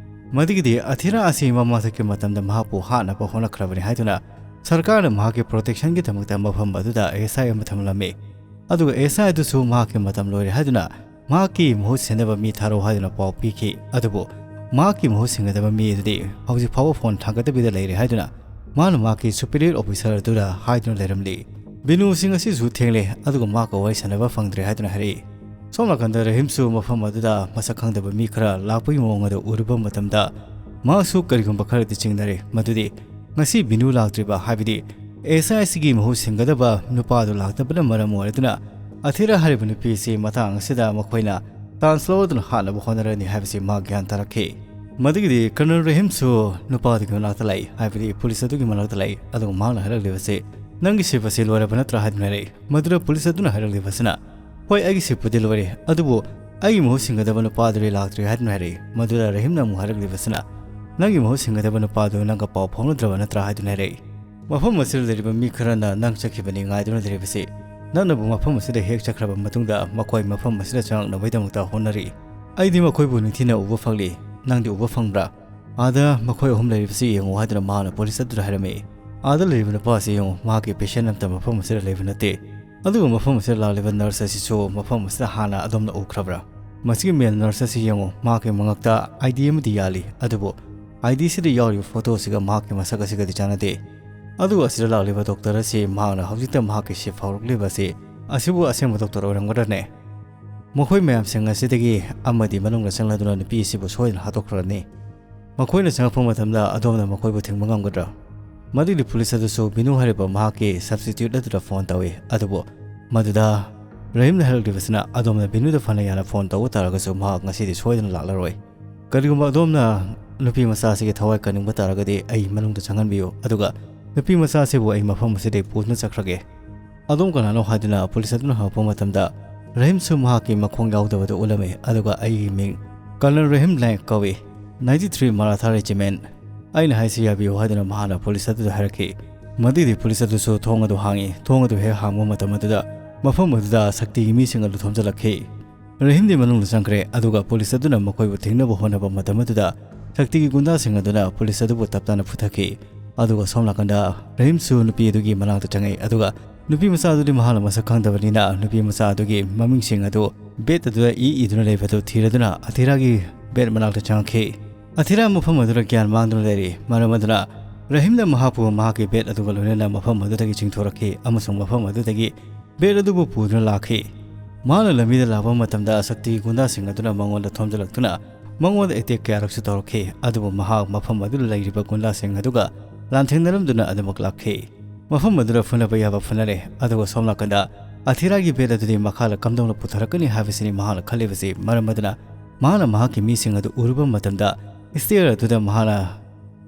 ꯃꯗꯨꯒꯤꯗꯤ ꯑꯊꯤꯔꯥ ꯑꯁꯤ ꯃꯃꯥꯡꯊꯛꯀꯤ ꯃꯇꯝꯗ ꯃꯍꯥꯛꯄꯨ ꯍꯥꯠꯅꯕ ꯍꯣꯠꯅꯈ꯭ꯔꯕꯅꯤ ꯍꯥꯏꯗꯨꯅ ꯁꯔꯀꯥꯔꯅ ꯃꯍꯥꯛꯀꯤ ꯄ꯭ꯔꯣꯇꯦꯛꯁꯟꯒꯤꯗꯃꯛꯇ ꯃꯐꯝ ꯑꯗꯨꯗ ꯑꯦꯁ ꯑꯥꯏ ꯑꯃ ꯊꯝꯂꯝꯃꯤ꯫ ꯑꯗꯨꯒ ꯑꯦꯁ ꯑꯥꯏ ꯑꯗꯨꯁꯨ ꯃꯍꯥꯛꯀꯤ ꯃꯇꯝ ꯂꯣꯏꯔꯦ ꯍꯥꯏꯗꯨꯅ ꯃꯍꯥꯛꯀꯤ ꯃꯍꯨꯠ ꯁꯤꯟꯅꯕ ꯃꯤ ꯊꯥꯔꯛꯎ ꯍꯥꯏꯗꯨꯅ ꯄꯥꯎ ꯄꯤꯈꯤ꯫ ꯑꯗꯨꯕꯨ ꯃꯍꯥꯛꯀꯤ ꯃꯍꯨꯠ ꯁꯤꯟꯒꯗꯕ ꯃꯤ ꯑꯗꯨꯗꯤ ꯍꯧꯖꯤꯛ ꯐꯥꯎꯕ ꯐꯣꯟ ꯊꯥꯡꯒꯠꯇꯕꯤꯗ ꯂꯩꯔꯦ ꯍꯥꯏꯗꯨꯅ ꯃꯥꯅ ꯃꯍꯥꯛꯀꯤ ꯁꯨꯄꯤꯔꯤꯌꯔ ꯑꯣꯐꯤꯁꯥꯔ ꯑꯗꯨꯗ ꯍꯥꯏꯗꯨꯅ ꯂꯩꯔꯝꯂꯤ꯫ ꯕꯤꯅꯨ ꯁꯤꯡ ꯑꯁꯤꯁꯨ ꯊꯦꯡꯂꯦ, ꯑꯗꯨꯒ ꯃꯍꯥꯛꯀ ꯋꯥꯔꯤ ꯁꯥꯟꯅꯕ ꯐꯪꯗ꯭ꯔꯦ ꯍꯥꯏꯗꯨꯅ ꯍꯥꯏꯔꯛꯏ꯫ ꯁꯣꯝ ꯅꯥꯀꯟꯗ ꯔꯍꯤꯝꯁꯨ ꯃꯐꯝ ꯑꯗꯨꯗ ꯃꯁꯛ ꯈꯪꯗꯕ ꯃꯤ ꯈꯔ ꯂꯥꯛꯄꯒꯤ ꯃꯑꯣꯡ ꯑꯗꯨ ꯎꯔꯨꯕ ꯃꯇꯝꯗ ꯃꯍꯥꯛꯁꯨ ꯀꯔꯤꯒꯨꯝꯕ ꯈꯔꯗꯤ ꯆꯤꯡꯅꯔꯦ, ꯃꯗꯨꯗꯤ ꯉꯁꯤ ꯕꯤꯅꯨ ꯂꯥꯛꯇ꯭ꯔꯤꯕ, ꯍꯥꯏꯕꯗꯤ ꯑꯦꯁ ꯑꯥꯏ ꯑꯁꯤꯒꯤ ꯃꯍꯨꯠ ꯁꯤꯟꯒꯗꯕ ꯅꯨꯄꯥ ꯑꯗꯨ ꯂꯥꯛꯇꯕꯅ ꯃꯔꯝ ꯑꯣꯏꯔꯗꯨꯅ ꯑꯊꯤꯔꯥ ꯍꯥꯏꯔꯤꯕ ꯅꯨꯄꯤ ꯑꯁꯤ ꯃꯇꯥꯡ ꯑꯁꯤꯗ ꯃꯈꯣꯏꯅ ꯆꯥꯟꯁ ꯂꯧꯔꯗꯨꯅ ꯍꯥꯠꯅꯕ ꯍꯣꯠꯅꯔꯅꯤ ꯍꯥꯏꯕꯁꯤ ꯃꯍꯥꯛ ꯒ꯭ꯌꯥꯟ ꯇꯥꯔꯛꯈꯤ꯫ ꯃꯗꯨꯒꯤꯗꯤ ꯀꯔꯅꯜ ꯔꯍꯤꯝꯁꯨ ꯅꯨꯄꯥ ꯑꯗꯨꯒꯤ ꯃꯅꯥꯛꯇ ꯂꯥꯛꯏ, ꯍꯥꯏꯕꯗꯤ ꯄꯨꯂꯤꯁ ꯑꯗꯨꯒꯤ ꯃꯅꯥꯛꯇ ꯂꯥꯛꯏ, ꯑꯗꯨꯒ ꯃꯍꯥꯛꯅ ꯍꯥꯏꯔꯛꯂꯤꯕꯁꯤ, "ꯅꯪꯒꯤ ꯁꯤꯞ ꯑꯁꯤ ꯂꯣꯏꯔꯕ ꯅꯠꯇ꯭ꯔꯥ?" ꯍꯥꯏꯗꯨꯅ ꯍꯥꯏꯔꯛꯏ꯫ ꯃꯗꯨꯗ ꯄꯨꯂꯤꯁ ꯑꯗꯨꯅ ꯍꯥꯏꯔꯛꯂꯤꯕꯁꯤꯅ, "ꯍꯣꯏ, ꯑꯩꯒꯤ ꯁꯤꯞꯄꯨꯗꯤ ꯂꯣꯏꯔꯦ, ꯑꯗꯨꯕꯨ ꯑꯩꯒꯤ ꯃꯍꯨꯠ ꯁꯤꯟꯒꯗꯕ ꯅꯨꯄꯥ ꯑꯗꯨꯗꯤ ꯂꯥꯛꯇ꯭ꯔꯤ" ꯍꯥꯏꯗꯨꯅ ꯍꯥꯏꯔꯛꯏ꯫ ꯃꯗꯨꯗ ꯔꯍꯤꯝꯅ ꯑꯃꯨꯛ ꯍꯥꯏꯔꯛꯂꯤꯕꯁꯤꯅ, "ꯅꯪꯒꯤ ꯃꯍꯨꯠ ꯁꯤꯟꯒꯗꯕ ꯅꯨꯄꯥ ꯑꯗꯨ ꯅꯪꯒ ꯄꯥꯎ ꯐꯥꯎꯅꯗ꯭ꯔꯕ ꯅꯠꯇ꯭ꯔꯥ?" ꯍꯥꯏꯗꯨꯅ ꯍꯥꯏꯔꯛꯏ꯫ ꯃꯐꯝ ꯑꯁꯤꯗ ꯂꯩꯔꯤꯕ ꯃꯤ ꯈꯔꯅ ꯅꯪ ꯆꯠꯈꯤꯕꯅꯤ ꯉꯥꯏꯗꯨꯅ ꯂꯩꯔꯤꯕꯁꯤ, ꯅꯪꯅꯕꯨ ꯃꯐꯝ ꯑꯁꯤꯗ ꯍꯦꯛ ꯆꯠꯈ꯭ꯔꯕ ꯃꯇꯨꯡꯗ ꯃꯈꯣꯏ ꯃꯐꯝ ꯑꯁꯤꯗ ꯆꯪꯂꯛꯅꯕꯒꯤꯗꯃꯛꯇ ꯍꯣꯠꯅꯔꯤ꯫ ꯑꯩꯗꯤ ꯃꯈꯣꯏꯕꯨ ꯅꯤꯡꯊꯤꯅ ꯎꯕ ꯐꯪꯂꯤ꯫ "ꯅꯪꯗꯤ ꯎꯕ ꯐꯪꯕ꯭ꯔꯥ? ꯑꯥꯗ ꯃꯈꯣꯏ ꯑꯍꯨꯝ ꯂꯩꯔꯤꯕꯁꯤ ꯌꯦꯡꯉꯨ" ꯍꯥꯏꯗꯨꯅ ꯃꯍꯥꯛꯅ ꯄꯨꯂꯤꯁ ꯑꯗꯨꯗ ꯍꯥꯏꯔꯝꯃꯤ꯫ "ꯑꯥꯗ ꯂꯩꯔꯤꯕ ꯅꯨꯄꯥ ꯑꯁꯤ ꯌꯦꯡꯉꯨ, ꯃꯍꯥꯛꯀꯤ ꯄꯦꯁꯦꯟ ꯑꯃꯠꯇ ꯃꯐꯝ ꯑꯁꯤꯗ ꯂꯩꯕ ꯅꯠꯇꯦ꯫ ꯑꯗꯨꯒ ꯃꯐꯝ ꯑꯁꯤꯗ ꯂꯥꯛꯂꯤꯕ ꯅꯔꯁ ꯑꯁꯤꯁꯨ ꯃꯐꯝ ꯑꯁꯤꯗ ꯍꯥꯟꯅ ꯑꯗꯣꯝꯅ ꯎꯈ꯭ꯔꯕ꯭ꯔꯥ? ꯃꯁꯤꯒꯤ ꯃꯦꯜ ꯅꯔꯁ ꯑꯁꯤ ꯌꯦꯡꯉꯨ, ꯃꯍꯥꯛꯀꯤ ꯃꯉꯛꯇ ꯑꯥꯏ ꯗꯤ ꯑꯃꯗꯤ ꯌꯥꯜꯂꯤ, ꯑꯗꯨꯕꯨ ꯑꯥꯏ ꯗꯤ ꯑꯁꯤꯗ ꯌꯥꯎꯔꯤꯕ ꯐꯣꯇꯣ ꯑꯁꯤꯒ ꯃꯍꯥꯛꯀꯤ ꯃꯁꯛ ꯑꯁꯤꯒꯗꯤ ꯆꯥꯟꯅꯗꯦ꯫ ꯑꯗꯨꯒ ꯑꯁꯤꯗ ꯂꯥꯛꯂꯤꯕ ꯗꯣꯛꯇꯔ ꯑꯁꯤ ꯃꯍꯥꯛꯅ ꯍꯧꯖꯤꯛꯇ ꯃꯍꯥꯛꯀꯤ ꯁꯤꯐ ꯍꯧꯔꯛꯂꯤꯕ ꯑꯁꯤ ꯑꯁꯤꯕꯨ ꯑꯁꯦꯡꯕ ꯗꯣꯛꯇꯔ ꯑꯣꯏꯔꯝꯒꯗ꯭ꯔꯅꯦ? ꯃꯈꯣꯏ ꯃꯌꯥꯝꯁꯤꯡ ꯑꯁꯤꯗꯒꯤ ꯑꯃꯗꯤ ꯃꯅꯨꯡꯗ ꯆꯪꯂꯗꯨꯅ ꯅꯨꯄꯤ ꯑꯁꯤꯕꯨ ꯁꯣꯏꯗꯅ ꯍꯥꯠꯇꯣꯛꯈ꯭ꯔꯅꯤ꯫ ꯃꯈꯣꯏꯅ ꯆꯪꯂꯛꯄ ꯃꯇꯝꯗ ꯑꯗꯣꯝꯅ ꯃꯈꯣꯏꯕꯨ ꯊꯤꯡꯕ ꯉꯝꯒꯗ꯭ꯔꯥ?" ꯃꯗꯨꯒꯤ ꯄꯨꯂꯤꯁ ꯑꯗꯨꯁꯨ ꯕꯤꯅꯨ ꯍꯥꯏꯔꯤꯕ ꯃꯍꯥꯛꯀꯤ ꯁꯕꯁꯇꯤꯇ꯭ꯌꯨꯠ ꯑꯗꯨꯗ ꯐꯣꯟ ꯇꯧꯏ꯫ ꯑꯗꯨꯕꯨ ꯃꯗꯨꯗ ꯔꯍꯤꯝꯅ ꯍꯥꯏꯔꯛꯂꯤꯕꯁꯤꯅ, "ꯑꯗꯣꯝꯅ ꯕꯤꯅꯨꯗ ꯐꯅ ꯌꯥꯝꯅ ꯐꯣꯟ ꯇꯧꯕ ꯇꯥꯔꯒꯁꯨ ꯃꯍꯥꯛ ꯉꯁꯤꯗꯤ ꯁꯣꯏꯗꯅ ꯂꯥꯛꯂꯔꯣꯏ꯫ ꯀꯔꯤꯒꯨꯝꯕ ꯑꯗꯣꯝꯅ ꯅꯨꯄꯤ ꯃꯆꯥ ꯑꯁꯤꯒꯤ ꯊꯋꯥꯏ ꯀꯟꯅꯤꯡꯕ ꯇꯥꯔꯒꯗꯤ ꯑꯩ ꯃꯅꯨꯡꯗ ꯆꯪꯍꯟꯕꯤꯌꯨ, ꯑꯗꯨꯒ ꯅꯨꯄꯤ ꯃꯆꯥ ꯑꯁꯤꯕꯨ ꯑꯩ ꯃꯐꯝ ꯑꯁꯤꯗꯒꯤ ꯄꯨꯗꯨꯅ ꯆꯠꯈ꯭ꯔꯒꯦ꯫ ꯑꯗꯣꯝ ꯀꯅꯥꯅꯣ?" ꯍꯥꯏꯗꯨꯅ ꯄꯨꯂꯤꯁ ꯑꯗꯨꯅ ꯍꯪꯂꯛꯄ ꯃꯇꯝꯗ ꯔꯍꯤꯝꯁꯨ ꯃꯍꯥꯛꯀꯤ ꯃꯈꯣꯡ ꯌꯥꯎꯗꯕꯗꯨ ꯎꯠꯂꯝꯃꯤ, ꯑꯗꯨꯒ "ꯑꯩꯒꯤ ꯃꯤꯡ ꯀꯔꯅꯜ ꯔꯍꯤꯝ ꯕ꯭ꯂꯦꯡꯛ ꯀꯧꯏ, ꯅꯥꯏꯟꯇꯤ ꯊ꯭ꯔꯤ ꯃꯔꯥꯊꯥ ꯔꯦꯖꯤꯃꯦꯟ꯫ ꯑꯩꯅ ꯍꯥꯏꯁꯤ ꯌꯥꯕꯤꯌꯨ" ꯍꯥꯏꯗꯨꯅ ꯃꯍꯥꯛꯅ ꯄꯨꯂꯤꯁ ꯑꯗꯨꯗ ꯍꯥꯏꯔꯛꯈꯤ꯫ ꯃꯗꯨꯗꯤ ꯄꯨꯂꯤꯁ ꯑꯗꯨꯁꯨ ꯊꯣꯡ ꯑꯗꯨ ꯍꯥꯡꯉꯤ꯫ ꯊꯣꯡ ꯑꯗꯨ ꯍꯦꯛ ꯍꯥꯡꯕ ꯃꯇꯝ ꯑꯗꯨꯗ ꯃꯐꯝ ꯑꯗꯨꯗ ꯁꯛꯇꯤꯒꯤ ꯃꯤꯁꯤꯡ ꯑꯗꯨ ꯊꯣꯝꯖꯤꯜꯂꯛꯈꯤ꯫ ꯔꯍꯤꯝꯗꯤ ꯃꯅꯨꯡꯗ ꯆꯪꯈ꯭ꯔꯦ, ꯑꯗꯨꯒ ꯄꯨꯂꯤꯁ ꯑꯗꯨꯅ ꯃꯈꯣꯏꯕꯨ ꯊꯤꯡꯅꯕ ꯍꯣꯠꯅꯕ ꯃꯇꯝ ꯑꯗꯨꯗ ꯁꯛꯇꯤꯒꯤ ꯒꯨꯟꯗꯥꯁꯤꯡ ꯑꯗꯨꯅ ꯄꯨꯂꯤꯁ ꯑꯗꯨꯕꯨ ꯇꯞ ꯇꯥꯅ ꯐꯨꯊꯈꯤ꯫ ꯑꯗꯨꯒ ꯁꯣꯝ ꯅꯥꯀꯟꯗ ꯔꯍꯤꯝꯁꯨ ꯅꯨꯄꯤ ꯑꯗꯨꯒꯤ ꯃꯅꯥꯛꯇ ꯆꯪꯉꯛꯏ, ꯑꯗꯨꯒ ꯅꯨꯄꯤ ꯃꯆꯥ ꯑꯗꯨꯗꯤ ꯃꯍꯥꯛꯅ ꯃꯁꯛ ꯈꯪꯗꯕꯅꯤꯅ ꯅꯨꯄꯤ ꯃꯆꯥ ꯑꯗꯨꯒꯤ ꯃꯃꯤꯡꯁꯤꯡ ꯑꯗꯨ ꯕꯦꯗ ꯑꯗꯨꯗ ꯏ ꯏꯗꯨꯅ ꯂꯩꯕꯗꯨ ꯊꯤꯔꯗꯨꯅ ꯑꯊꯤꯔꯥꯒꯤ ꯕꯦꯗ ꯃꯅꯥꯛꯇ ꯆꯪꯉꯛꯈꯤ꯫ ꯑꯊꯤꯔꯥ ꯃꯐꯝ ꯑꯗꯨꯗ ꯒ꯭ꯌꯥꯟ ꯃꯥꯡꯗꯨꯅ ꯂꯩꯔꯤ꯫ ꯃꯔꯝ ꯑꯗꯨꯅ ꯔꯍꯤꯝꯅ ꯃꯍꯥꯛꯄꯨ ꯃꯍꯥꯛꯀꯤ ꯕꯦꯗ ꯑꯗꯨꯒ ꯂꯣꯏꯅꯅ ꯃꯐꯝ ꯑꯗꯨꯗꯒꯤ ꯆꯤꯡꯊꯣꯔꯛꯈꯤ ꯑꯃꯁꯨꯡ ꯃꯐꯝ ꯑꯗꯨꯗꯒꯤ ꯕꯦꯗ ꯑꯗꯨꯕꯨ ꯄꯨꯗꯨꯅ ꯂꯥꯛꯈꯤ꯫ ꯃꯍꯥꯛꯅ ꯂꯝꯕꯤꯗ ꯂꯥꯛꯄ ꯃꯇꯝꯗ ꯁꯛꯇꯤꯒꯤ ꯒꯨꯟꯗꯥꯁꯤꯡ ꯑꯗꯨꯅ ꯃꯉꯣꯟꯗ ꯊꯣꯝꯖꯤꯜꯂꯛꯇꯨꯅ ꯃꯉꯣꯟꯗ ꯑꯦꯇꯦꯛ ꯀꯌꯥꯔꯛꯁꯨ ꯇꯧꯔꯛꯈꯤ, ꯑꯗꯨꯕꯨ ꯃꯍꯥꯛ ꯃꯐꯝ ꯑꯗꯨꯗ ꯂꯩꯔꯤꯕ ꯒꯨꯟꯗꯥꯁꯤꯡ ꯑꯗꯨꯒ ꯂꯥꯟꯊꯦꯡꯅꯔꯝꯗꯨꯅ ꯑꯗꯨꯃꯛ ꯂꯥꯛꯈꯤ꯫ ꯃꯐꯝ ꯑꯗꯨꯗ ꯐꯨꯅꯕ ꯌꯥꯕ ꯐꯨꯅꯔꯦ, ꯑꯗꯨꯒ ꯁꯣꯝ ꯅꯥꯀꯟꯗ ꯑꯊꯤꯔꯥꯒꯤ ꯕꯦꯗ ꯑꯗꯨꯗꯤ ꯃꯈꯥꯗ ꯀꯝꯗꯧꯅ ꯄꯨꯊꯔꯛꯀꯅꯤ ꯍꯥꯏꯕꯁꯤꯅꯤ ꯃꯍꯥꯛꯅ ꯈꯜꯂꯤꯕꯁꯤ꯫ ꯃꯔꯝ ꯑꯗꯨꯅ ꯃꯍꯥꯛꯅ ꯃꯍꯥꯛꯀꯤ ꯃꯤꯁꯤꯡ ꯑꯗꯨ ꯎꯔꯨꯕ ꯃꯇꯝꯗ ꯁ꯭ꯇꯦꯌꯔ ꯑꯗꯨꯗ ꯃꯍꯥꯛꯅ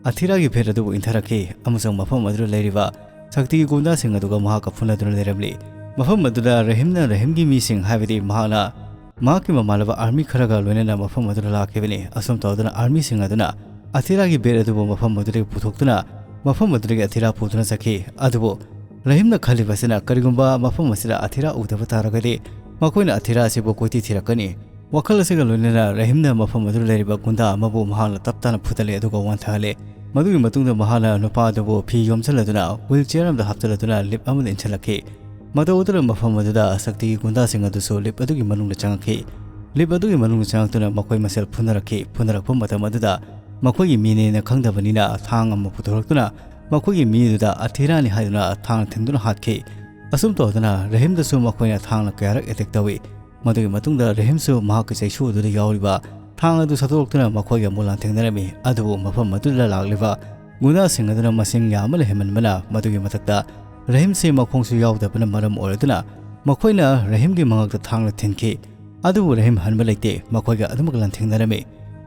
ꯑꯊꯤꯔꯥꯒꯤ ꯕꯦꯗ ꯑꯗꯨꯕꯨ ꯏꯟꯊꯔꯛꯈꯤ ꯑꯃꯁꯨꯡ ꯃꯐꯝ ꯑꯗꯨꯗ ꯂꯩꯔꯤꯕ ꯁꯛꯇꯤꯒꯤ ꯒꯨꯟꯗꯥꯁꯤꯡ ꯑꯗꯨꯒ ꯃꯍꯥꯛꯀ ꯐꯨꯅꯗꯨꯅ ꯂꯩꯔꯝꯂꯤ꯫ ꯃꯐꯝ ꯑꯗꯨꯗ ꯔꯍꯤꯝꯅ ꯔꯍꯤꯝꯒꯤ ꯃꯤꯁꯤꯡ, ꯍꯥꯏꯕꯗꯤ ꯃꯍꯥꯛꯅ ꯃꯍꯥꯛꯀꯤ ꯃꯃꯥꯟꯅꯕ ꯑꯥꯔꯃꯤ ꯈꯔꯒ ꯂꯣꯏꯅꯅ ꯃꯐꯝ ꯑꯗꯨꯗ ꯂꯥꯛꯈꯤꯕꯅꯤ꯫ ꯑꯁꯨꯝ ꯇꯧꯗꯨꯅ ꯑꯥꯔꯃꯤꯁꯤꯡ ꯑꯗꯨꯅ ꯑꯊꯤꯔꯥꯒꯤ ꯕꯦꯗ ꯑꯗꯨꯕꯨ ꯃꯐꯝ ꯑꯗꯨꯗꯒꯤ ꯄꯨꯊꯣꯛꯇꯨꯅ ꯃꯐꯝ ꯑꯗꯨꯗꯒꯤ ꯑꯊꯤꯔꯥ ꯄꯨꯗꯨꯅ ꯆꯠꯈꯤ꯫ ꯑꯗꯨꯕꯨ ꯔꯍꯤꯝꯅ ꯈꯜꯂꯤꯕꯁꯤꯅ, ꯀꯔꯤꯒꯨꯝꯕ ꯃꯐꯝ ꯑꯁꯤꯗ ꯑꯊꯤꯔꯥ ꯎꯗꯕ ꯇꯥꯔꯒꯗꯤ ꯃꯈꯣꯏꯅ ꯑꯊꯤꯔꯥ ꯑꯁꯤꯕꯨ ꯀꯣꯏꯊꯤ ꯊꯤꯔꯛꯀꯅꯤ꯫ ꯋꯥꯈꯜ ꯑꯁꯤꯒ ꯂꯣꯏꯅꯅ ꯔꯍꯤꯝꯅ ꯃꯐꯝ ꯑꯗꯨꯗ ꯂꯩꯔꯤꯕ ꯒꯨꯟꯗꯥ ꯑꯃꯕꯨ ꯃꯍꯥꯛꯅ ꯇꯞ ꯇꯥꯅ ꯐꯨꯗꯠꯂꯦ ꯑꯗꯨꯒ ꯋꯥꯟꯊꯍꯜꯂꯦ꯫ ꯃꯗꯨꯒꯤ ꯃꯇꯨꯡꯗ ꯃꯍꯥꯛꯅ ꯅꯨꯄꯥ ꯑꯗꯨꯕꯨ ꯐꯤ ꯌꯣꯝꯁꯤꯜꯂꯗꯨꯅ wheelchair ꯑꯃꯗ ꯍꯥꯞꯆꯤꯜꯂꯗꯨꯅ lift ꯑꯃꯗ ꯏꯟꯁꯤꯜꯂꯛꯈꯤ꯫ ꯃꯇꯧ ꯑꯗꯨꯅ ꯃꯐꯝ ꯑꯗꯨꯗ ꯁꯛꯇꯤꯒꯤ ꯒꯨꯟꯗꯥꯁꯤꯡ ꯑꯗꯨꯁꯨ lift ꯑꯗꯨꯒꯤ ꯃꯅꯨꯡꯗ ꯆꯪꯉꯛꯈꯤ꯫ Lift ꯑꯗꯨꯒꯤ ꯃꯅꯨꯡꯗ ꯆꯪꯉꯛꯇꯨꯅ ꯃꯈꯣꯏ ꯃꯁꯦꯜ ꯐꯨꯅꯔꯛꯈꯤ꯫ ꯐꯨꯅꯔꯛꯄ ꯃꯇꯝ ꯑꯗꯨꯗ ꯃꯈꯣꯏꯒꯤ ꯃꯤꯅꯦꯅ ꯈꯪꯗꯕꯅꯤꯅ ꯊꯥꯡ ꯑꯃ ꯄꯨꯊꯣꯔꯛꯇꯨꯅ ꯃꯈꯣꯏꯒꯤ ꯃꯤꯗꯨꯗ ꯑꯊꯤꯔꯥꯅꯤ ꯍꯥꯏꯗꯨꯅ ꯊꯥꯡꯅ ꯊꯤꯟꯗꯨꯅ ꯍꯥꯠꯈꯤ꯫ ꯑꯁꯨꯝ ꯇꯧꯗꯅ ꯔꯍꯤꯝꯗꯁꯨ ꯃꯈꯣꯏꯅ ꯊꯥꯡꯅ ꯀꯌꯥꯔꯛ attack ꯇꯧꯏ꯫ ꯃꯗꯨꯒꯤ ꯃꯇꯨꯡꯗ ꯔꯍꯤꯝꯁꯨ ꯃꯍꯥꯛꯀꯤ ꯆꯩꯁꯨ ꯑꯗꯨꯗ ꯌꯥꯎꯔꯤꯕ ꯊꯥꯡ ꯑꯗꯨ ꯁꯠꯇꯣꯛꯇꯨꯅ ꯃꯈꯣꯏꯒ ꯑꯃꯨꯛ ꯂꯥꯟꯊꯦꯡꯅꯔꯝꯃꯤ꯫ ꯑꯗꯨꯕꯨ ꯃꯐꯝ ꯑꯗꯨꯗ ꯂꯥꯛꯂꯤꯕ ꯒꯨꯟꯗꯥꯁꯤꯡ ꯑꯗꯨꯅ ꯃꯁꯤꯡ ꯌꯥꯝꯅ ꯂꯩꯍꯟꯃꯟꯕꯅ ꯃꯗꯨꯒꯤ ꯃꯊꯛꯇ ꯔꯍꯤꯝꯁꯤ ꯃꯈꯣꯡꯁꯨ ꯌꯥꯎꯗꯕꯅ ꯃꯔꯝ ꯑꯣꯏꯔꯗꯨꯅ ꯃꯈꯣꯏꯅ ꯔꯍꯤꯝꯒꯤ ꯃꯉꯛꯇ ꯊꯥꯡꯅ ꯊꯤꯟꯈꯤ꯫ ꯑꯗꯨꯕꯨ ꯔꯍꯤꯝ ꯍꯟꯕ ꯂꯩꯇꯦ, ꯃꯈꯣꯏꯒ ꯑꯗꯨꯃꯛ ꯂꯥꯟꯊꯦꯡꯅꯔꯝꯃꯤ꯫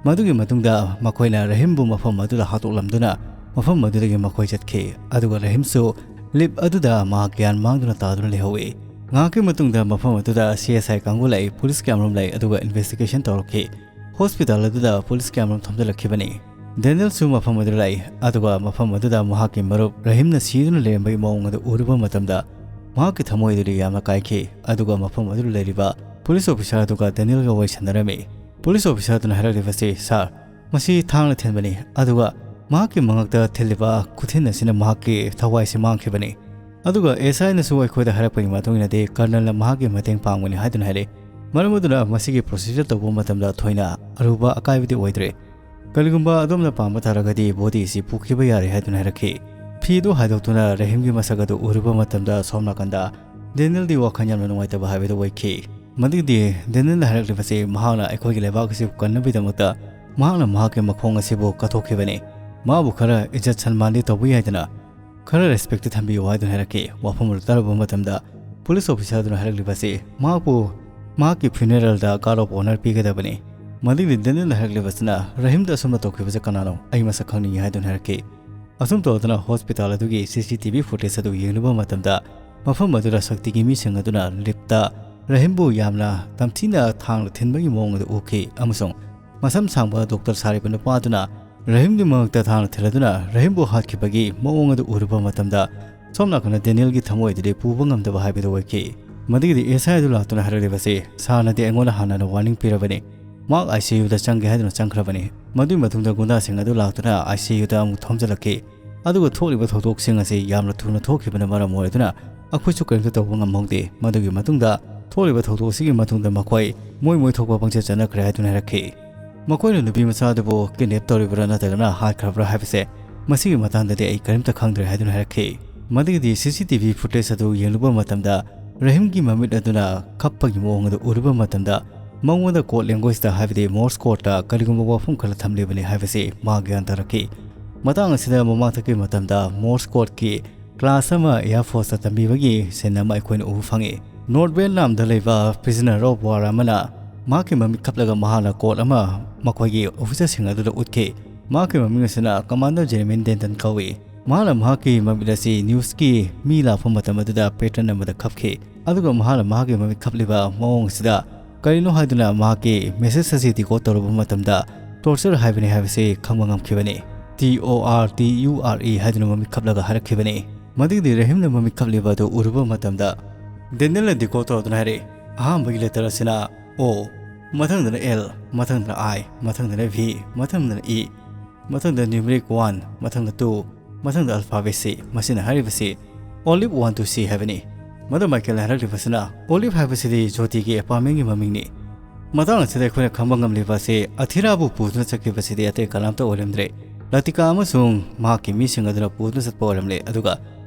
ꯃꯗꯨꯒꯤ ꯃꯇꯨꯡꯗ ꯃꯈꯣꯏꯅ ꯔꯍꯤꯝꯕꯨ ꯃꯐꯝ ꯑꯗꯨꯗ ꯍꯥꯠꯇꯣꯛꯂꯝꯗꯨꯅ ꯃꯐꯝ ꯑꯗꯨꯗꯒꯤ ꯃꯈꯣꯏ ꯆꯠꯈꯤ꯫ ꯑꯗꯨꯒ ꯔꯍꯤꯝꯁꯨ lift ꯑꯗꯨꯗ ꯃꯍꯥꯛ ꯒ꯭ꯌꯥꯟ ꯃꯥꯡꯗꯨꯅ ꯇꯥꯗꯨꯅ ꯂꯩꯍꯧꯏ꯫ ꯉꯥꯏꯍꯥꯛꯀꯤ ꯃꯇꯨꯡꯗ ꯃꯐꯝ ꯑꯗꯨꯗ C S I ꯀꯥꯡꯕꯨ ꯂꯥꯛꯏ, ꯄꯨꯂꯤꯁ ꯀꯌꯥꯃꯔꯨꯝ ꯂꯩ, ꯑꯗꯨꯒ investigation ꯇꯧꯔꯛꯈꯤ꯫ Hospital ꯑꯗꯨꯗ ꯄꯨꯂꯤꯁ ꯀꯌꯥꯃꯔꯨꯝ ꯊꯣꯝꯖꯤꯜꯂꯛꯈꯤꯕꯅꯤ꯫ ꯗꯦꯅꯤꯌꯦꯜꯁꯨ ꯃꯐꯝ ꯑꯗꯨꯗ ꯂꯥꯛꯏ, ꯑꯗꯨꯒ ꯃꯐꯝ ꯑꯗꯨꯗ ꯃꯍꯥꯛꯀꯤ ꯃꯔꯨꯞ ꯔꯍꯤꯝꯅ ꯁꯤꯗꯨꯅ ꯂꯩꯔꯝꯕꯒꯤ ꯃꯑꯣꯡ ꯑꯗꯨ ꯎꯔꯨꯕ ꯃꯇꯝꯗ ꯃꯍꯥꯛꯀꯤ ꯊꯃꯣꯏ ꯑꯗꯨꯗꯤ ꯌꯥꯝꯅ ꯀꯥꯏꯈꯤ꯫ ꯑꯗꯨꯒ ꯃꯐꯝ ꯑꯗꯨꯗ ꯂꯩꯔꯤꯕ ꯄꯨꯂꯤꯁ officer ꯑꯗꯨꯒ ꯗꯦꯅꯤꯌꯦꯜꯒ ꯋꯥꯔꯤ ꯁꯥꯟꯅꯔꯝꯃꯤ꯫ ꯄꯨꯂꯤꯁ officer ꯑꯗꯨꯅ ꯍꯥꯏꯔꯛꯂꯤꯕꯁꯤ, "Sir, ꯃꯁꯤ ꯊꯥꯡꯅ ꯊꯤꯟꯕꯅꯤ, ꯑꯗꯨꯒ ꯃꯍꯥꯛꯀꯤ ꯃꯉꯛꯇ ꯊꯤꯜꯂꯤꯕ ꯈꯨꯊꯤꯟ ꯑꯁꯤꯅ ꯃꯍꯥꯛꯀꯤ ꯊꯋꯥꯏꯁꯤ ꯃꯥꯡꯈꯤꯕꯅꯤ꯫ ꯑꯗꯨꯒ S I ꯅꯁꯨ ꯑꯩꯈꯣꯏꯗ ꯍꯥꯏꯔꯛꯄꯒꯤ ꯃꯇꯨꯡ ꯏꯟꯅꯗꯤ ꯀꯔꯅꯜꯅ ꯃꯍꯥꯛꯀꯤ ꯃꯇꯦꯡ ꯄꯥꯡꯕꯅꯤ ꯍꯥꯏꯗꯨꯅ ꯍꯥꯏꯔꯛꯏ꯫ ꯃꯔꯝ ꯑꯗꯨꯅ ꯃꯁꯤꯒꯤ procedure ꯇꯧꯕ ꯃꯇꯝꯗ ꯊꯣꯏꯅ ꯑꯔꯨꯕ ꯑꯀꯥꯏꯕꯗꯤ ꯑꯣꯏꯗ꯭ꯔꯦ꯫ ꯀꯔꯤꯒꯨꯝꯕ ꯑꯗꯣꯝꯅ ꯄꯥꯝꯕ ꯇꯥꯔꯒꯗꯤ body ꯑꯁꯤ ꯄꯨꯈꯤꯕ ꯌꯥꯔꯦ" ꯍꯥꯏꯗꯨꯅ ꯍꯥꯏꯔꯛꯈꯤ꯫ ꯐꯤ ꯑꯗꯨ ꯍꯥꯏꯗꯣꯛꯇꯨꯅ ꯔꯍꯤꯝꯒꯤ ꯃꯁꯛ ꯑꯗꯨ ꯎꯔꯨꯕ ꯃꯇꯝꯗ ꯁꯣꯝ ꯅꯥꯀꯟꯗ ꯗꯦꯅꯤꯌꯦꯜꯗꯤ ꯋꯥꯈꯜ ꯌꯥꯝꯅ ꯅꯨꯡꯉꯥꯏꯇꯕ ꯍꯥꯏꯕꯗꯨ ꯑꯣꯏꯈꯤ꯫ ꯃꯗꯨꯗꯤ ꯗꯦꯅꯤꯌꯦꯜꯅ ꯍꯥꯏꯔꯛꯂꯤꯕꯁꯤ ꯃꯍꯥꯛꯅ ꯑꯩꯈꯣꯏꯒꯤ ꯂꯩꯕꯥꯛ ꯑꯁꯤꯕꯨ ꯀꯟꯅꯕꯒꯤꯗꯃꯛꯇ ꯃꯍꯥꯛꯅ ꯃꯍꯥꯛꯀꯤ ꯃꯈꯣꯡ ꯑꯁꯤꯕꯨ ꯀꯠꯊꯣꯛꯈꯤꯕꯅꯤ꯫ ꯃꯥꯕꯨ ꯈꯔ ꯏꯖꯠ ꯁꯟꯃꯥꯟꯗꯤ ꯇꯧꯕ ꯌꯥꯏꯗꯅ, ꯈꯔ respect ꯊꯝꯕꯤꯌꯨ ꯍꯥꯏꯗꯨꯅ ꯍꯥꯏꯔꯛꯈꯤ꯫ ꯋꯥꯐꯝ ꯑꯗꯨ ꯇꯥꯔꯨꯕ ꯃꯇꯝꯗ ꯄꯨꯂꯤꯁ officer ꯑꯗꯨꯅ ꯍꯥꯏꯔꯛꯂꯤꯕꯁꯤ ꯃꯍꯥꯛꯄꯨ ꯃꯍꯥꯛꯀꯤ funeral the guard of honour ꯄꯤꯒꯗꯕꯅꯤ꯫ ꯃꯗꯨꯒꯤ ꯗꯦꯅꯤꯌꯦꯜꯅ ꯍꯥꯏꯔꯛꯂꯤꯕꯁꯤꯅ, "ꯔꯍꯤꯝꯗ ꯑꯁꯨꯝꯅ ꯇꯧꯈꯤꯕꯁꯦ ꯀꯅꯥꯅꯣ? ꯑꯩ ꯃꯁꯛ ꯈꯪꯅꯤꯡꯏ" ꯍꯥꯏꯗꯨꯅ ꯍꯥꯏꯔꯛꯈꯤ꯫ ꯑꯁꯨꯝ ꯇꯧꯗꯅ hospital ꯑꯗꯨꯒꯤ C C T V footage ꯑꯗꯨ ꯌꯦꯡꯂꯨꯕ ꯃꯇꯝꯗ ꯃꯐꯝ ꯑꯗꯨꯗ ꯁꯛꯇꯤꯒꯤ ꯃꯤꯁꯤꯡ ꯑꯗꯨꯅ lift ꯇ ꯔꯍꯤꯝꯕꯨ ꯌꯥꯝꯅ ꯇꯝꯊꯤꯅ ꯊꯥꯡꯅ ꯊꯤꯟꯕꯒꯤ ꯃꯑꯣꯡ ꯑꯗꯨ ꯎꯈꯤ, ꯑꯃꯁꯨꯡ ꯃꯁꯝ ꯁꯥꯡꯕ doctor ꯁꯥꯔꯤꯕ ꯅꯨꯄꯥ ꯑꯗꯨꯅ ꯔꯍꯤꯝꯒꯤ ꯃꯉꯛꯇ ꯊꯥꯡꯅ ꯊꯤꯜꯂꯗꯨꯅ ꯔꯍꯤꯝꯕꯨ ꯍꯥꯠꯈꯤꯕꯒꯤ ꯃꯑꯣꯡ ꯑꯗꯨ ꯎꯔꯨꯕ ꯃꯇꯝꯗ ꯁꯣꯝ ꯅꯥꯀꯟꯗ ꯗꯦꯅꯤꯌꯦꯜꯒꯤ ꯊꯃꯣꯏ ꯑꯗꯨꯗꯤ ꯄꯨꯕ ꯉꯝꯗꯕ ꯍꯥꯏꯕꯗꯨ ꯑꯣꯏꯈꯤ꯫ ꯃꯗꯨꯒꯤꯗꯤ ꯑꯦꯁ ꯑꯥꯏ ꯑꯗꯨ ꯂꯥꯛꯇꯨꯅ ꯍꯥꯏꯔꯛꯂꯤꯕꯁꯤ, "ꯁꯥꯔꯅꯗꯤ ꯑꯩꯉꯣꯟꯗ ꯍꯥꯟꯅꯅ ꯋꯥꯔꯅꯤꯡ ꯄꯤꯔꯕꯅꯤ꯫ ꯃꯍꯥꯛ ꯑꯥꯏ ꯁꯤ ꯌꯨꯗ ꯆꯪꯒꯦ ꯍꯥꯏꯗꯨꯅ ꯆꯪꯈ꯭ꯔꯕꯅꯤ꯫" ꯃꯗꯨꯒꯤ ꯃꯇꯨꯡꯗ ꯒꯨꯟꯗꯥꯁꯤꯡ ꯑꯗꯨ ꯂꯥꯛꯇꯨꯅ ꯑꯥꯏ ꯁꯤ ꯌꯨꯗ ꯑꯃꯨꯛ ꯊꯣꯝꯖꯤꯜꯂꯛꯈꯤ꯫ ꯑꯗꯨꯒ ꯊꯣꯛꯂꯤꯕ ꯊꯧꯗꯣꯛꯁꯤꯡ ꯑꯁꯤ ꯌꯥꯝꯅ ꯊꯨꯅ ꯊꯣꯛꯈꯤꯕꯅ ꯃꯔꯝ ꯑꯣꯏꯗꯨꯅ ꯑꯩꯈꯣꯏꯁꯨ ꯀꯔꯤꯝꯇ ꯇꯧꯕ ꯉꯝꯍꯧꯗꯦ꯫ ꯃꯗꯨꯒꯤ ꯃꯇꯨꯡꯗ ꯊꯣꯛꯂꯤꯕ ꯊꯧꯗꯣꯛ ꯑꯁꯤꯒꯤ ꯃꯇꯨꯡꯗ ꯃꯈꯣꯏ ꯃꯣꯏ ꯃꯣꯏ ꯊꯣꯛꯄ ꯄꯪꯆꯠ ꯆꯠꯅꯈ꯭ꯔꯦ ꯍꯥꯏꯗꯨꯅ ꯍꯥꯏꯔꯛꯈꯤ꯫ ꯃꯈꯣꯏꯅ ꯅꯨꯄꯤ ꯃꯆꯥ ꯑꯗꯨꯕꯨ ꯀꯤꯗꯅꯦꯞ ꯇꯧꯔꯤꯕ꯭ꯔꯥ ꯅꯠꯇ꯭ꯔꯒꯅ ꯍꯥꯠꯈ꯭ꯔꯕ꯭ꯔꯥ ꯍꯥꯏꯕꯁꯦ, ꯃꯁꯤꯒꯤ ꯃꯇꯥꯡꯗꯗꯤ ꯑꯩ ꯀꯔꯤꯝꯇ ꯈꯪꯗ꯭ꯔꯦ ꯍꯥꯏꯗꯨꯅ ꯍꯥꯏꯔꯛꯈꯤ꯫ ꯃꯗꯨꯒꯤꯗꯤ ꯁꯤ ꯁꯤ ꯇꯤ ꯚꯤ ꯐꯨꯇꯦꯖ ꯑꯗꯨ ꯌꯦꯡꯂꯨꯕ ꯃꯇꯝꯗ ꯔꯍꯤꯝꯒꯤ ꯃꯃꯤꯠ ꯑꯗꯨꯅ ꯈꯞꯄꯒꯤ ꯃꯑꯣꯡ ꯑꯗꯨ ꯎꯔꯨꯕ ꯃꯇꯝꯗ ꯃꯉꯣꯟꯗ ꯀꯣꯗ ꯂꯦꯡꯒ꯭ꯋꯦꯖꯇ, ꯍꯥꯏꯕꯗꯤ ꯃꯣꯔꯁ ꯀꯣꯗꯇ ꯀꯔꯤꯒꯨꯝꯕ ꯋꯥꯐꯝ ꯈꯔ ꯊꯝꯂꯤꯕꯅꯤ ꯍꯥꯏꯕꯁꯤ ꯃꯥ ꯒ꯭ꯌꯥꯟ ꯇꯥꯔꯛꯈꯤ꯫ ꯃꯇꯥꯡ ꯑꯁꯤꯗ ꯃꯃꯥꯡꯊꯛꯀꯤ ꯃꯇꯝꯗ ꯃꯣꯔꯁ ꯀꯣꯗꯀꯤ ꯀ꯭ꯂꯥꯁ ꯑꯃ ꯑꯦꯌꯥꯔ ꯐꯣꯔꯁꯇ ꯇꯝꯕꯤꯕꯒꯤ ꯁꯤꯟ ꯑꯃ ꯑꯩꯈꯣꯏꯅ ꯎꯕ ꯐꯪꯉꯤ꯫ ꯅꯣꯔꯠ ꯚꯤꯌꯦꯠꯅꯥꯝꯗ ꯂꯩꯕ prisoner of war ꯑꯃꯅ ꯃꯍꯥꯛꯀꯤ ꯃꯃꯤꯠ ꯈꯞꯂꯒ ꯃꯍꯥꯛꯅ ꯀꯣꯗ ꯑꯃ ꯃꯈꯣꯏꯒꯤ ꯑꯣꯐꯤꯁꯔꯁꯤꯡ ꯑꯗꯨꯗ ꯎꯠꯈꯤ꯫ ꯃꯍꯥꯛꯀꯤ ꯃꯃꯤꯡ ꯑꯁꯤꯅ ꯀꯃꯥꯟꯗꯔ ꯖꯦꯔꯦꯃꯤ ꯗꯦꯟꯇꯟ ꯀꯧꯏ꯫ ꯃꯍꯥꯛꯅ ꯃꯍꯥꯛꯀꯤ ꯃꯃꯤꯠ ꯑꯁꯤ ꯅ꯭ꯌꯨꯁꯀꯤ ꯃꯤ ꯂꯥꯛꯄ ꯃꯇꯝ ꯑꯗꯨꯗ ꯄꯦꯇꯔꯟ ꯑꯃꯗ ꯈꯞꯈꯤ, ꯑꯗꯨꯒ ꯃꯍꯥꯛꯅ ꯃꯍꯥꯛꯀꯤ ꯃꯃꯤꯠ ꯈꯞꯂꯤꯕ ꯃꯑꯣꯡ ꯑꯁꯤꯗ ꯀꯔꯤꯅꯣ ꯍꯥꯏꯗꯨꯅ ꯃꯍꯥꯛꯀꯤ ꯃꯦꯁꯦꯖ ꯑꯁꯤ ꯗꯤꯀꯣꯗ ꯇꯧꯔꯨꯕ ꯃꯇꯝꯗ ꯇꯣꯔꯆꯔ ꯍꯥꯏꯕꯅꯤ ꯍꯥꯏꯕꯁꯤ ꯈꯪꯕ ꯉꯝꯈꯤꯕꯅꯤ꯫ "T O R T U R E" ꯍꯥꯏꯗꯨꯅ ꯃꯃꯤꯠ ꯈꯞꯂꯒ ꯍꯥꯏꯔꯛꯈꯤꯕꯅꯤ꯫ ꯃꯗꯨꯒꯤꯗꯤ ꯔꯍꯤꯝꯅ ꯃꯃꯤꯠ ꯈꯞꯂꯤꯕ ꯑꯗꯨ ꯎꯔꯨꯕ ꯃꯇꯝꯗ ꯗꯦꯅꯤꯌꯦꯜꯅ ꯗꯤꯀꯣꯗ ꯇꯧꯗꯨꯅ ꯍꯥꯏꯔꯛꯏ, "ꯑꯍꯥꯟꯕꯒꯤ ꯂꯦꯇꯔ ꯑꯁꯤꯅ ꯑꯣ, ꯃꯊꯪꯗꯅ ꯑꯦꯜ, ꯃꯊꯪꯗꯅ ꯑꯥꯏ, ꯃꯊꯪꯗꯅ ꯚꯤ, ꯃꯊꯪꯗꯅ ꯏ, ꯃꯊꯪꯗ ꯅ꯭ꯌꯨꯃꯔꯤꯛ ꯋꯥꯟ, ꯃꯊꯪꯗ ꯇꯨ, ꯃꯊꯪꯗ ꯑꯜꯐꯥꯕꯦꯠ ꯁꯤ꯫ ꯃꯁꯤꯅ ꯍꯥꯏꯔꯤꯕꯁꯤ ꯑꯣꯂꯤꯞ ꯋꯥꯟ ꯇꯨ ꯁꯤ ꯍꯥꯏꯕꯅꯤ꯫" ꯃꯗꯨ ꯃꯥꯏꯀꯦꯜꯅ ꯍꯥꯏꯔꯛꯂꯤꯕꯁꯤꯅ, "ꯑꯣꯂꯤꯞ ꯍꯥꯏꯕꯁꯤꯗꯤ ꯖꯣꯇꯤꯒꯤ ꯑꯦꯄꯥꯔꯠꯃꯦꯟꯒꯤ ꯃꯃꯤꯡꯅꯤ꯫" ꯃꯇꯥꯡ ꯑꯁꯤꯗ ꯑꯩꯈꯣꯏꯅ ꯈꯪꯕ ꯉꯝꯂꯤꯕ ꯑꯁꯤ ꯑꯊꯤꯔꯥꯕꯨ ꯄꯨꯗꯨꯅ ꯆꯠꯈꯤꯕꯁꯤꯗꯤ ꯑꯇꯩ ꯀꯅꯥꯝꯇ ꯑꯣꯏꯔꯝꯗ꯭ꯔꯦ꯫ ꯂꯇꯤꯀꯥ ꯑꯃꯁꯨꯡ ꯃꯍꯥꯛꯀꯤ ꯃꯤꯁꯤꯡ ꯑꯗꯨꯅ ꯄꯨꯗꯨꯅ ꯆꯠꯄ ꯑꯣꯏꯔꯝꯂꯦ, ꯑꯗꯨꯒ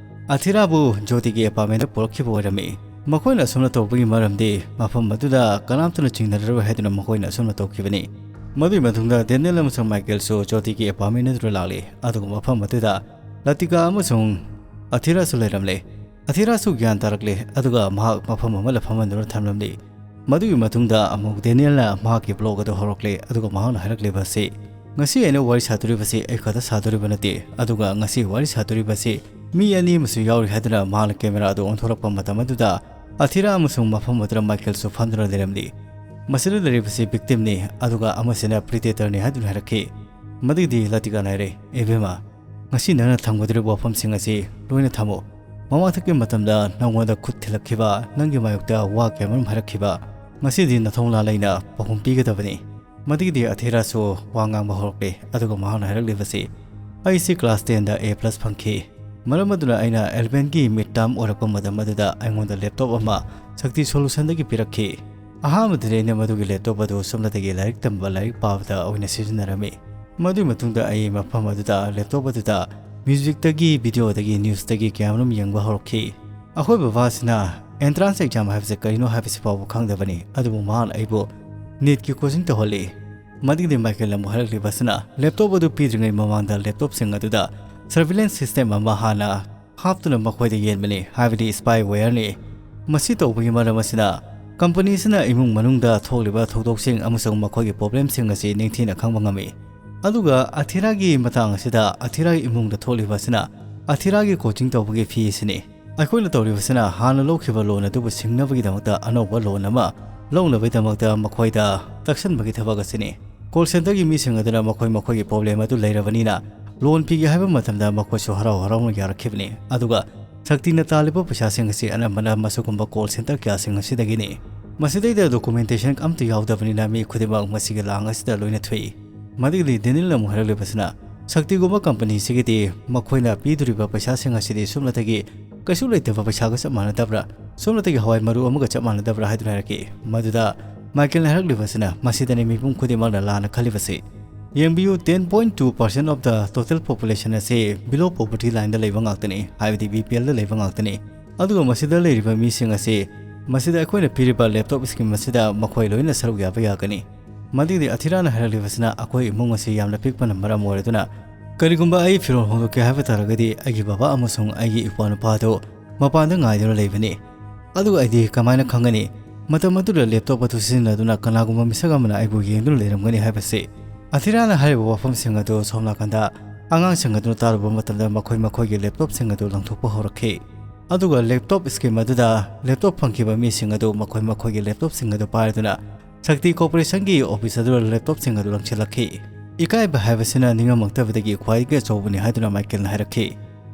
ꯑꯊꯤꯔꯥꯕꯨ ꯖꯣꯇꯤꯒꯤ ꯑꯦꯄꯥꯔꯠꯃꯦꯟꯗ ꯄꯨꯔꯛꯈꯤꯕ ꯑꯣꯏꯔꯝꯃꯤ꯫ ꯃꯈꯣꯏꯅ ꯑꯁꯨꯝꯅ ꯇꯧꯕꯒꯤ ꯃꯔꯝꯗꯤ ꯃꯐꯝ ꯑꯗꯨꯗ ꯀꯅꯥꯝꯇꯅ ꯆꯤꯡꯅꯔꯔꯣꯏ ꯍꯥꯏꯗꯨꯅ ꯃꯈꯣꯏꯅ ꯑꯁꯨꯝꯅ ꯇꯧꯈꯤꯕꯅꯤ꯫ ꯃꯗꯨꯒꯤ ꯃꯇꯨꯡꯗ ꯗꯦꯅꯤꯌꯦꯜ ꯑꯃꯁꯨꯡ ꯃꯥꯏꯀꯦꯜꯁꯨ ꯖꯣꯇꯤꯒꯤ ꯑꯦꯄꯥꯔꯠꯃꯦꯟ ꯑꯗꯨꯗ ꯂꯥꯛꯂꯤ, ꯑꯗꯨꯒ ꯃꯐꯝ ꯑꯗꯨꯗ ꯂꯇꯤꯀꯥ ꯑꯃꯁꯨꯡ ꯑꯊꯤꯔꯥꯁꯨ ꯂꯩꯔꯝꯂꯦ꯫ ꯑꯊꯤꯔꯥꯁꯨ ꯒ꯭ꯌꯥꯟ ꯇꯥꯔꯛꯂꯦ, ꯑꯗꯨꯒ ꯃꯍꯥꯛ ꯃꯐꯝ ꯑꯃꯗ ꯐꯝꯍꯟꯗꯨꯅ ꯊꯝꯂꯝꯂꯤ꯫ ꯃꯗꯨꯒꯤ ꯃꯇꯨꯡꯗ ꯑꯃꯨꯛ ꯗꯦꯅꯤꯌꯦꯜꯅ ꯃꯍꯥꯛꯀꯤ ꯕ꯭ꯂꯣꯒ ꯑꯗꯨ ꯍꯧꯔꯛꯂꯦ, ꯑꯗꯨꯒ ꯃꯍꯥꯛꯅ ꯍꯥꯏꯔꯛꯂꯤꯕ ꯑꯁꯤ, "ꯉꯁꯤ ꯑꯩꯅ ꯋꯥꯔꯤ ꯁꯥꯗꯣꯔꯤꯕꯁꯤ ꯑꯩ ꯈꯛꯇ ꯁꯥꯗꯣꯔꯤꯕ ꯅꯠꯇꯦ, ꯑꯗꯨꯒ ꯉꯁꯤ ꯋꯥꯔꯤ ꯁꯥꯗꯣꯔꯤꯕꯁꯤ ꯃꯤ ꯑꯅꯤ ꯑꯃꯁꯨ ꯌꯥꯎꯔꯤ" ꯍꯥꯏꯗꯨꯅ ꯃꯍꯥꯛꯅ ꯀꯦꯃꯦꯔꯥ ꯑꯗꯨ ꯑꯣꯟꯊꯣꯔꯛꯄ ꯃꯇꯝ ꯑꯗꯨꯗ ꯑꯊꯤꯔꯥ ꯑꯃꯁꯨꯡ ꯃꯐꯝ ꯑꯗꯨꯗ ꯃꯥꯏꯀꯦꯜꯁꯨ ꯐꯝꯗꯨꯅ ꯂꯩꯔꯝꯂꯤ꯫ ꯃꯁꯤꯗ ꯂꯩꯔꯤꯕꯁꯤ ꯕꯤꯛꯇꯤꯝꯅꯤ, ꯑꯗꯨꯒ ꯑꯃꯁꯤꯅ ꯄ꯭ꯔꯤꯗꯦꯇꯔꯅꯤ ꯍꯥꯏꯗꯨꯅ ꯍꯥꯏꯔꯛꯈꯤ꯫ ꯃꯗꯨꯒꯤꯗꯤ ꯂꯇꯤꯀꯥꯅ ꯍꯥꯏꯔꯦ, "ꯏꯕꯦꯝꯃ, ꯉꯁꯤ ꯅꯪꯅ ꯊꯝꯒꯗꯧꯔꯤꯕ ꯋꯥꯐꯝꯁꯤꯡ ꯑꯁꯤ ꯂꯣꯏꯅ ꯊꯝꯃꯨ꯫ ꯃꯃꯥꯡꯊꯛꯀꯤ ꯃꯇꯝꯗ ꯅꯉꯣꯟꯗ ꯈꯨꯠ ꯊꯤꯜꯂꯛꯈꯤꯕ, ꯅꯪꯒꯤ ꯃꯥꯌꯣꯛꯇ ꯋꯥ ꯀꯌꯥꯃꯔꯨꯝ ꯍꯥꯏꯔꯛꯈꯤꯕ, ꯉꯁꯤꯗꯤ ꯅꯊꯧ ꯂꯥ ꯂꯩꯅ ꯄꯥꯎꯈꯨꯝ ꯄꯤꯒꯗꯕꯅꯤ꯫ ꯃꯗꯨꯒꯤꯗꯤ ꯑꯊꯤꯔꯥꯁꯨ ꯋꯥ ꯉꯥꯡꯕ ꯍꯧꯔꯛꯂꯦ, ꯑꯗꯨꯒ ꯃꯍꯥꯛꯅ ꯍꯥꯏꯔꯛꯂꯤꯕꯁꯤ, "ꯑꯩꯁꯤ class ten the A plus ꯐꯪꯈꯤ꯫ ꯃꯔꯝ ꯑꯗꯨꯅ ꯑꯩꯅ eleven ꯒꯤ mid term ꯑꯣꯏꯔꯛꯄ ꯃꯇꯝ ꯑꯗꯨꯗ ꯑꯩꯉꯣꯟꯗ laptop ꯑꯃ ꯁꯛꯇꯤ solution ꯗꯒꯤ ꯄꯤꯔꯛꯈꯤ꯫ ꯑꯍꯥꯟꯕꯗꯗꯤ ꯑꯩꯅ ꯃꯗꯨꯒꯤ laptop ꯑꯗꯨ ꯁꯣꯝꯗꯒꯤ ꯂꯥꯏꯔꯤꯛ ꯇꯝꯕ, ꯂꯥꯏꯔꯤꯛ ꯄꯥꯕꯗ ꯑꯣꯏꯅ ꯁꯤꯖꯤꯟꯅꯔꯝꯃꯤ꯫ ꯃꯗꯨꯒꯤ ꯃꯇꯨꯡꯗ ꯑꯩ ꯃꯐꯝ ꯑꯗꯨꯗ laptop ꯑꯗꯨꯗ music ꯇꯒꯤ, video ꯗꯒꯤ, news ꯇꯒꯤ ꯀꯌꯥꯃꯔꯨꯝ ꯌꯦꯡꯕ ꯍꯧꯔꯛꯈꯤ꯫ ꯑꯩꯈꯣꯏ ꯕꯕꯥꯁꯤꯅ entrance exam ꯍꯥꯏꯕꯁꯦ ꯀꯔꯤꯅꯣ ꯍꯥꯏꯕꯁꯤ ꯐꯥꯎꯕ ꯈꯪꯗꯕꯅꯤ, ꯑꯗꯨꯕꯨ ꯃꯍꯥꯛꯅ ꯑꯩꯕꯨ NEET ꯀꯤ coaching ꯇꯧꯍꯜꯂꯤ꯫" ꯃꯗꯨꯒꯤꯗꯤ ꯃꯥꯏꯀꯦꯜꯅ ꯑꯃꯨꯛ ꯍꯥꯏꯔꯛꯂꯤꯕꯁꯤꯅ, "laptop ꯑꯗꯨ ꯄꯤꯗ꯭ꯔꯤꯉꯩ ꯃꯃꯥꯡꯗ laptop ꯁꯤꯡ ꯑꯗꯨꯗ surveillance system ꯑꯃ ꯍꯥꯟꯅ ꯍꯥꯞꯇꯨꯅ ꯃꯈꯣꯏꯗ ꯌꯦꯟꯕꯅꯤ, ꯍꯥꯏꯕꯗꯤ spyware ꯅꯤ꯫ ꯃꯁꯤ ꯇꯧꯕꯒꯤ ꯃꯔꯝ ꯑꯁꯤꯅ company ꯁꯤꯅ ꯏꯃꯨꯡ ꯃꯅꯨꯡꯗ ꯊꯣꯛꯂꯤꯕ ꯊꯧꯗꯣꯛꯁꯤꯡ ꯑꯃꯁꯨꯡ ꯃꯈꯣꯏꯒꯤ problem ꯁꯤꯡ ꯑꯁꯤ ꯅꯤꯡꯊꯤꯅ ꯈꯪꯕ ꯉꯝꯃꯤ꯫ ꯑꯗꯨꯒ ꯑꯊꯤꯔꯥꯒꯤ ꯃꯇꯥꯡ ꯑꯁꯤꯗ ꯑꯊꯤꯔꯥꯒꯤ ꯏꯃꯨꯡꯗ ꯊꯣꯛꯂꯤꯕ ꯑꯁꯤꯅ ꯑꯊꯤꯔꯥꯒꯤ coaching ꯇꯧꯕꯒꯤ fee ꯁꯤꯅꯤ꯫ ꯑꯩꯈꯣꯏꯅ ꯇꯧꯔꯤꯕꯁꯤꯅ ꯍꯥꯟꯅ ꯂꯧꯈꯤꯕ loan ꯑꯗꯨꯕꯨ ꯁꯤꯡꯅꯕꯒꯤꯗꯃꯛꯇ ꯑꯅꯧꯕ loan ꯑꯃ ꯂꯧꯅꯕꯒꯤꯗꯃꯛꯇ ꯃꯈꯣꯏꯗ ꯇꯛꯁꯟꯕꯒꯤ ꯊꯕꯛ ꯑꯁꯤꯅꯤ꯫ Call center ꯒꯤ ꯃꯤꯁꯤꯡ ꯑꯗꯨꯅ ꯃꯈꯣꯏ ꯃꯈꯣꯏꯒꯤ problem ꯑꯗꯨ ꯂꯩꯔꯕꯅꯤꯅ loan ꯄꯤꯒꯦ ꯍꯥꯏꯕ ꯃꯇꯝꯗ ꯃꯈꯣꯏꯁꯨ ꯍꯔꯥꯎ ꯍꯔꯥꯎꯅ ꯌꯥꯔꯛꯈꯤꯕꯅꯤ꯫ ꯑꯗꯨꯒ ꯁꯛꯇꯤꯅ ꯇꯥꯜꯂꯤꯕ ꯄꯩꯁꯥꯁꯤꯡ ꯑꯁꯤ ꯑꯅꯝꯕꯅ ꯃꯁꯤꯒꯨꯝꯕ call center ꯀꯌꯥꯁꯤꯡ ꯑꯁꯤꯗꯒꯤꯅꯤ꯫ ꯃꯁꯤꯗꯩꯗ documentation ꯑꯝꯇ ꯌꯥꯎꯗꯕꯅꯤꯅ ꯃꯤ ꯈꯨꯗꯤꯡꯃꯛ ꯃꯁꯤꯒꯤ ꯂꯥꯡ ꯑꯁꯤꯗ ꯂꯣꯏꯅ ꯊꯨꯏ꯫" ꯃꯗꯨꯒꯤꯗꯤ ꯗꯦꯅꯤꯜꯅ ꯑꯃꯨꯛ ꯍꯥꯏꯔꯛꯂꯤꯕꯁꯤꯅ, "ꯁꯛꯇꯤꯒꯨꯝꯕ company ꯁꯤꯒꯤꯗꯤ ꯃꯈꯣꯏꯅ ꯄꯤꯗꯣꯔꯤꯕ ꯄꯩꯁꯥꯁꯤꯡ ꯑꯁꯤꯗꯤ ꯁꯨꯞꯅꯇꯒꯤ ꯀꯩꯁꯨ ꯂꯩꯇꯕ ꯄꯩꯁꯥꯒ ꯆꯞ ꯃꯥꯟꯅꯗꯕ꯭ꯔꯥ? ꯁꯨꯞꯅꯇꯒꯤ ꯍꯋꯥꯏ ꯃꯔꯨ ꯑꯃꯒ ꯆꯞ ꯃꯥꯟꯅꯗꯕ꯭ꯔꯥ?" ꯍꯥꯏꯗꯨꯅ ꯍꯥꯏꯔꯛꯈꯤ꯫ ꯃꯗꯨꯗ ꯃꯥꯏꯀꯦꯜꯅ ꯍꯥꯏꯔꯛꯂꯤꯕꯁꯤꯅ, "ꯃꯁꯤꯗꯅꯤ ꯃꯤꯄꯨꯝ ꯈꯨꯗꯤꯡꯃꯛꯅ ꯂꯥꯟꯅ ꯈꯜꯂꯤꯕꯁꯤ꯫ ꯌꯦꯡꯕꯤꯌꯨ, ten point two percent of the total population ꯑꯁꯤ below poverty line ꯗ ꯂꯩꯕ ꯉꯥꯛꯇꯅꯤ, ꯍꯥꯏꯕꯗꯤ B P L ꯗ ꯂꯩꯕ ꯉꯥꯛꯇꯅꯤ꯫ ꯑꯗꯨꯒ ꯃꯁꯤꯗ ꯂꯩꯔꯤꯕ ꯃꯤꯁꯤꯡ ꯑꯁꯤ, ꯃꯁꯤꯗ ꯑꯩꯈꯣꯏꯅ ꯄꯤꯔꯤꯕ laptop scheme ꯑꯁꯤꯗ ꯃꯈꯣꯏ ꯂꯣꯏꯅ ꯁꯔꯨꯛ ꯌꯥꯕ ꯌꯥꯒꯅꯤ꯫" ꯃꯗꯨꯒꯤꯗꯤ ꯑꯊꯤꯔꯥꯅ ꯍꯥꯏꯔꯛꯂꯤꯕꯁꯤꯅ, "ꯑꯩꯈꯣꯏ ꯏꯃꯨꯡ ꯑꯁꯤ ꯌꯥꯝꯅ ꯄꯤꯛꯄꯅ ꯃꯔꯝ ꯑꯣꯏꯔꯗꯨꯅ ꯀꯔꯤꯒꯨꯝꯕ ꯑꯩ ꯐꯤꯔꯣꯜ ꯍꯣꯡꯗꯣꯛꯀꯦ ꯍꯥꯏꯕ ꯇꯥꯔꯒꯗꯤ ꯑꯩꯒꯤ ꯕꯕꯥ ꯑꯃꯁꯨꯡ ꯑꯩꯒꯤ ꯏꯄ꯭ꯋꯥ ꯅꯨꯄꯥ ꯑꯗꯨ ꯃꯄꯥꯟꯗ ꯉꯥꯏꯗꯨꯅ ꯂꯩꯕꯅꯤ꯫ ꯑꯗꯨꯒ ꯑꯩꯗꯤ ꯀꯃꯥꯏꯅ ꯈꯪꯒꯅꯤ ꯃꯇꯝ ꯑꯗꯨꯗ laptop ꯑꯗꯨ ꯁꯤꯖꯤꯟꯅꯗꯨꯅ ꯀꯅꯥꯒꯨꯝꯕ ꯃꯤꯁꯛ ꯑꯃꯅ ꯑꯩꯕꯨ ꯌꯦꯡꯗꯨꯅ ꯂꯩꯔꯝꯒꯅꯤ ꯍꯥꯏꯕꯁꯤ?" ꯑꯊꯤꯔꯥꯅ ꯍꯥꯏꯔꯤꯕ ꯋꯥꯐꯝꯁꯤꯡ ꯑꯗꯨ ꯁꯣꯝ ꯅꯥꯀꯟꯗ ꯑꯉꯥꯡꯁꯤꯡ ꯑꯗꯨꯅ ꯇꯥꯔꯨꯕ ꯃꯇꯝꯗ ꯃꯈꯣꯏ ꯃꯈꯣꯏꯒꯤ laptop ꯁꯤꯡ ꯑꯗꯨ ꯂꯪꯊꯣꯛꯄ ꯍꯧꯔꯛꯈꯤ꯫ ꯑꯗꯨꯒ laptop scheme ꯑꯗꯨꯗ laptop ꯐꯪꯈꯤꯕ ꯃꯤꯁꯤꯡ ꯑꯗꯨ ꯃꯈꯣꯏ ꯃꯈꯣꯏꯒꯤ laptop ꯁꯤꯡ ꯑꯗꯨ ꯄꯥꯏꯗꯨꯅ ꯁꯛꯇꯤ corporation ꯒꯤ office ꯑꯗꯨꯗ laptop ꯁꯤꯡ ꯑꯗꯨ ꯂꯪꯁꯤꯜꯂꯛꯈꯤ꯫ "ꯏꯀꯥꯏꯕ ꯍꯥꯏꯕꯁꯤꯅ ꯅꯤꯡꯉꯝꯃꯛꯇꯕꯗꯒꯤ ꯈ꯭ꯋꯥꯏꯗꯒꯤ ꯑꯆꯧꯕꯅꯤ" ꯍꯥꯏꯗꯨꯅ ꯃꯥꯏꯀꯦꯜꯅ ꯍꯥꯏꯔꯛꯈꯤ꯫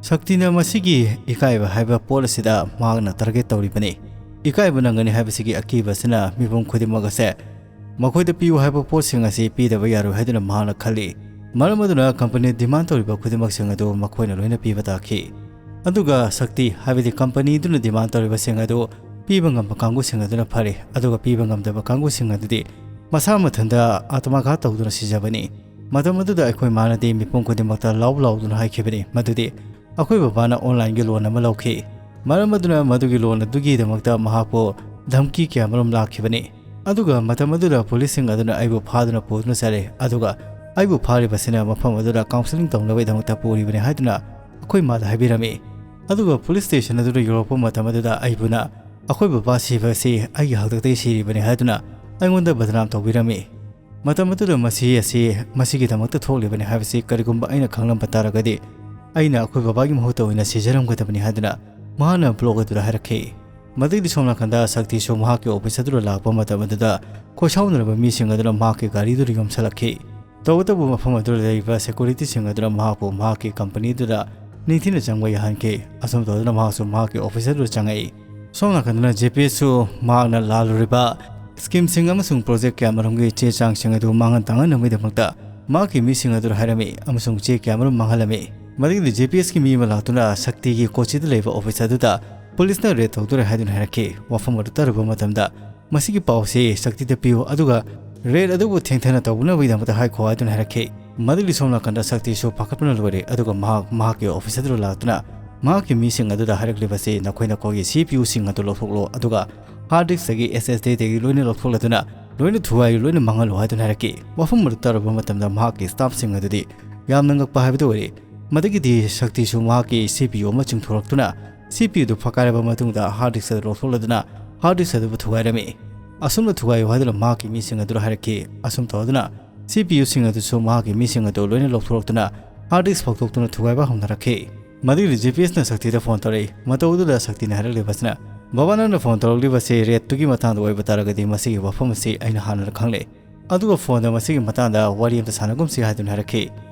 ꯁꯛꯇꯤꯅ ꯃꯁꯤꯒꯤ ꯏꯀꯥꯏꯕ ꯍꯥꯏꯕ ꯄꯣꯠ ꯑꯁꯤꯗ ꯃꯍꯥꯛꯅ target ꯇꯧꯔꯤꯕꯅꯤ꯫ ꯏꯀꯥꯏꯕ ꯅꯪꯒꯅꯤ ꯍꯥꯏꯕꯁꯤꯒꯤ ꯑꯀꯤꯕ ꯑꯁꯤꯅ ꯃꯤꯄꯨꯝ ꯈꯨꯗꯤꯡꯃꯛ ꯑꯁꯦ ꯃꯈꯣꯏꯗ ꯄꯤꯌꯨ ꯍꯥꯏꯕ ꯄꯣꯠꯁꯤꯡ ꯑꯁꯤ ꯄꯤꯗꯕ ꯌꯥꯔꯣꯏ ꯍꯥꯏꯗꯨꯅ ꯃꯍꯥꯛꯅ ꯈꯜꯂꯤ꯫ ꯃꯔꯝ ꯑꯗꯨꯅ company demand ꯇꯧꯔꯤꯕ ꯈꯨꯗꯤꯡꯃꯛꯁꯤꯡ ꯑꯗꯨ ꯃꯈꯣꯏꯅ ꯂꯣꯏꯅ ꯄꯤꯕ ꯇꯥꯈꯤ꯫ ꯑꯗꯨꯒ ꯁꯛꯇꯤ, ꯍꯥꯏꯕꯗꯤ company ꯑꯗꯨꯅ demand ꯇꯧꯔꯤꯕꯁꯤꯡ ꯑꯗꯨ ꯄꯤꯕ ꯉꯝꯕ ꯀꯥꯡꯕꯨꯁꯤꯡ ꯑꯗꯨꯅ ꯐꯔꯦ, ꯑꯗꯨꯒ ꯄꯤꯕ ꯉꯝꯗꯕ ꯀꯥꯡꯕꯨꯁꯤꯡ ꯑꯗꯨꯗꯤ ꯃꯁꯥ ꯃꯊꯟꯇ ꯑꯥꯇꯃꯥꯘꯥꯠ ꯇꯧꯗꯨꯅ ꯁꯤꯖꯕꯅꯤ꯫ ꯃꯇꯝ ꯑꯗꯨꯗ ꯑꯩꯈꯣꯏ ꯃꯥꯅꯗꯤ ꯃꯤꯄꯨꯝ ꯈꯨꯗꯤꯡꯃꯛꯇ ꯂꯥꯎ ꯂꯥꯎꯗꯨꯅ ꯍꯥꯏꯈꯤꯕꯅꯤ ꯃꯗꯨꯗꯤ ꯑꯩꯈꯣꯏ ꯕꯕꯥꯅ online ꯒꯤ loan ꯑꯃ ꯂꯧꯈꯤ꯫ ꯃꯔꯝ ꯑꯗꯨꯅ ꯃꯗꯨꯒꯤ loan ꯑꯗꯨꯒꯤꯗꯃꯛꯇ ꯃꯍꯥꯛꯄꯨ ꯙꯝꯀꯤ ꯀꯌꯥ ꯃꯔꯨꯝ ꯂꯥꯛꯈꯤꯕꯅꯤ꯫ ꯑꯗꯨꯒ ꯃꯇꯝ ꯑꯗꯨꯗ police ꯁꯤꯡ ꯑꯗꯨꯅ ꯑꯩꯕꯨ ꯐꯥꯗꯨꯅ ꯄꯨꯗꯨꯅ ꯆꯠꯂꯦ, ꯑꯗꯨꯒ ꯑꯩꯕꯨ ꯐꯥꯔꯤꯕꯁꯤꯅ ꯃꯐꯝ ꯑꯗꯨꯗ counselling ꯇꯧꯅꯕꯒꯤꯗꯃꯛꯇ ꯄꯨꯔꯤꯕꯅꯤ ꯍꯥꯏꯗꯨꯅ ꯑꯩꯈꯣꯏ ꯃꯥꯗ ꯍꯥꯏꯕꯤꯔꯝꯃꯤ꯫ ꯑꯗꯨꯒ police station ꯑꯗꯨꯗ ꯌꯧꯔꯛꯄ ꯃꯇꯝ ꯑꯗꯨꯗ ꯑꯩꯕꯨꯅ ꯑꯩꯈꯣꯏ ꯕꯕꯥ ꯁꯤꯕ ꯑꯁꯤ ꯑꯩꯒꯤ ꯍꯥꯛꯇꯛꯇꯒꯤ ꯁꯤꯔꯤꯕꯅꯤ ꯍꯥꯏꯗꯨꯅ ꯑꯩꯉꯣꯟꯗ ꯕꯗꯅꯥꯝ ꯇꯧꯕꯤꯔꯝꯃꯤ꯫ ꯃꯇꯝ ꯑꯗꯨꯗ ꯃꯁꯤ ꯑꯁꯤ ꯃꯁꯤꯒꯤꯗꯃꯛꯇ ꯊꯣꯛꯂꯤꯕꯅꯤ ꯍꯥꯏꯕꯁꯤ ꯀꯔꯤꯒꯨꯝꯕ ꯑꯩꯅ ꯈꯪꯂꯝꯕ ꯇꯥꯔꯒꯗꯤ ꯑꯩꯅ ꯑꯩꯈꯣꯏ ꯕꯕꯥꯒꯤ ꯃꯍꯨꯠꯇ ꯑꯣꯏꯅ ꯁꯤꯖꯔꯝꯒꯗꯕꯅꯤ ꯍꯥꯏꯗꯨꯅ ꯃꯍꯥꯛꯅ block ꯑꯗꯨꯗ ꯍꯥꯏꯔꯛꯈꯤ꯫ ꯃꯗꯨꯒꯤ ꯁꯣꯝ ꯅꯥꯀꯟꯗ ꯁꯛꯇꯤꯁꯨ ꯃꯍꯥꯛꯀꯤ office ꯑꯗꯨꯗ ꯂꯥꯛꯄ ꯃꯇꯝ ꯑꯗꯨꯗ ꯈꯣꯏꯁꯥꯎꯅꯔꯕ ꯃꯤꯁꯤꯡ ꯑꯗꯨꯅ ꯃꯍꯥꯛꯀꯤ ꯒꯥꯔꯤꯗꯨꯗ ꯌꯣꯝꯁꯤꯜꯂꯛꯈꯤ꯫ ꯇꯧꯕꯇꯕꯨ ꯃꯐꯝ ꯑꯗꯨꯗ ꯂꯩꯔꯤꯕ security ꯁꯤꯡ ꯑꯗꯨꯅ ꯃꯍꯥꯛꯄꯨ ꯃꯍꯥꯛꯀꯤ company ꯗꯨꯗ ꯅꯤꯡꯊꯤꯅ ꯆꯪꯕ ꯌꯥꯍꯟꯈꯤ꯫ ꯑꯁꯨꯝ ꯇꯧꯗꯨꯅ ꯃꯍꯥꯛꯁꯨ ꯃꯍꯥꯛꯀꯤ office ꯑꯗꯨꯗ ꯆꯪꯉꯛꯏ꯫ ꯁꯣꯝ ꯅꯥꯀꯟꯗꯅ J P S ꯁꯨ ꯃꯍꯥꯛꯅ ꯂꯥꯜꯂꯨꯔꯤꯕ scheme ꯁꯤꯡ ꯑꯃꯁꯨꯡ project ꯀꯌꯥ ꯃꯔꯨꯝꯒꯤ ꯆꯦ ꯆꯥꯡꯁꯤꯡ ꯑꯗꯨ ꯃꯥꯡꯍꯟ ꯇꯥꯛꯍꯟꯅꯕꯒꯤꯗꯃꯛꯇ ꯃꯍꯥꯛꯀꯤ ꯃꯤꯁꯤꯡ ꯑꯗꯨꯗ ꯍꯥꯏꯔꯝꯃꯤ ꯑꯃꯁꯨꯡ ꯆꯦ ꯀꯌꯥ ꯃꯔꯨꯝ ꯃꯥꯡꯍꯜꯂꯝꯃꯤ꯫ ꯃꯗꯨꯒꯤꯗꯤ J P S ꯀꯤ ꯃꯤ ꯑꯃ ꯂꯥꯛꯇꯨꯅ ꯁꯛꯇꯤꯒꯤ ꯀꯣꯆꯤꯗ ꯂꯩꯕ office ꯑꯗꯨꯗ police ꯅ raid ꯇꯧꯗꯣꯔꯦ ꯍꯥꯏꯗꯨꯅ ꯍꯥꯏꯔꯛꯈꯤ꯫ ꯋꯥꯐꯝ ꯑꯗꯨ ꯇꯥꯔꯨꯕ ꯃꯇꯝꯗ ꯃꯁꯤꯒꯤ ꯄꯥꯎ ꯑꯁꯤ ꯁꯛꯇꯤꯗ ꯄꯤꯌꯨ, ꯑꯗꯨꯒ raid ꯑꯗꯨꯕꯨ ꯊꯦꯡꯊꯅ ꯇꯧꯅꯕꯒꯤꯗꯃꯛꯇ ꯍꯥꯏꯈꯣ ꯍꯥꯏꯗꯨꯅ ꯍꯥꯏꯔꯛꯈꯤ꯫ ꯃꯗꯨꯒꯤ ꯁꯣꯝ ꯅꯥꯀꯟꯗ ꯁꯛꯇꯤꯁꯨ ꯄꯥꯈꯠꯄꯅ ꯂꯣꯏꯔꯦ, ꯑꯗꯨꯒ ꯃꯍꯥꯛ ꯃꯍꯥꯛꯀꯤ office ꯑꯗꯨꯗ ꯂꯥꯛꯇꯨꯅ ꯃꯍꯥꯛꯀꯤ ꯃꯤꯁꯤꯡ ꯑꯗꯨꯗ ꯍꯥꯏꯔꯛꯂꯤꯕꯁꯤ, "ꯅꯈꯣꯏ ꯅꯈꯣꯏꯒꯤ C P U ꯁꯤꯡ ꯑꯗꯨ ꯂꯧꯊꯣꯛꯂꯣ, ꯑꯗꯨꯒ hard disk ꯇꯒꯤ S S D ꯗꯒꯤ ꯂꯣꯏꯅ ꯂꯧꯊꯣꯛꯂꯗꯨꯅ ꯂꯣꯏꯅ ꯊꯨꯒꯥꯏꯌꯨ, ꯂꯣꯏꯅ ꯃꯥꯡꯍꯜꯂꯨ" ꯍꯥꯏꯗꯨꯅ ꯍꯥꯏꯔꯛꯈꯤ꯫ ꯋꯥꯐꯝ ꯑꯗꯨ ꯇꯥꯔꯨꯕ ꯃꯇꯝꯗ ꯃꯍꯥꯛꯀꯤ staff ꯁꯤꯡ ꯑꯗꯨꯗꯤ ꯌꯥꯝꯅ ꯉꯛꯄ ꯍꯥꯏꯕꯗꯨ ꯑꯣꯏꯔꯦ꯫ ꯃꯗꯨꯒꯤꯗꯤ ꯁꯛꯇꯤꯁꯨ ꯃꯍꯥꯛꯀꯤ C P U ꯑꯃ ꯆꯤꯡꯊꯣꯔꯛꯇꯨꯅ C P U ꯗꯨ ꯐꯛꯀꯥꯏꯔꯕ ꯃꯇꯨꯡꯗ hard disk ꯑꯗꯨ ꯂꯧꯊꯣꯛꯂꯗꯨꯅ hard disk ꯑꯗꯨꯕꯨ ꯊꯨꯒꯥꯏꯔꯝꯃꯤ꯫ ꯑꯁꯨꯝꯅ ꯊꯨꯒꯥꯏꯌꯨ ꯍꯥꯏꯗꯨꯅ ꯃꯍꯥꯛꯀꯤ ꯃꯤꯁꯤꯡ ꯑꯗꯨꯗ ꯍꯥꯏꯔꯛꯈꯤ꯫ ꯑꯁꯨꯝ ꯇꯧꯗꯨꯅ C P U ꯁꯤꯡ ꯑꯗꯨꯁꯨ ꯃꯍꯥꯛꯀꯤ ꯃꯤꯁꯤꯡ ꯑꯗꯨ ꯂꯣꯏꯅ ꯂꯧꯊꯣꯔꯛꯇꯨꯅ hard disk ꯐꯥꯎꯗꯣꯛꯇꯨꯅ ꯊꯨꯒꯥꯏꯕ ꯍꯧꯅꯔꯛꯈꯤ꯫ ꯃꯗꯨꯒꯤꯗꯤ J P S ꯅ ꯁꯛꯇꯤꯗ phone ꯇꯧꯔꯛꯏ꯫ ꯃꯇꯧ ꯑꯗꯨꯗ ꯁꯛꯇꯤꯅ ꯍꯥꯏꯔꯛꯂꯤꯕꯁꯤꯅ, "ꯕꯕꯥ, ꯅꯪꯅ phone ꯇꯧꯔꯛꯂꯤꯕꯁꯤ raid ꯇꯨꯒꯤ ꯃꯇꯥꯡꯗ ꯑꯣꯏꯕ ꯇꯥꯔꯒꯗꯤ ꯃꯁꯤꯒꯤ ꯋꯥꯐꯝ ꯑꯁꯤ ꯑꯩꯅ ꯍꯥꯟꯅꯅ ꯈꯪꯂꯦ꯫ ꯑꯗꯨꯒ phone ꯗ ꯃꯁꯤꯒꯤ ꯃꯇꯥꯡꯗ ꯋꯥꯔꯤ ꯑꯃꯇ ꯁꯥꯟꯅꯒꯨꯝꯁꯤ" ꯍꯥꯏꯗꯨꯅ ꯍꯥꯏꯔꯛꯈꯤ꯫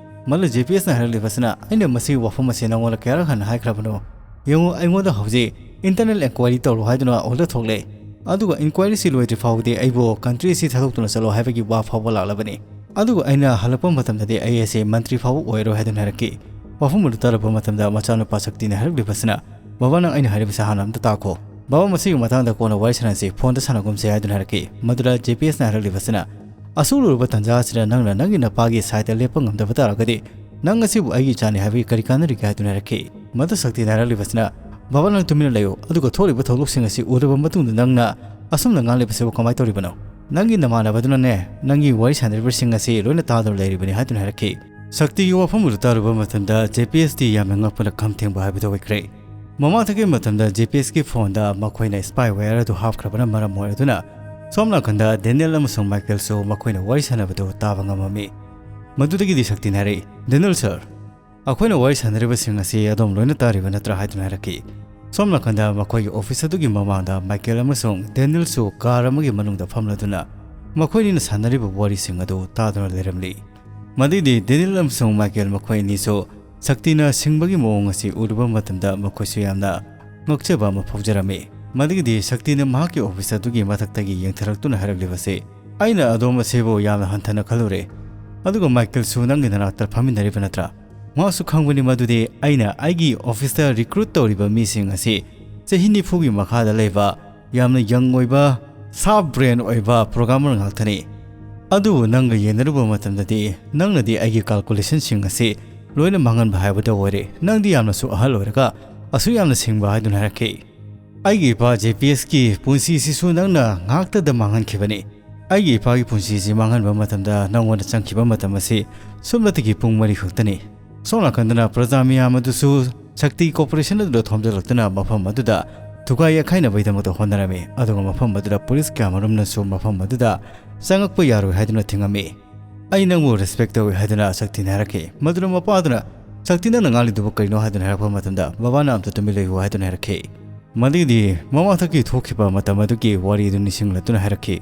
ꯃꯗꯨꯗ ꯖꯦ ꯄꯤ ꯑꯦꯁꯅ ꯍꯥꯏꯔꯛꯂꯤꯕꯁꯤꯅ, "ꯑꯩꯅ ꯃꯁꯤꯒꯤ ꯋꯥꯐꯝ ꯑꯁꯤ ꯅꯉꯣꯟꯗ ꯀꯌꯥꯔꯛ ꯍꯟꯅ ꯍꯥꯏꯈ꯭ꯔꯕꯅꯣ? ꯌꯦꯡꯉꯨ, ꯑꯩꯉꯣꯟꯗ ꯍꯧꯖꯤꯛ internal enquiry ꯇꯧꯔꯣ ꯍꯥꯏꯗꯨꯅ order ꯊꯣꯛꯂꯦ꯫ ꯑꯗꯨꯒ inquiry ꯁꯤ ꯂꯣꯏꯗ꯭ꯔꯤ ꯐꯥꯎꯕꯗꯤ ꯑꯩꯕꯨ country ꯑꯁꯤ ꯊꯥꯗꯣꯛꯇꯨꯅ ꯆꯠꯂꯣ ꯍꯥꯏꯕꯒꯤ ꯋꯥ ꯐꯥꯎꯕ ꯂꯥꯛꯂꯕꯅꯤ꯫ ꯑꯗꯨꯒ ꯑꯩꯅ ꯍꯜꯂꯛꯄ ꯃꯇꯝꯗꯗꯤ ꯑꯩ ꯑꯁꯤ ꯃꯟꯇ꯭ꯔꯤ ꯐꯥꯎꯕ ꯑꯣꯏꯔꯣꯏ" ꯍꯥꯏꯗꯨꯅ ꯍꯥꯏꯔꯛꯈꯤ꯫ ꯋꯥꯐꯝ ꯑꯗꯨ ꯇꯥꯔꯕ ꯃꯇꯝꯗ ꯃꯆꯥꯅꯨꯄꯥ ꯁꯛꯇꯤꯅ ꯍꯥꯏꯔꯛꯂꯤꯕꯁꯤꯅ, "ꯕꯕꯥ, ꯅꯪ ꯑꯩꯅ ꯍꯥꯏꯔꯤꯕꯁꯤ ꯍꯥꯟꯅ ꯑꯝꯇ ꯇꯥꯈꯣ꯫ ꯕꯕꯥ, ꯃꯁꯤꯒꯤ ꯃꯇꯥꯡꯗ ꯀꯣꯟꯅ ꯋꯥꯔꯤ ꯁꯥꯟꯅꯁꯤ, phoneꯗ ꯁꯥꯟꯅꯒꯨꯝꯁꯤ" ꯍꯥꯏꯗꯨꯅ ꯍꯥꯏꯔꯛꯈꯤ꯫ ꯃꯗꯨꯗ ꯖꯦ ꯄꯤ ꯑꯦꯁꯅ ꯍꯥꯏꯔꯛꯂꯤꯕꯁꯤꯅ, "ꯑꯁꯨꯛ ꯂꯨꯔꯕ ꯇꯥꯟꯖꯥ ꯑꯁꯤꯗ ꯅꯪꯅ ꯅꯪꯒꯤ ꯅꯄꯥꯒꯤ sideꯇ ꯂꯦꯞꯄ ꯉꯝꯗꯕ ꯇꯥꯔꯒꯗꯤ ꯅꯪ ꯑꯁꯤꯕꯨ ꯑꯩꯒꯤ ꯏꯆꯥꯅꯤ ꯍꯥꯏꯕꯒꯤ ꯀꯔꯤ ꯀꯥꯟꯅꯔꯤꯒꯦ?" ꯍꯥꯏꯗꯨꯅ ꯍꯥꯏꯔꯛꯈꯤ꯫ ꯃꯗꯨ ꯁꯛꯇꯤꯅ ꯍꯥꯏꯔꯛꯂꯤꯕꯁꯤꯅ, "ꯕꯕꯥ, ꯅꯪ ꯇꯨꯃꯤꯟꯅ ꯂꯩꯌꯨ, ꯑꯗꯨꯒ ꯊꯣꯛꯂꯤꯕ ꯊꯧꯗꯣꯛꯁꯤꯡ ꯑꯁꯤ ꯎꯔꯕ ꯃꯇꯨꯡꯗ ꯅꯪꯅ ꯑꯁꯨꯝꯅ ꯉꯥꯡꯂꯤꯕꯁꯤꯕꯨ ꯀꯃꯥꯏꯅ ꯇꯧꯔꯤꯕꯅꯣ? ꯅꯪꯒꯤ ꯅꯃꯥꯟꯅꯕꯗꯨꯅꯅꯦ, ꯅꯪꯒꯤ ꯋꯥꯔꯤ ꯁꯥꯟꯅꯔꯤꯕꯁꯤꯡ ꯑꯁꯤ ꯂꯣꯏꯅ ꯇꯥꯗꯨꯅ ꯂꯩꯔꯤꯕꯅꯤ" ꯍꯥꯏꯗꯨꯅ ꯍꯥꯏꯔꯛꯈꯤ꯫ ꯁꯛꯇꯤꯒꯤ ꯋꯥꯐꯝ ꯑꯗꯨ ꯇꯥꯔꯨꯕ ꯃꯇꯝꯗ ꯖꯦ ꯄꯤ ꯑꯦꯁꯇꯤ ꯌꯥꯝꯅ ꯉꯛꯄꯅ ꯈꯝ ꯊꯦꯡꯕ ꯍꯥꯏꯕꯗꯨ ꯑꯣꯏꯈ꯭ꯔꯦ꯫ ꯃꯃꯥꯡꯊꯛꯀꯤ ꯃꯇꯝꯗ ꯖꯦ ꯄꯤ ꯑꯦꯁꯀꯤ phoneꯗ ꯃꯈꯣꯏꯅ spyware ꯑꯗꯨ ꯍꯥꯞꯈ꯭ꯔꯕꯅ ꯃꯔꯝ ꯑꯣꯏꯔꯗꯨꯅ ꯁꯣꯝ ꯅꯥꯀꯟꯗ ꯗꯦꯅꯤꯌꯦꯜ ꯑꯃꯁꯨꯡ ꯃꯥꯏꯀꯦꯜꯁꯨ ꯃꯈꯣꯏꯅ ꯋꯥꯔꯤ ꯁꯥꯟꯅꯕꯗꯨ ꯇꯥꯕ ꯉꯝꯃꯝꯃꯤ꯫ ꯃꯗꯨꯗꯒꯤꯗꯤ ꯁꯛꯇꯤꯅ ꯍꯥꯏꯔꯛꯏ, "ꯗꯦꯅꯤꯌꯦꯜ ꯁꯔ, ꯑꯩꯈꯣꯏꯅ ꯋꯥꯔꯤ ꯁꯥꯟꯅꯔꯤꯕꯁꯤꯡ ꯑꯁꯤ ꯑꯗꯣꯝ ꯂꯣꯏꯅ ꯇꯥꯔꯤꯕ ꯅꯠꯇ꯭ꯔꯥ?" ꯍꯥꯏꯗꯨꯅ ꯍꯥꯏꯔꯛꯈꯤ꯫ ꯁꯣꯝ ꯅꯥꯀꯟꯗ ꯃꯈꯣꯏꯒꯤ office ꯑꯗꯨꯒꯤ ꯃꯃꯥꯡꯗ ꯃꯥꯏꯀꯦꯜ ꯑꯃꯁꯨꯡ ꯗꯦꯅꯤꯌꯦꯜꯁꯨ car ꯑꯃꯒꯤ ꯃꯅꯨꯡꯗ ꯐꯝꯂꯗꯨꯅ ꯃꯈꯣꯏꯅꯤꯅ ꯁꯥꯟꯅꯔꯤꯕ ꯋꯥꯔꯤꯁꯤꯡ ꯑꯗꯨ ꯇꯥꯗꯨꯅ ꯂꯩꯔꯝꯂꯤ꯫ ꯃꯗꯨꯗꯤ ꯗꯦꯅꯤꯌꯦꯜ ꯑꯃꯁꯨꯡ ꯃꯥꯏꯀꯦꯜ ꯃꯈꯣꯏ ꯑꯅꯤꯁꯨ ꯁꯛꯇꯤꯅ ꯁꯤꯡꯕꯒꯤ ꯃꯑꯣꯡ ꯑꯁꯤ ꯎꯔꯨꯕ ꯃꯇꯝꯗ ꯃꯈꯣꯏꯁꯨ ꯌꯥꯝꯅ ꯉꯛꯆꯕ ꯑꯃ ꯐꯥꯎꯖꯔꯝꯃꯤ꯫ ꯃꯗꯨꯒꯤꯗꯤ ꯁꯛꯇꯤꯅ ꯃꯍꯥꯛꯀꯤ office ꯑꯗꯨꯒꯤ ꯃꯊꯛꯇꯒꯤ ꯌꯦꯡꯊꯔꯛꯇꯨꯅ ꯍꯥꯏꯔꯛꯂꯤꯕꯁꯤ, "ꯑꯩꯅ ꯑꯗꯣꯝ ꯑꯁꯤꯕꯨ ꯌꯥꯝꯅ ꯍꯟꯊꯅ ꯈꯜꯂꯨꯔꯦ, ꯑꯗꯨꯒ ꯃꯥꯏꯀꯦꯜꯁꯨ ꯅꯪꯒꯤ ꯅꯅꯥꯛꯇ ꯐꯝꯃꯤꯟꯅꯔꯤꯕ ꯅꯠꯇ꯭ꯔꯥ? ꯃꯍꯥꯛꯁꯨ ꯈꯪꯕꯅꯤ ꯃꯗꯨꯗꯤ ꯑꯩꯅ ꯑꯩꯒꯤ officeꯇ recruit ꯇꯧꯔꯤꯕ ꯃꯤꯁꯤꯡ ꯑꯁꯤ ꯆꯍꯤ ꯅꯤꯐꯨꯒꯤ ꯃꯈꯥꯗ ꯂꯩꯕ ꯌꯥꯝꯅ young ꯑꯣꯏꯕ, sharp brain ꯑꯣꯏꯕ programmer ꯉꯥꯛꯇꯅꯤ꯫ ꯑꯗꯨꯕꯨ ꯅꯪꯒ ꯌꯦꯡꯅꯔꯨꯕ ꯃꯇꯝꯗꯗꯤ ꯅꯪꯅꯗꯤ ꯑꯩꯒꯤ calculationꯁꯤꯡ ꯑꯁꯤ ꯂꯣꯏꯅ ꯃꯥꯡꯍꯟꯕ ꯍꯥꯏꯕꯗꯨ ꯑꯣꯏꯔꯦ꯫ ꯅꯪꯗꯤ ꯌꯥꯝꯅꯁꯨ ꯑꯍꯜ ꯑꯣꯏꯔꯒ ꯑꯁꯨꯛ ꯌꯥꯝꯅ ꯁꯤꯡꯕ" ꯍꯥꯏꯗꯨꯅ ꯍꯥꯏꯔꯛꯈꯤ꯫ "ꯑꯩꯒꯤ ꯏꯄꯥ ꯖꯦ ꯄꯤ ꯑꯦꯁꯀꯤ ꯄꯨꯟꯁꯤꯁꯤꯁꯨ ꯅꯪꯅ ꯉꯥꯛꯇꯗ ꯃꯥꯡꯍꯟꯈꯤꯕꯅꯤ꯫ ꯑꯩꯒꯤ ꯏꯄꯥꯒꯤ ꯄꯨꯟꯁꯤꯁꯤ ꯃꯥꯡꯍꯟꯕ ꯃꯇꯝꯗ ꯅꯪꯉꯣꯟꯗ ꯆꯪꯈꯤꯕ ꯃꯇꯝ ꯑꯁꯤ ꯁꯨꯞꯅꯇꯒꯤ ꯄꯨꯡ ꯃꯔꯤ ꯈꯛꯇꯅꯤ꯫" ꯁꯣꯝ ꯅꯥꯀꯟꯗꯅ ꯄ꯭ꯔꯖꯥ ꯃꯤꯌꯥꯝ ꯑꯗꯨꯁꯨ ꯁꯛꯇꯤ corporation ꯑꯗꯨꯗ ꯊꯣꯝꯖꯤꯜꯂꯛꯇꯨꯅ ꯃꯐꯝ ꯑꯗꯨꯗ ꯊꯨꯒꯥꯏ ꯌꯥꯈꯥꯏꯅꯕꯒꯤꯗꯃꯛꯇ ꯍꯣꯠꯅꯔꯝꯃꯤ, ꯑꯗꯨꯒ ꯃꯐꯝ ꯑꯗꯨꯗ police ꯀꯌꯥꯃꯔꯨꯝꯅꯁꯨ ꯃꯐꯝ ꯑꯗꯨꯗ ꯆꯪꯉꯛꯄ ꯌꯥꯔꯣꯏ ꯍꯥꯏꯗꯨꯅ ꯊꯤꯡꯉꯝꯃꯤ꯫ "ꯑꯩ ꯅꯪꯕꯨ respect ꯇꯧꯏ" ꯍꯥꯏꯗꯨꯅ ꯁꯛꯇꯤꯅ ꯍꯥꯏꯔꯛꯈꯤ꯫ ꯃꯗꯨꯗ ꯃꯄꯥꯗꯨꯅ, "ꯁꯛꯇꯤ, ꯅꯪꯅ ꯉꯥꯡꯂꯤꯗꯨꯕꯨ ꯀꯔꯤꯅꯣ?" ꯍꯥꯏꯗꯨꯅ ꯍꯥꯏꯔꯛꯄ ꯃꯇꯝꯗ ꯃꯕꯥꯅ "ꯑꯝꯇ ꯇꯨꯃꯤꯟ ꯂꯩꯌꯨ" ꯍꯥꯏꯗꯨꯅ ꯍꯥꯏꯔꯛꯈꯤ꯫ ꯃꯗꯨꯒꯤꯗꯤ ꯃꯃꯥꯡꯊꯛꯀꯤ ꯊꯣꯛꯈꯤꯕ ꯃꯇꯝ ꯑꯗꯨꯒꯤ ꯋꯥꯔꯤ ꯑꯗꯨ ꯅꯤꯡꯁꯤꯡꯂꯛꯇꯨꯅ ꯍꯥꯏꯔꯛꯈꯤ,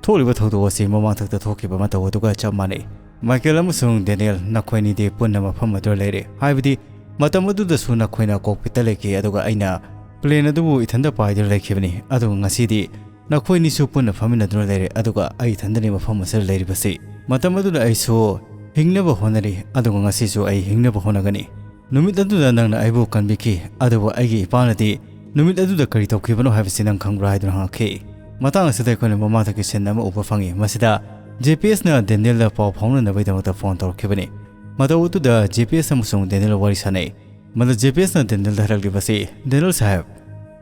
"ꯊꯣꯛꯂꯤꯕ ꯊꯧꯗꯣꯛ ꯑꯁꯤ ꯃꯃꯥꯡꯊꯛꯇ ꯊꯣꯛꯈꯤꯕ ꯃꯇꯧ ꯑꯗꯨꯒ ꯆꯞ ꯃꯥꯟꯅꯩ꯫ "ꯃꯥꯏꯀꯦꯜ ꯑꯃꯁꯨꯡ ꯗꯦꯅꯤꯌꯦꯜ, ꯅꯈꯣꯏꯅꯤꯗꯤ ꯄꯨꯟꯅ ꯃꯐꯝ ꯑꯗꯨꯗ ꯂꯩꯔꯦ, ꯍꯥꯏꯕꯗꯤ ꯃꯇꯝ ꯑꯗꯨꯗꯁꯨ ꯅꯈꯣꯏꯅ ꯀꯣꯛꯄꯤꯠꯇ ꯂꯩꯈꯤ, ꯑꯗꯨꯒ ꯑꯩꯅ ꯄ꯭ꯂꯦꯟ ꯑꯗꯨꯕꯨ ꯏꯊꯟꯇ ꯄꯥꯏꯗꯨꯅ ꯂꯩꯈꯤꯕꯅꯤ, ꯑꯗꯨꯒ ꯉꯁꯤꯗꯤ ꯅꯈꯣꯏꯅꯤꯁꯨ ꯄꯨꯟꯅ ꯐꯝꯃꯤꯟꯅꯗꯨꯅ ꯂꯩꯔꯦ, ꯑꯗꯨꯒ ꯑꯩ ꯏꯊꯟꯗꯅꯤ ꯃꯐꯝ ꯑꯁꯤꯗ ꯂꯩꯔꯤꯕꯁꯤ꯫ ꯃꯇꯝ ꯑꯗꯨꯗ ꯑꯩꯁꯨ ꯍꯤꯡꯅꯕ ꯍꯣꯠꯅꯔꯤ, ꯑꯗꯨꯒ ꯉꯁꯤꯁꯨ ꯑꯩ ꯍꯤꯡꯅꯕ ꯍꯣꯠꯅꯒꯅꯤ꯫ ꯅꯨꯃꯤꯠ ꯑꯗꯨꯗ ꯅꯪꯅ ꯑꯩꯕꯨ ꯀꯟꯕꯤꯈꯤ, ꯑꯗꯨꯕꯨ ꯑꯩꯒꯤ ꯏꯄꯥꯅꯗꯤ ꯅꯨꯃꯤꯠ ꯑꯗꯨꯗ ꯀꯔꯤ ꯇꯧꯈꯤꯕꯅꯣ ꯍꯥꯏꯕꯁꯤ ꯅꯪ ꯈꯪꯕ꯭ꯔꯥ?" ꯍꯥꯏꯗꯨꯅ ꯍꯪꯉꯛꯈꯤ꯫ ꯃꯇꯥꯡ ꯑꯁꯤꯗ ꯑꯩꯈꯣꯏꯅ ꯃꯃꯥꯡꯊꯛꯀꯤ ꯁꯤꯟ ꯑꯃ ꯎꯕ ꯐꯪꯉꯤ꯫ ꯃꯁꯤꯗ ꯖꯦ ꯄꯤ ꯑꯦꯁꯅ ꯗꯦꯅꯤꯌꯦꯜꯗ ꯄꯥꯎ ꯐꯥꯎꯅꯅꯕꯒꯤꯗꯃꯛꯇ ꯐꯣꯟ ꯇꯧꯔꯛꯈꯤꯕꯅꯤ꯫ ꯃꯇꯧ ꯑꯗꯨꯗ ꯖꯦ ꯄꯤ ꯑꯦꯁ ꯑꯃꯁꯨꯡ ꯗꯦꯅꯤꯌꯦꯜ ꯋꯥꯔꯤ ꯁꯥꯟꯅꯩ꯫ ꯃꯗꯨ ꯖꯦ ꯄꯤ ꯑꯦꯁꯅ ꯗꯦꯅꯤꯌꯦꯜꯗ ꯍꯥꯏꯔꯛꯂꯤꯕꯁꯤ, "ꯗꯦꯅꯤꯌꯦꯜ ꯁꯥꯍꯦꯕ,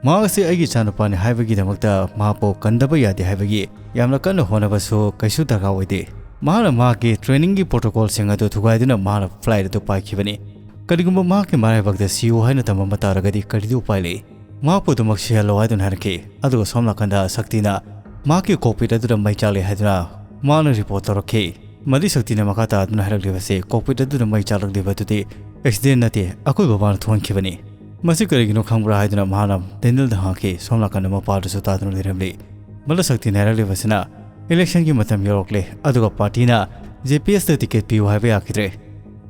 ꯃꯍꯥꯛ ꯑꯁꯤ ꯑꯩꯒꯤ ꯏꯆꯥꯅꯨꯄꯥꯅꯤ ꯍꯥꯏꯕꯒꯤꯗꯃꯛꯇ ꯃꯍꯥꯛꯄꯨ ꯀꯟꯗꯕ ꯌꯥꯗꯦ ꯍꯥꯏꯕꯒꯤ ꯌꯥꯝꯅ ꯀꯟꯅ ꯍꯣꯠꯅꯕꯁꯨ ꯀꯩꯁꯨ ꯗꯔꯀꯥꯔ ꯑꯣꯏꯗꯦ꯫ ꯃꯍꯥꯛꯅ ꯃꯍꯥꯛꯀꯤ ꯇ꯭ꯔꯦꯅꯤꯡꯒꯤ ꯄ꯭ꯔꯣꯇꯣꯀꯣꯜꯁꯤꯡ ꯑꯗꯨ ꯊꯨꯒꯥꯏꯗꯨꯅ ꯃꯍꯥꯛꯅ ꯐ꯭ꯂꯥꯏꯠ ꯑꯗꯨ ꯄꯥꯏꯈꯤꯕꯅꯤ꯫ ꯀꯔꯤꯒꯨꯝꯕ ꯃꯍꯥꯛꯀꯤ ꯃꯔꯥꯏꯕꯛꯇ ꯁꯤꯌꯨ ꯍꯥꯏꯅ ꯇꯝꯂꯝꯕ ꯇꯥꯔꯒꯗꯤ ꯀꯔꯤꯗꯤ ꯎꯄꯥꯏ ꯂꯩ? ꯃꯍꯥꯛꯄꯨ ꯑꯗꯨꯃꯛ ꯁꯤꯍꯜꯂꯣ" ꯍꯥꯏꯗꯨꯅ ꯍꯥꯏꯔꯛꯈꯤ꯫ ꯑꯗꯨꯒ ꯁꯣꯝ ꯅꯥꯀꯟꯗ ꯁꯛꯇꯤꯅ ꯃꯍꯥꯛꯀꯤ ꯀꯣꯛꯄꯤꯠ ꯑꯗꯨꯗ ꯃꯩ ꯆꯥꯛꯂꯦ ꯍꯥꯏꯗꯨꯅ ꯃꯍꯥꯛꯅ ꯔꯤꯄꯣꯔꯠ ꯇꯧꯔꯛꯈꯤ꯫ ꯃꯗꯨꯒꯤ ꯁꯛꯇꯤꯅ ꯃꯈꯥ ꯇꯥꯗꯨꯅ ꯍꯥꯏꯔꯛꯂꯤꯕꯁꯤ, "ꯀꯣꯛꯄꯤꯠ ꯑꯗꯨꯗ ꯃꯩ ꯆꯥꯛꯂꯛꯂꯤꯕ ꯑꯗꯨꯗꯤ ꯑꯦꯛꯁꯤꯗꯦꯟ ꯅꯠꯇꯦ, ꯑꯩꯈꯣꯏ ꯕꯕꯥꯅ ꯊꯣꯛꯍꯟꯈꯤꯕꯅꯤ꯫ ꯃꯁꯤ ꯀꯔꯤꯒꯤꯅꯣ ꯈꯪꯕ꯭ꯔꯥ?" ꯍꯥꯏꯗꯨꯅ ꯃꯍꯥꯛꯅ ꯗꯦꯅꯤꯌꯦꯜꯗ ꯍꯪꯉꯛꯈꯤ꯫ ꯁꯣꯝ ꯅꯥꯀꯟꯗ ꯃꯄꯥꯗꯨꯁꯨ ꯇꯥꯗꯨꯅ ꯂꯩꯔꯝꯂꯤ꯫ ꯃꯗꯨꯗ ꯁꯛꯇꯤꯅ ꯍꯥꯏꯔꯛꯂꯤꯕꯁꯤꯅ, "ꯏꯂꯦꯛꯁꯟꯒꯤ ꯃꯇꯝ ꯌꯧꯔꯛꯂꯦ, ꯑꯗꯨꯒ ꯄꯥꯔꯇꯤꯅ ꯖꯦ ꯄꯤ ꯑꯦꯁꯇ ꯇꯤꯀꯦꯠ ꯄꯤꯌꯨ ꯍꯥꯏꯕ ꯌꯥꯈꯤꯗ꯭ꯔꯦ꯫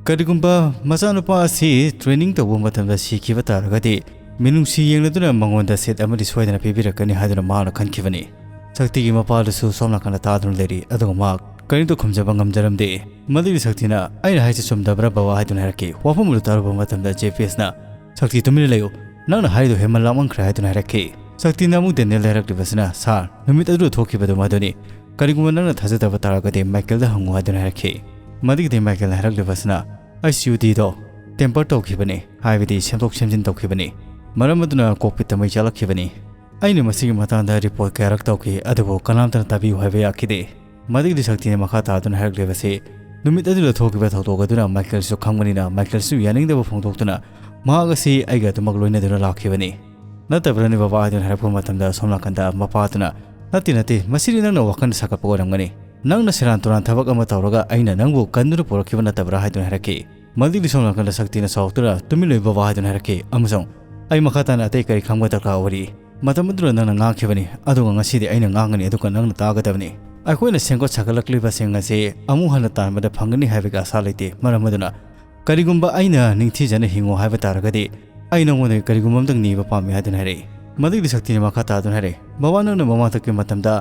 ꯀꯔꯤꯒꯨꯝꯕ ꯃꯆꯥꯅꯨꯄꯥ ꯑꯁꯤ ꯇ꯭ꯔꯦꯅꯤꯡ ꯇꯧꯕ ꯃꯇꯝꯗ ꯁꯤꯈꯤꯕ ꯇꯥꯔꯒꯗꯤ, ꯃꯤꯅꯨꯡꯁꯤ ꯌꯦꯡꯂꯗꯨꯅ ꯃꯉꯣꯟꯗ ꯁꯤꯠ ꯑꯃꯗꯤ ꯁꯣꯏꯗꯅ ꯄꯤꯕꯤꯔꯛꯀꯅꯤ" ꯍꯥꯏꯗꯨꯅ ꯃꯍꯥꯛꯅ ꯈꯟꯈꯤꯕꯅꯤ꯫ ꯁꯛꯇꯤꯒꯤ ꯃꯄꯥꯗꯨꯁꯨ ꯁꯣꯝ ꯅꯥꯀꯟꯗ ꯇꯥꯗꯨꯅ ꯂꯩꯔꯤ, ꯑꯗꯨꯒ ꯃꯍꯥꯛ ꯀꯔꯤꯝꯇ ꯈꯨꯝꯖꯕ ꯉꯝꯖꯔꯝꯗꯦ꯫ ꯃꯗꯨꯒꯤ ꯁꯛꯇꯤꯅ, "ꯑꯩꯅ ꯍꯥꯏꯁꯤ ꯆꯨꯝꯗꯕ꯭ꯔꯥ ꯕꯕꯥ?" ꯍꯥꯏꯗꯨꯅ ꯍꯥꯏꯔꯛꯈꯤ꯫ ꯋꯥꯐꯝ ꯑꯗꯨ ꯇꯥꯔꯨꯕ ꯃꯇꯝꯗ ꯖꯦ ꯄꯤ ꯑꯦꯁꯅ, "ꯁꯛꯇꯤ, ꯇꯨꯃꯤꯟꯅ ꯂꯩꯌꯨ, ꯅꯪꯅ ꯍꯥꯏꯔꯤꯗꯨ ꯍꯦꯟꯃꯟ ꯂꯥꯡꯃꯟꯈ꯭ꯔꯦ" ꯍꯥꯏꯗꯨꯅ ꯍꯥꯏꯔꯛꯈꯤ꯫ ꯁꯛꯇꯤꯅ ꯑꯃꯨꯛ ꯗꯦꯅꯤꯌꯦꯜꯗ ꯍꯥꯏꯔꯛꯂꯤꯕꯁꯤꯅ, "ꯁꯥꯔ, ꯅꯨꯃꯤꯠ ꯑꯗꯨꯗ ꯊꯣꯛꯈꯤꯕꯗꯨ ꯃꯗꯨꯅꯤ꯫ ꯀꯔꯤꯒꯨꯝꯕ ꯅꯪꯅ ꯊꯥꯖꯗꯕ ꯇꯥꯔꯒꯗꯤ ꯃꯥꯏꯀꯦꯜꯗ ꯍꯪꯉꯨ" ꯍꯥꯏꯗꯨꯅ ꯍꯥꯏꯔꯛꯈꯤ꯫ ꯃꯗꯨꯒꯤꯗꯤ ꯃꯥꯏꯀꯦꯜꯅ ꯍꯥꯏꯔꯛꯂꯤꯕꯁꯤꯅ, "ꯑꯩꯁ ꯌꯨ ꯗꯤꯗꯣ ꯇꯦꯝꯄꯔ ꯇꯧꯈꯤꯕꯅꯤ, ꯍꯥꯏꯕꯗꯤ ꯁꯦꯝꯗꯣꯛ ꯁꯦꯝꯖꯤꯟ ꯇꯧꯈꯤꯕꯅꯤ꯫ ꯃꯔꯝ ꯑꯗꯨꯅ ꯀꯣꯛꯄꯤꯠꯇ ꯃꯩ ꯆꯥꯛꯂꯛꯈꯤꯕꯅꯤ꯫ ꯑꯩꯅ ꯃꯁꯤꯒꯤ ꯃꯇꯥꯡꯗ ꯔꯤꯄꯣꯔꯠ ꯀꯌꯥꯔꯛ ꯇꯧꯈꯤ, ꯑꯗꯨꯕꯨ ꯀꯅꯥꯝꯇꯅ ꯇꯥꯕꯤꯌꯨ ꯍꯥꯏꯕ ꯌꯥꯈꯤꯗꯦ"꯫ ꯃꯗꯨꯒꯤꯗꯤ ꯁꯛꯇꯤꯅ ꯃꯈꯥ ꯇꯥꯗꯨꯅ ꯍꯥꯏꯔꯛꯂꯤꯕꯁꯤ, "ꯅꯨꯃꯤꯠ ꯑꯗꯨꯗ ꯊꯣꯛꯈꯤꯕ ꯊꯧꯗꯣꯛ ꯑꯗꯨꯅ ꯃꯥꯏꯀꯦꯜꯁꯨ ꯈꯪꯕꯅꯤꯅ, ꯃꯥꯏꯀꯦꯜꯁꯨ ꯌꯥꯅꯤꯡꯗꯕ ꯐꯣꯡꯗꯣꯛꯇꯨꯅ ꯃꯍꯥꯛ ꯑꯁꯤ ꯑꯩꯒ ꯑꯗꯨꯃꯛ ꯂꯣꯏꯅꯗꯨꯅ ꯂꯥꯛꯈꯤꯕꯅꯤ꯫ ꯅꯠꯇꯕ꯭ꯔꯅꯦ ꯕꯕꯥ?" ꯍꯥꯏꯗꯨꯅ ꯍꯥꯏꯔꯛꯄ ꯃꯇꯝꯗ ꯁꯣꯝ ꯅꯥꯀꯟꯗ ꯃꯄꯥꯗꯨꯅ, "ꯅꯠꯇꯦ, ꯅꯠꯇꯦ, ꯃꯁꯤꯗꯤ ꯅꯪꯅ ꯋꯥꯈꯜ ꯁꯥꯒꯠꯄ ꯑꯣꯏꯔꯝꯒꯅꯤ꯫ ꯅꯪꯅ ꯁꯦꯔꯥꯟ ꯇꯨꯔꯥꯟ ꯊꯕꯛ ꯑꯃ ꯇꯧꯔꯒ ꯑꯩꯅ ꯅꯪꯕꯨ ꯀꯟꯗꯨꯅ ꯄꯨꯔꯛꯈꯤꯕ ꯅꯠꯇꯕ꯭ꯔꯥ?" ꯍꯥꯏꯗꯨꯅ ꯍꯥꯏꯔꯛꯈꯤ꯫ ꯃꯗꯨꯒꯤ ꯁꯣꯝ ꯅꯥꯀꯟꯗ ꯁꯛꯇꯤꯅ ꯁꯥꯎꯔꯛꯇꯨꯅ, "ꯇꯨꯃꯤꯟ ꯂꯩꯌꯨ ꯕꯕꯥ" ꯍꯥꯏꯗꯨꯅ ꯍꯥꯏꯔꯛꯈꯤ ꯑꯃꯁꯨꯡ, "ꯑꯩ ꯃꯈꯥ ꯇꯥꯅ ꯑꯇꯩ ꯀꯔꯤ ꯈꯪꯕ ꯗꯔꯀꯥꯔ ꯑꯣꯏꯔꯤ? ꯃꯇꯝ ꯑꯗꯨꯗ ꯅꯪꯅ ꯉꯥꯡꯈꯤꯕꯅꯤ, ꯑꯗꯨꯒ ꯉꯁꯤꯗꯤ ꯑꯩꯅ ꯉꯥꯡꯒꯅꯤ, ꯑꯗꯨꯒ ꯅꯪꯅ ꯇꯥꯒꯗꯕꯅꯤ"꯫ ꯑꯩꯈꯣꯏꯅ ꯁꯦꯝꯒꯠ ꯁꯥꯒꯠꯂꯛꯂꯤꯕꯁꯤꯡ ꯑꯁꯤ ꯑꯃꯨꯛ ꯍꯟꯅ ꯇꯥꯟꯕꯗ ꯐꯪꯒꯅꯤ ꯍꯥꯏꯕꯒꯤ ꯑꯁꯥ ꯂꯩꯇꯦ꯫ ꯃꯔꯝ ꯑꯗꯨꯅ ꯀꯔꯤꯒꯨꯝꯕ ꯑꯩꯅ ꯅꯤꯡꯊꯤꯖꯅ ꯍꯤꯡꯉꯨ ꯍꯥꯏꯕ ꯇꯥꯔꯒꯗꯤ ꯑꯩ ꯅꯉꯣꯟꯗꯒꯤ ꯀꯔꯤꯒꯨꯝꯕ ꯑꯃꯇꯪ ꯅꯤꯕ ꯄꯥꯝꯃꯤ ꯍꯥꯏꯗꯨꯅ ꯍꯥꯏꯔꯛꯏ꯫ ꯃꯗꯨꯒꯤꯗꯤ ꯁꯛꯇꯤꯅ ꯃꯈꯥ ꯇꯥꯗꯨꯅ ꯍꯥꯏꯔꯛꯏ, "ꯕꯕꯥ, ꯅꯪꯅ ꯃꯃꯥꯡꯊꯛꯀꯤ ꯃꯇꯝꯗ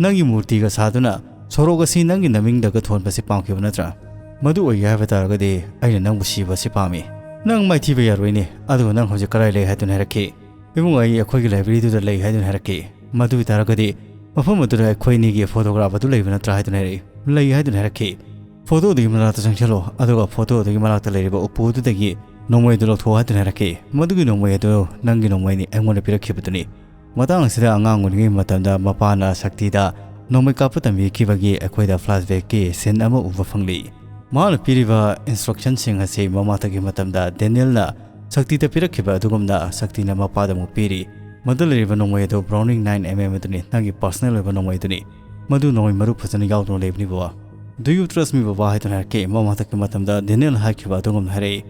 ꯅꯪꯒꯤ ꯃꯨꯔꯇꯤꯒ ꯁꯥꯗꯨꯅ ꯁꯣꯔꯣꯛ ꯑꯁꯤ ꯅꯪꯒꯤ ꯅꯃꯤꯡꯗꯒ ꯊꯣꯟꯕꯁꯤ ꯄꯥꯝꯈꯤꯕ ꯅꯠꯇ꯭ꯔꯥ? ꯃꯗꯨ ꯑꯣꯏꯒꯦ ꯍꯥꯏꯕ ꯇꯥꯔꯒꯗꯤ ꯑꯩꯅ ꯅꯪꯕꯨ ꯁꯤꯕ ꯑꯁꯤ ꯄꯥꯝꯃꯤ꯫ ꯅꯪ ꯃꯥꯏꯊꯤꯕ ꯌꯥꯔꯣꯏꯅꯦ꯫ ꯑꯗꯨꯒ ꯅꯪ ꯍꯧꯖꯤꯛ ꯀꯗꯥꯏ ꯂꯩ?" ꯍꯥꯏꯗꯨꯅ ꯍꯥꯏꯔꯛꯈꯤ꯫ "ꯏꯕꯨꯡ, ꯑꯩ ꯑꯩꯈꯣꯏꯒꯤ ꯂꯥꯏꯕ꯭ꯔꯦꯔꯤꯗꯨꯗ ꯂꯩ" ꯍꯥꯏꯗꯨꯅ ꯍꯥꯏꯔꯛꯈꯤ꯫ "ꯃꯗꯨ ꯑꯣꯏ ꯇꯥꯔꯒꯗꯤ ꯃꯐꯝ ꯑꯗꯨꯗ ꯑꯩꯈꯣꯏ ꯑꯅꯤꯒꯤ ꯐꯣꯇꯣꯒ꯭ꯔꯥꯐ ꯑꯗꯨ ꯂꯩꯕ ꯅꯠꯇ꯭ꯔꯥ?" ꯍꯥꯏꯗꯨꯅ ꯍꯥꯏꯔꯛꯏ꯫ "ꯂꯩ" ꯍꯥꯏꯗꯨꯅ ꯍꯥꯏꯔꯛꯈꯤ꯫ "ꯐꯣꯇꯣ ꯑꯗꯨꯒꯤ ꯃꯅꯥꯛꯇ ꯆꯪꯁꯤꯜꯂꯣ, ꯑꯗꯨꯒ ꯐꯣꯇꯣ ꯑꯗꯨꯒꯤ ꯃꯅꯥꯛꯇ ꯂꯩꯔꯤꯕ ꯎꯄꯨ ꯑꯗꯨꯗꯒꯤ ꯅꯣꯡꯃꯩ ꯑꯗꯨ ꯂꯧꯊꯣꯛꯑꯣ" ꯍꯥꯏꯗꯨꯅ ꯍꯥꯏꯔꯛꯈꯤ꯫ "ꯃꯗꯨꯒꯤ ꯅꯣꯡꯃꯩ ꯑꯗꯨ ꯅꯪꯒꯤ ꯅꯣꯡꯃꯩꯅꯤ, ꯑꯩꯉꯣꯟꯗ ꯄꯤꯔꯛꯈꯤꯕꯗꯨꯅꯤ"꯫ ꯃꯇꯥꯡ ꯑꯁꯤꯗ ꯑꯉꯥꯡ ꯑꯣꯏꯔꯤꯉꯩ ꯃꯇꯝꯗ ꯃꯄꯥꯅ ꯁꯛꯇꯤꯗ ꯅꯣꯡꯃꯩ ꯀꯥꯞꯄ ꯇꯝꯕꯤꯈꯤꯕꯒꯤ ꯑꯩꯈꯣꯏꯗ flashbackꯀꯤ scene ꯑꯃ ꯎꯕ ꯐꯪꯂꯤ꯫ ꯃꯍꯥꯛꯅ ꯄꯤꯔꯤꯕ instructionꯁꯤꯡ ꯑꯁꯤ ꯃꯃꯥꯡꯊꯛꯀꯤ ꯃꯇꯝꯗ ꯗꯦꯅꯤꯌꯦꯜꯅ ꯁꯛꯇꯤꯗ ꯄꯤꯔꯛꯈꯤꯕ ꯑꯗꯨꯒꯨꯝꯅ ꯁꯛꯇꯤꯅ ꯃꯄꯥꯗ ꯑꯃꯨꯛ ꯄꯤꯔꯤ꯫ "ꯃꯗꯨ ꯂꯩꯔꯤꯕ ꯅꯣꯡꯃꯩ ꯑꯗꯨ Browning nine M M ꯑꯗꯨꯅꯤ, ꯅꯪꯒꯤ personal ꯑꯣꯏꯕ ꯅꯣꯡꯃꯩ ꯑꯗꯨꯅꯤ꯫ ꯃꯗꯨ ꯅꯣꯡꯃꯩ ꯃꯔꯨ ꯐꯖꯅ ꯌꯥꯎꯗꯨꯅ ꯂꯩꯕꯅꯤ ꯕꯕꯥ꯫ Do you trust me, ꯕꯕꯥ?" ꯍꯥꯏꯗꯨꯅ ꯍꯥꯏꯔꯛꯈꯤ꯫ ꯃꯃꯥꯡꯊꯛꯀꯤ ꯃꯇꯝꯗ ꯗꯦꯅꯤꯌꯦꯜ ꯍꯥꯏꯈꯤꯕ ꯑꯗꯨꯒꯨꯝꯅ ꯍꯥꯏꯔꯛꯏ꯫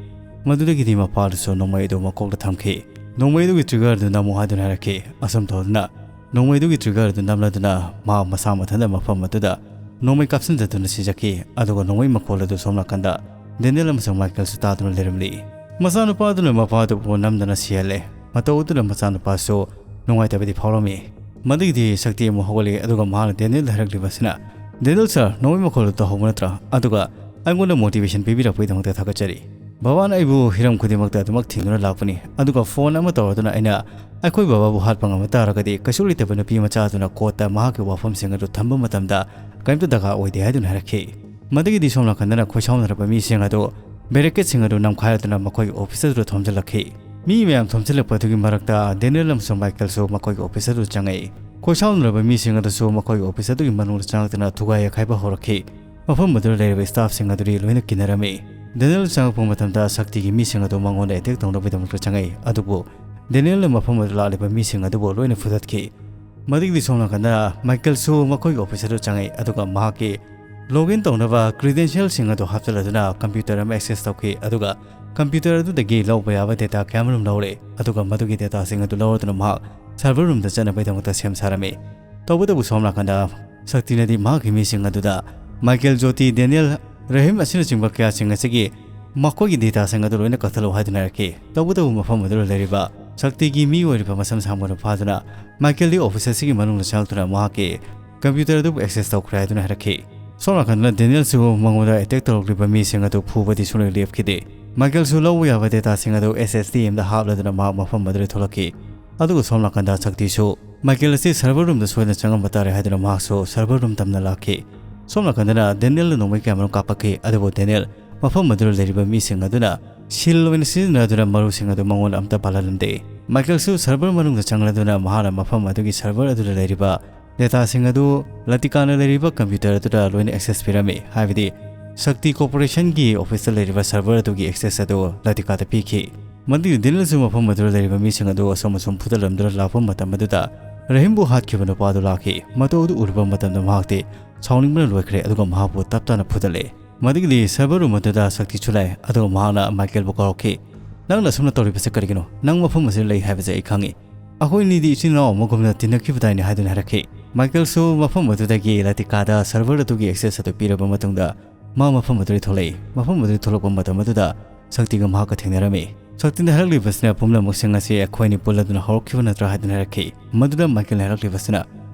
ꯃꯗꯨꯗꯒꯤꯗꯤ ꯃꯄꯥꯗꯨꯁꯨ ꯅꯣꯡꯃꯩ ꯑꯗꯨ ꯃꯀꯣꯛꯇ ꯊꯝꯈꯤ꯫ "ꯅꯣꯡꯃꯩ ꯑꯗꯨꯒꯤ trigger ꯑꯗꯨ ꯅꯝꯃꯨ" ꯍꯥꯏꯗꯨꯅ ꯍꯥꯏꯔꯛꯈꯤ꯫ ꯑꯁꯨꯝ ꯇꯧꯗꯨꯅ ꯅꯣꯡꯃꯩꯗꯨꯒꯤ trigger ꯑꯗꯨ ꯅꯝꯂꯗꯨꯅ ꯃꯍꯥꯛ ꯃꯁꯥ ꯃꯊꯟꯇ ꯃꯐꯝ ꯑꯗꯨꯗ ꯅꯣꯡꯃꯩ ꯀꯥꯞꯁꯤꯟꯖꯗꯨꯅ ꯁꯤꯖꯈꯤ꯫ ꯑꯗꯨꯒ ꯅꯣꯡꯃꯩ ꯃꯈꯣꯜ ꯑꯗꯨ ꯁꯣꯝ ꯅꯥꯀꯟꯗ ꯗꯦꯅꯤꯌꯦꯜ ꯑꯃꯁꯨꯡ ꯃꯥꯏꯀꯦꯜꯁꯨ ꯇꯥꯗꯨꯅ ꯂꯩꯔꯝꯂꯤ꯫ ꯃꯆꯥꯅꯨꯄꯥꯗꯨꯅ ꯃꯄꯥꯗꯨꯕꯨ ꯅꯝꯗꯅ ꯁꯤꯍꯜꯂꯦ꯫ ꯃꯇꯧ ꯑꯗꯨꯅ ꯃꯆꯥꯅꯨꯄꯥꯁꯨ ꯅꯨꯡꯉꯥꯏꯇꯕꯗꯤ ꯐꯥꯎꯔꯝꯃꯤ꯫ ꯃꯗꯨꯒꯤꯗꯤ ꯁꯛꯇꯤ ꯑꯃꯨꯛ ꯍꯧꯒꯠꯂꯛꯏ, ꯑꯗꯨꯒ ꯃꯍꯥꯛꯅ ꯗꯦꯅꯤꯌꯦꯜꯗ ꯍꯥꯏꯔꯛꯂꯤꯕ ꯑꯁꯤꯅ, "ꯗꯦꯅꯤꯌꯦꯜ ꯁꯥꯔ, ꯅꯣꯡꯃꯩ ꯃꯈꯣꯜꯗꯨ ꯇꯥꯍꯧꯕ ꯅꯠꯇ꯭ꯔꯥ? ꯑꯗꯨꯒ ꯑꯩꯉꯣꯟꯗ motivation ꯄꯤꯕꯤꯔꯛꯄꯒꯤꯗꯃꯛꯇ ꯊꯥꯒꯠꯆꯔꯤ꯫ ꯕꯕꯥꯅ ꯑꯩꯕꯨ ꯍꯤꯔꯝ ꯈꯨꯗꯤꯡꯃꯛꯇ ꯑꯗꯨꯃꯛ ꯊꯤꯡꯗꯨꯅ ꯂꯥꯛꯄꯅꯤ, ꯑꯗꯨꯒ phone ꯑꯃ ꯇꯧꯔꯗꯨꯅ ꯑꯩꯅ ꯑꯩꯈꯣꯏ ꯕꯕꯥꯕꯨ ꯍꯥꯠꯄ ꯉꯝꯕ ꯇꯥꯔꯒꯗꯤ ꯀꯩꯁꯨ ꯂꯩꯇꯕ ꯅꯨꯄꯤ ꯃꯆꯥ ꯑꯗꯨꯅ courtꯇ ꯃꯍꯥꯛꯀꯤ ꯋꯥꯐꯝꯁꯤꯡ ꯑꯗꯨ ꯊꯝꯕ ꯃꯇꯝꯗ ꯀꯔꯤꯝꯇ ꯗꯔꯀꯥꯔ ꯑꯣꯏꯗꯦ" ꯍꯥꯏꯗꯨꯅ ꯍꯥꯏꯔꯛꯈꯤ꯫ ꯃꯗꯨꯒꯤꯗꯤ ꯁꯣꯝ ꯅꯥꯀꯟꯗꯅ ꯈꯣꯏꯁꯥꯎꯅꯔꯕ ꯃꯤꯁꯤꯡ ꯑꯗꯨ barricadeꯁꯤꯡ ꯑꯗꯨ ꯅꯝꯈꯥꯏꯔꯗꯨꯅ ꯃꯈꯣꯏꯒꯤ office ꯑꯗꯨꯗ ꯊꯣꯝꯖꯤꯜꯂꯛꯈꯤ꯫ ꯃꯤ ꯃꯌꯥꯝ ꯊꯣꯝꯖꯤꯜꯂꯛꯄ ꯑꯗꯨꯒꯤ ꯃꯔꯛꯇ ꯗꯦꯅꯤꯌꯦꯜ ꯑꯃꯁꯨꯡ ꯃꯥꯏꯀꯦꯜꯁꯨ ꯃꯈꯣꯏꯒꯤ office ꯑꯗꯨ ꯆꯪꯉꯛꯏ꯫ ꯈꯣꯏꯁꯥꯎꯅꯔꯕ ꯃꯤꯁꯤꯡ ꯑꯗꯨꯁꯨ ꯃꯈꯣꯏꯒꯤ office ꯑꯗꯨꯒꯤ ꯃꯅꯨꯡꯗ ꯆꯪꯂꯛꯇꯨꯅ ꯊꯨꯒꯥꯏ ꯌꯥꯈꯥꯏꯕ ꯍꯧꯔꯛꯈꯤ꯫ ꯃꯐꯝ ꯑꯗꯨꯗ ꯂꯩꯔꯤꯕ staffꯁꯤꯡ ꯑꯗꯨꯗꯤ ꯂꯣꯏꯅ ꯀꯤꯅꯔꯝꯃꯤ꯫ ꯗꯦꯅꯤꯌꯦꯜ ꯆꯪꯂꯛꯄ ꯃꯇꯝꯗ ꯁꯛꯇꯤꯒꯤ ꯃꯤꯁꯤꯡ ꯑꯗꯨ ꯃꯉꯣꯟꯗ attack ꯇꯧꯅꯕꯒꯤꯗꯃꯛꯇ ꯆꯪꯉꯛꯏ, ꯑꯗꯨꯕꯨ ꯗꯦꯅꯤꯌꯦꯜꯅ ꯃꯐꯝ ꯑꯗꯨꯗ ꯂꯥꯛꯂꯤꯕ ꯃꯤꯁꯤꯡ ꯑꯗꯨꯕꯨ ꯂꯣꯏꯅ ꯐꯨꯗꯠꯈꯤ꯫ ꯃꯗꯨꯒꯤꯗꯤ ꯁꯣꯝ ꯅꯥꯀꯟꯗ ꯃꯥꯏꯀꯦꯜꯁꯨ ꯃꯈꯣꯏꯒꯤ office ꯑꯗꯨ ꯆꯪꯉꯛꯏ, ꯑꯗꯨꯒ ꯃꯍꯥꯛꯀꯤ login ꯇꯧꯅꯕ credentialꯁꯤꯡ ꯑꯗꯨ ꯍꯥꯞꯆꯤꯜꯂꯗꯨꯅ computer ꯑꯃ access ꯇꯧꯈꯤ, ꯑꯗꯨꯒ computer ꯑꯗꯨꯗꯒꯤ ꯂꯧꯕ ꯌꯥꯕ data ꯀꯌꯥꯃꯔꯨꯝ ꯂꯧꯔꯦ, ꯑꯗꯨꯒ ꯃꯗꯨꯒꯤ dataꯁꯤꯡ ꯑꯗꯨ ꯂꯧꯔꯗꯨꯅ ꯃꯍꯥꯛ server roomꯗ ꯆꯠꯅꯕꯒꯤꯗꯃꯛꯇ ꯁꯦꯝ ꯁꯥꯔꯝꯃꯤ꯫ ꯇꯧꯕꯇꯕꯨ ꯁꯣꯝ ꯅꯥꯀꯟꯗ ꯁꯛꯇꯤꯅꯗꯤ ꯃꯍꯥꯛꯀꯤ ꯃꯤꯁꯤꯡ ꯑꯗꯨꯗ ꯃꯥꯏꯀꯦꯜ, ꯖꯣꯇꯤ, ꯗꯦꯅꯤꯌꯦꯜ, ꯔꯍꯤꯝ ꯑꯁꯤꯅꯆꯤꯡꯕ ꯀꯌꯥꯁꯤꯡ ꯑꯁꯤꯒꯤ ꯃꯈꯣꯏꯒꯤ dataꯁꯤꯡ ꯑꯗꯨ ꯂꯣꯏꯅ ꯀꯛꯊꯠꯂꯨ ꯍꯥꯏꯗꯨꯅ ꯍꯥꯏꯔꯛꯈꯤ꯫ ꯇꯧꯕꯇꯕꯨ ꯃꯐꯝ ꯑꯗꯨꯗ ꯂꯩꯔꯤꯕ ꯁꯛꯇꯤꯒꯤ ꯃꯤ ꯑꯣꯏꯔꯤꯕ ꯃꯁꯝ ꯁꯥꯡꯕ ꯅꯨꯄꯥꯗꯨꯅ ꯃꯥꯏꯀꯦꯜꯗꯤ office ꯑꯁꯤꯒꯤ ꯃꯅꯨꯡꯗ ꯆꯪꯂꯛꯇꯨꯅ ꯃꯍꯥꯛꯀꯤ computer ꯑꯗꯨꯕꯨ access ꯇꯧꯈ꯭ꯔꯦ ꯍꯥꯏꯗꯨꯅ ꯍꯥꯏꯔꯛꯈꯤ꯫ ꯁꯣꯝ ꯅꯥꯀꯟꯗꯅ ꯗꯦꯅꯤꯌꯦꯜꯁꯨ ꯃꯉꯣꯟꯗ attack ꯇꯧꯔꯛꯂꯤꯕ ꯃꯤꯁꯤꯡ ꯑꯗꯨ ꯐꯨꯕꯗꯤ ꯁꯨꯡꯂꯦꯞ ꯂꯦꯞꯈꯤꯗꯦ꯫ ꯃꯥꯏꯀꯦꯜꯁꯨ ꯂꯧꯕ ꯌꯥꯕ dataꯁꯤꯡ ꯑꯗꯨ SSD ꯑꯃꯗ ꯍꯥꯞꯂꯗꯨꯅ ꯃꯍꯥꯛ ꯃꯐꯝ ꯑꯗꯨꯗ ꯊꯣꯛꯂꯛꯈꯤ꯫ ꯑꯗꯨꯒ ꯁꯣꯝ ꯅꯥꯀꯟꯗ ꯁꯛꯇꯤꯁꯨ ꯃꯥꯏꯀꯦꯜ ꯑꯁꯤ server roomꯗ ꯁꯣꯏꯗꯅ ꯆꯪꯉꯝꯕ ꯇꯥꯔꯦ ꯍꯥꯏꯗꯨꯅ ꯃꯍꯥꯛꯁꯨ server room ꯇꯝꯅ ꯂꯥꯛꯈꯤ꯫ ꯁꯣꯝ ꯅꯥꯀꯟꯗꯅ ꯗꯦꯅꯤꯌꯦꯜꯅ ꯅꯣꯡꯃꯩ ꯀꯌꯥꯃꯔꯨꯝ ꯀꯥꯞꯄꯛꯈꯤ, ꯑꯗꯨꯕꯨ ꯗꯦꯅꯤꯌꯦꯜ ꯃꯐꯝ ꯑꯗꯨꯗ ꯂꯩꯔꯤꯕ ꯃꯤꯁꯤꯡ ꯑꯗꯨꯅ shield ꯑꯣꯏꯅ ꯁꯤꯖꯤꯟꯅꯗꯨꯅ ꯃꯔꯨꯁꯤꯡ ꯑꯗꯨ ꯃꯉꯣꯟꯗ ꯑꯝꯇ ꯄꯥꯜꯍꯜꯂꯝꯗꯦ꯫ ꯃꯥꯏꯀꯦꯜꯁꯨ server ꯃꯅꯨꯡꯗ ꯆꯪꯂꯗꯨꯅ ꯃꯍꯥꯛꯅ ꯃꯐꯝ ꯑꯗꯨꯒꯤ server ꯑꯗꯨꯗ ꯂꯩꯔꯤꯕ dataꯁꯤꯡ ꯑꯗꯨ ꯂꯇꯤꯀꯥꯅ ꯂꯩꯔꯤꯕ computer ꯑꯗꯨꯗ ꯂꯣꯏꯅ access ꯄꯤꯔꯝꯃꯤ, ꯍꯥꯏꯕꯗꯤ ꯁꯛꯇꯤ corporationꯒꯤ officeꯇ ꯂꯩꯔꯤꯕ server ꯑꯗꯨꯒꯤ access ꯑꯗꯨ ꯂꯇꯤꯀꯥꯗ ꯄꯤꯈꯤ꯫ ꯃꯗꯨꯒꯤ ꯗꯦꯅꯤꯌꯦꯜꯁꯨ ꯃꯐꯝ ꯑꯗꯨꯗ ꯂꯩꯔꯤꯕ ꯃꯤꯁꯤꯡ ꯑꯗꯨ ꯑꯁꯣꯝ ꯑꯁꯣꯝ ꯐꯨꯗꯠꯂꯝꯗꯨꯅ ꯂꯥꯛꯄ ꯃꯇꯝ ꯑꯗꯨꯗ ꯔꯍꯤꯝꯕꯨ ꯍꯥꯠꯈꯤꯕ ꯅꯨꯄꯥ ꯑꯗꯨ ꯂꯥꯛꯈꯤ꯫ ꯃꯇꯧ ꯑꯗꯨ ꯎꯔꯨꯕ ꯃꯇꯝꯗ ꯃꯍꯥꯛꯇꯤ ꯁꯥꯎꯅꯤꯡꯕꯅ ꯂꯣꯏꯈ꯭ꯔꯦ, ꯑꯗꯨꯒ ꯃꯍꯥꯛꯄꯨ ꯇꯞ ꯇꯥꯅ ꯐꯨꯗꯠꯂꯦ꯫ ꯃꯗꯨꯒꯤꯗꯤ server room ꯑꯗꯨꯗ ꯁꯛꯇꯤꯁꯨ ꯂꯥꯛꯑꯦ, ꯑꯗꯨꯒ ꯃꯍꯥꯛꯅ ꯃꯥꯏꯀꯦꯜꯕꯨ ꯀꯧꯔꯛꯈꯤ꯫ "ꯅꯪꯅ ꯑꯁꯨꯝꯅ ꯇꯧꯔꯤꯕꯁꯤ ꯀꯔꯤꯒꯤꯅꯣ? ꯅꯪ ꯃꯐꯝ ꯑꯁꯤꯗ ꯂꯩ ꯍꯥꯏꯕꯁꯦ ꯑꯩ ꯈꯪꯉꯤ꯫ ꯑꯩꯈꯣꯏ ꯑꯅꯤꯗꯤ ꯏꯆꯤꯟ ꯏꯅꯥꯎ ꯑꯃꯒꯨꯝꯅ ꯇꯤꯟꯅꯈꯤꯕꯗꯥꯏꯅꯦ" ꯍꯥꯏꯗꯨꯅ ꯍꯥꯏꯔꯛꯈꯤ꯫ ꯃꯥꯏꯀꯦꯜꯁꯨ ꯃꯐꯝ ꯑꯗꯨꯗꯒꯤ ꯂꯇꯤꯀꯥꯗ server ꯑꯗꯨꯒꯤ access ꯑꯗꯨ ꯄꯤꯔꯕ ꯃꯇꯨꯡꯗ ꯃꯥ ꯃꯐꯝ ꯑꯗꯨꯗꯒꯤ ꯊꯣꯛꯂꯛꯏ꯫ ꯃꯐꯝ ꯑꯗꯨꯗꯒꯤ ꯊꯣꯛꯂꯛꯄ ꯃꯇꯝ ꯑꯗꯨꯗ ꯁꯛꯇꯤꯒ ꯃꯍꯥꯛꯀ ꯊꯦꯡꯅꯔꯝꯃꯤ꯫ ꯁꯛꯇꯤꯅ ꯍꯥꯏꯔꯛꯂꯤꯕꯁꯤꯅ ꯄꯨꯝꯅꯃꯛꯁꯤꯡ ꯑꯁꯤ ꯑꯩꯈꯣꯏꯅꯤ ꯄꯨꯜꯂꯗꯨꯅ ꯍꯧꯔꯛꯈꯤꯕ ꯅꯠꯇ꯭ꯔꯥ ꯍꯥꯏꯗꯨꯅ ꯍꯥꯏꯔꯛꯈꯤ꯫ ꯃꯗꯨꯗ ꯃꯥꯏꯀꯦꯜꯅ ꯍꯥꯏꯔꯛꯂꯤꯕꯁꯤꯅ,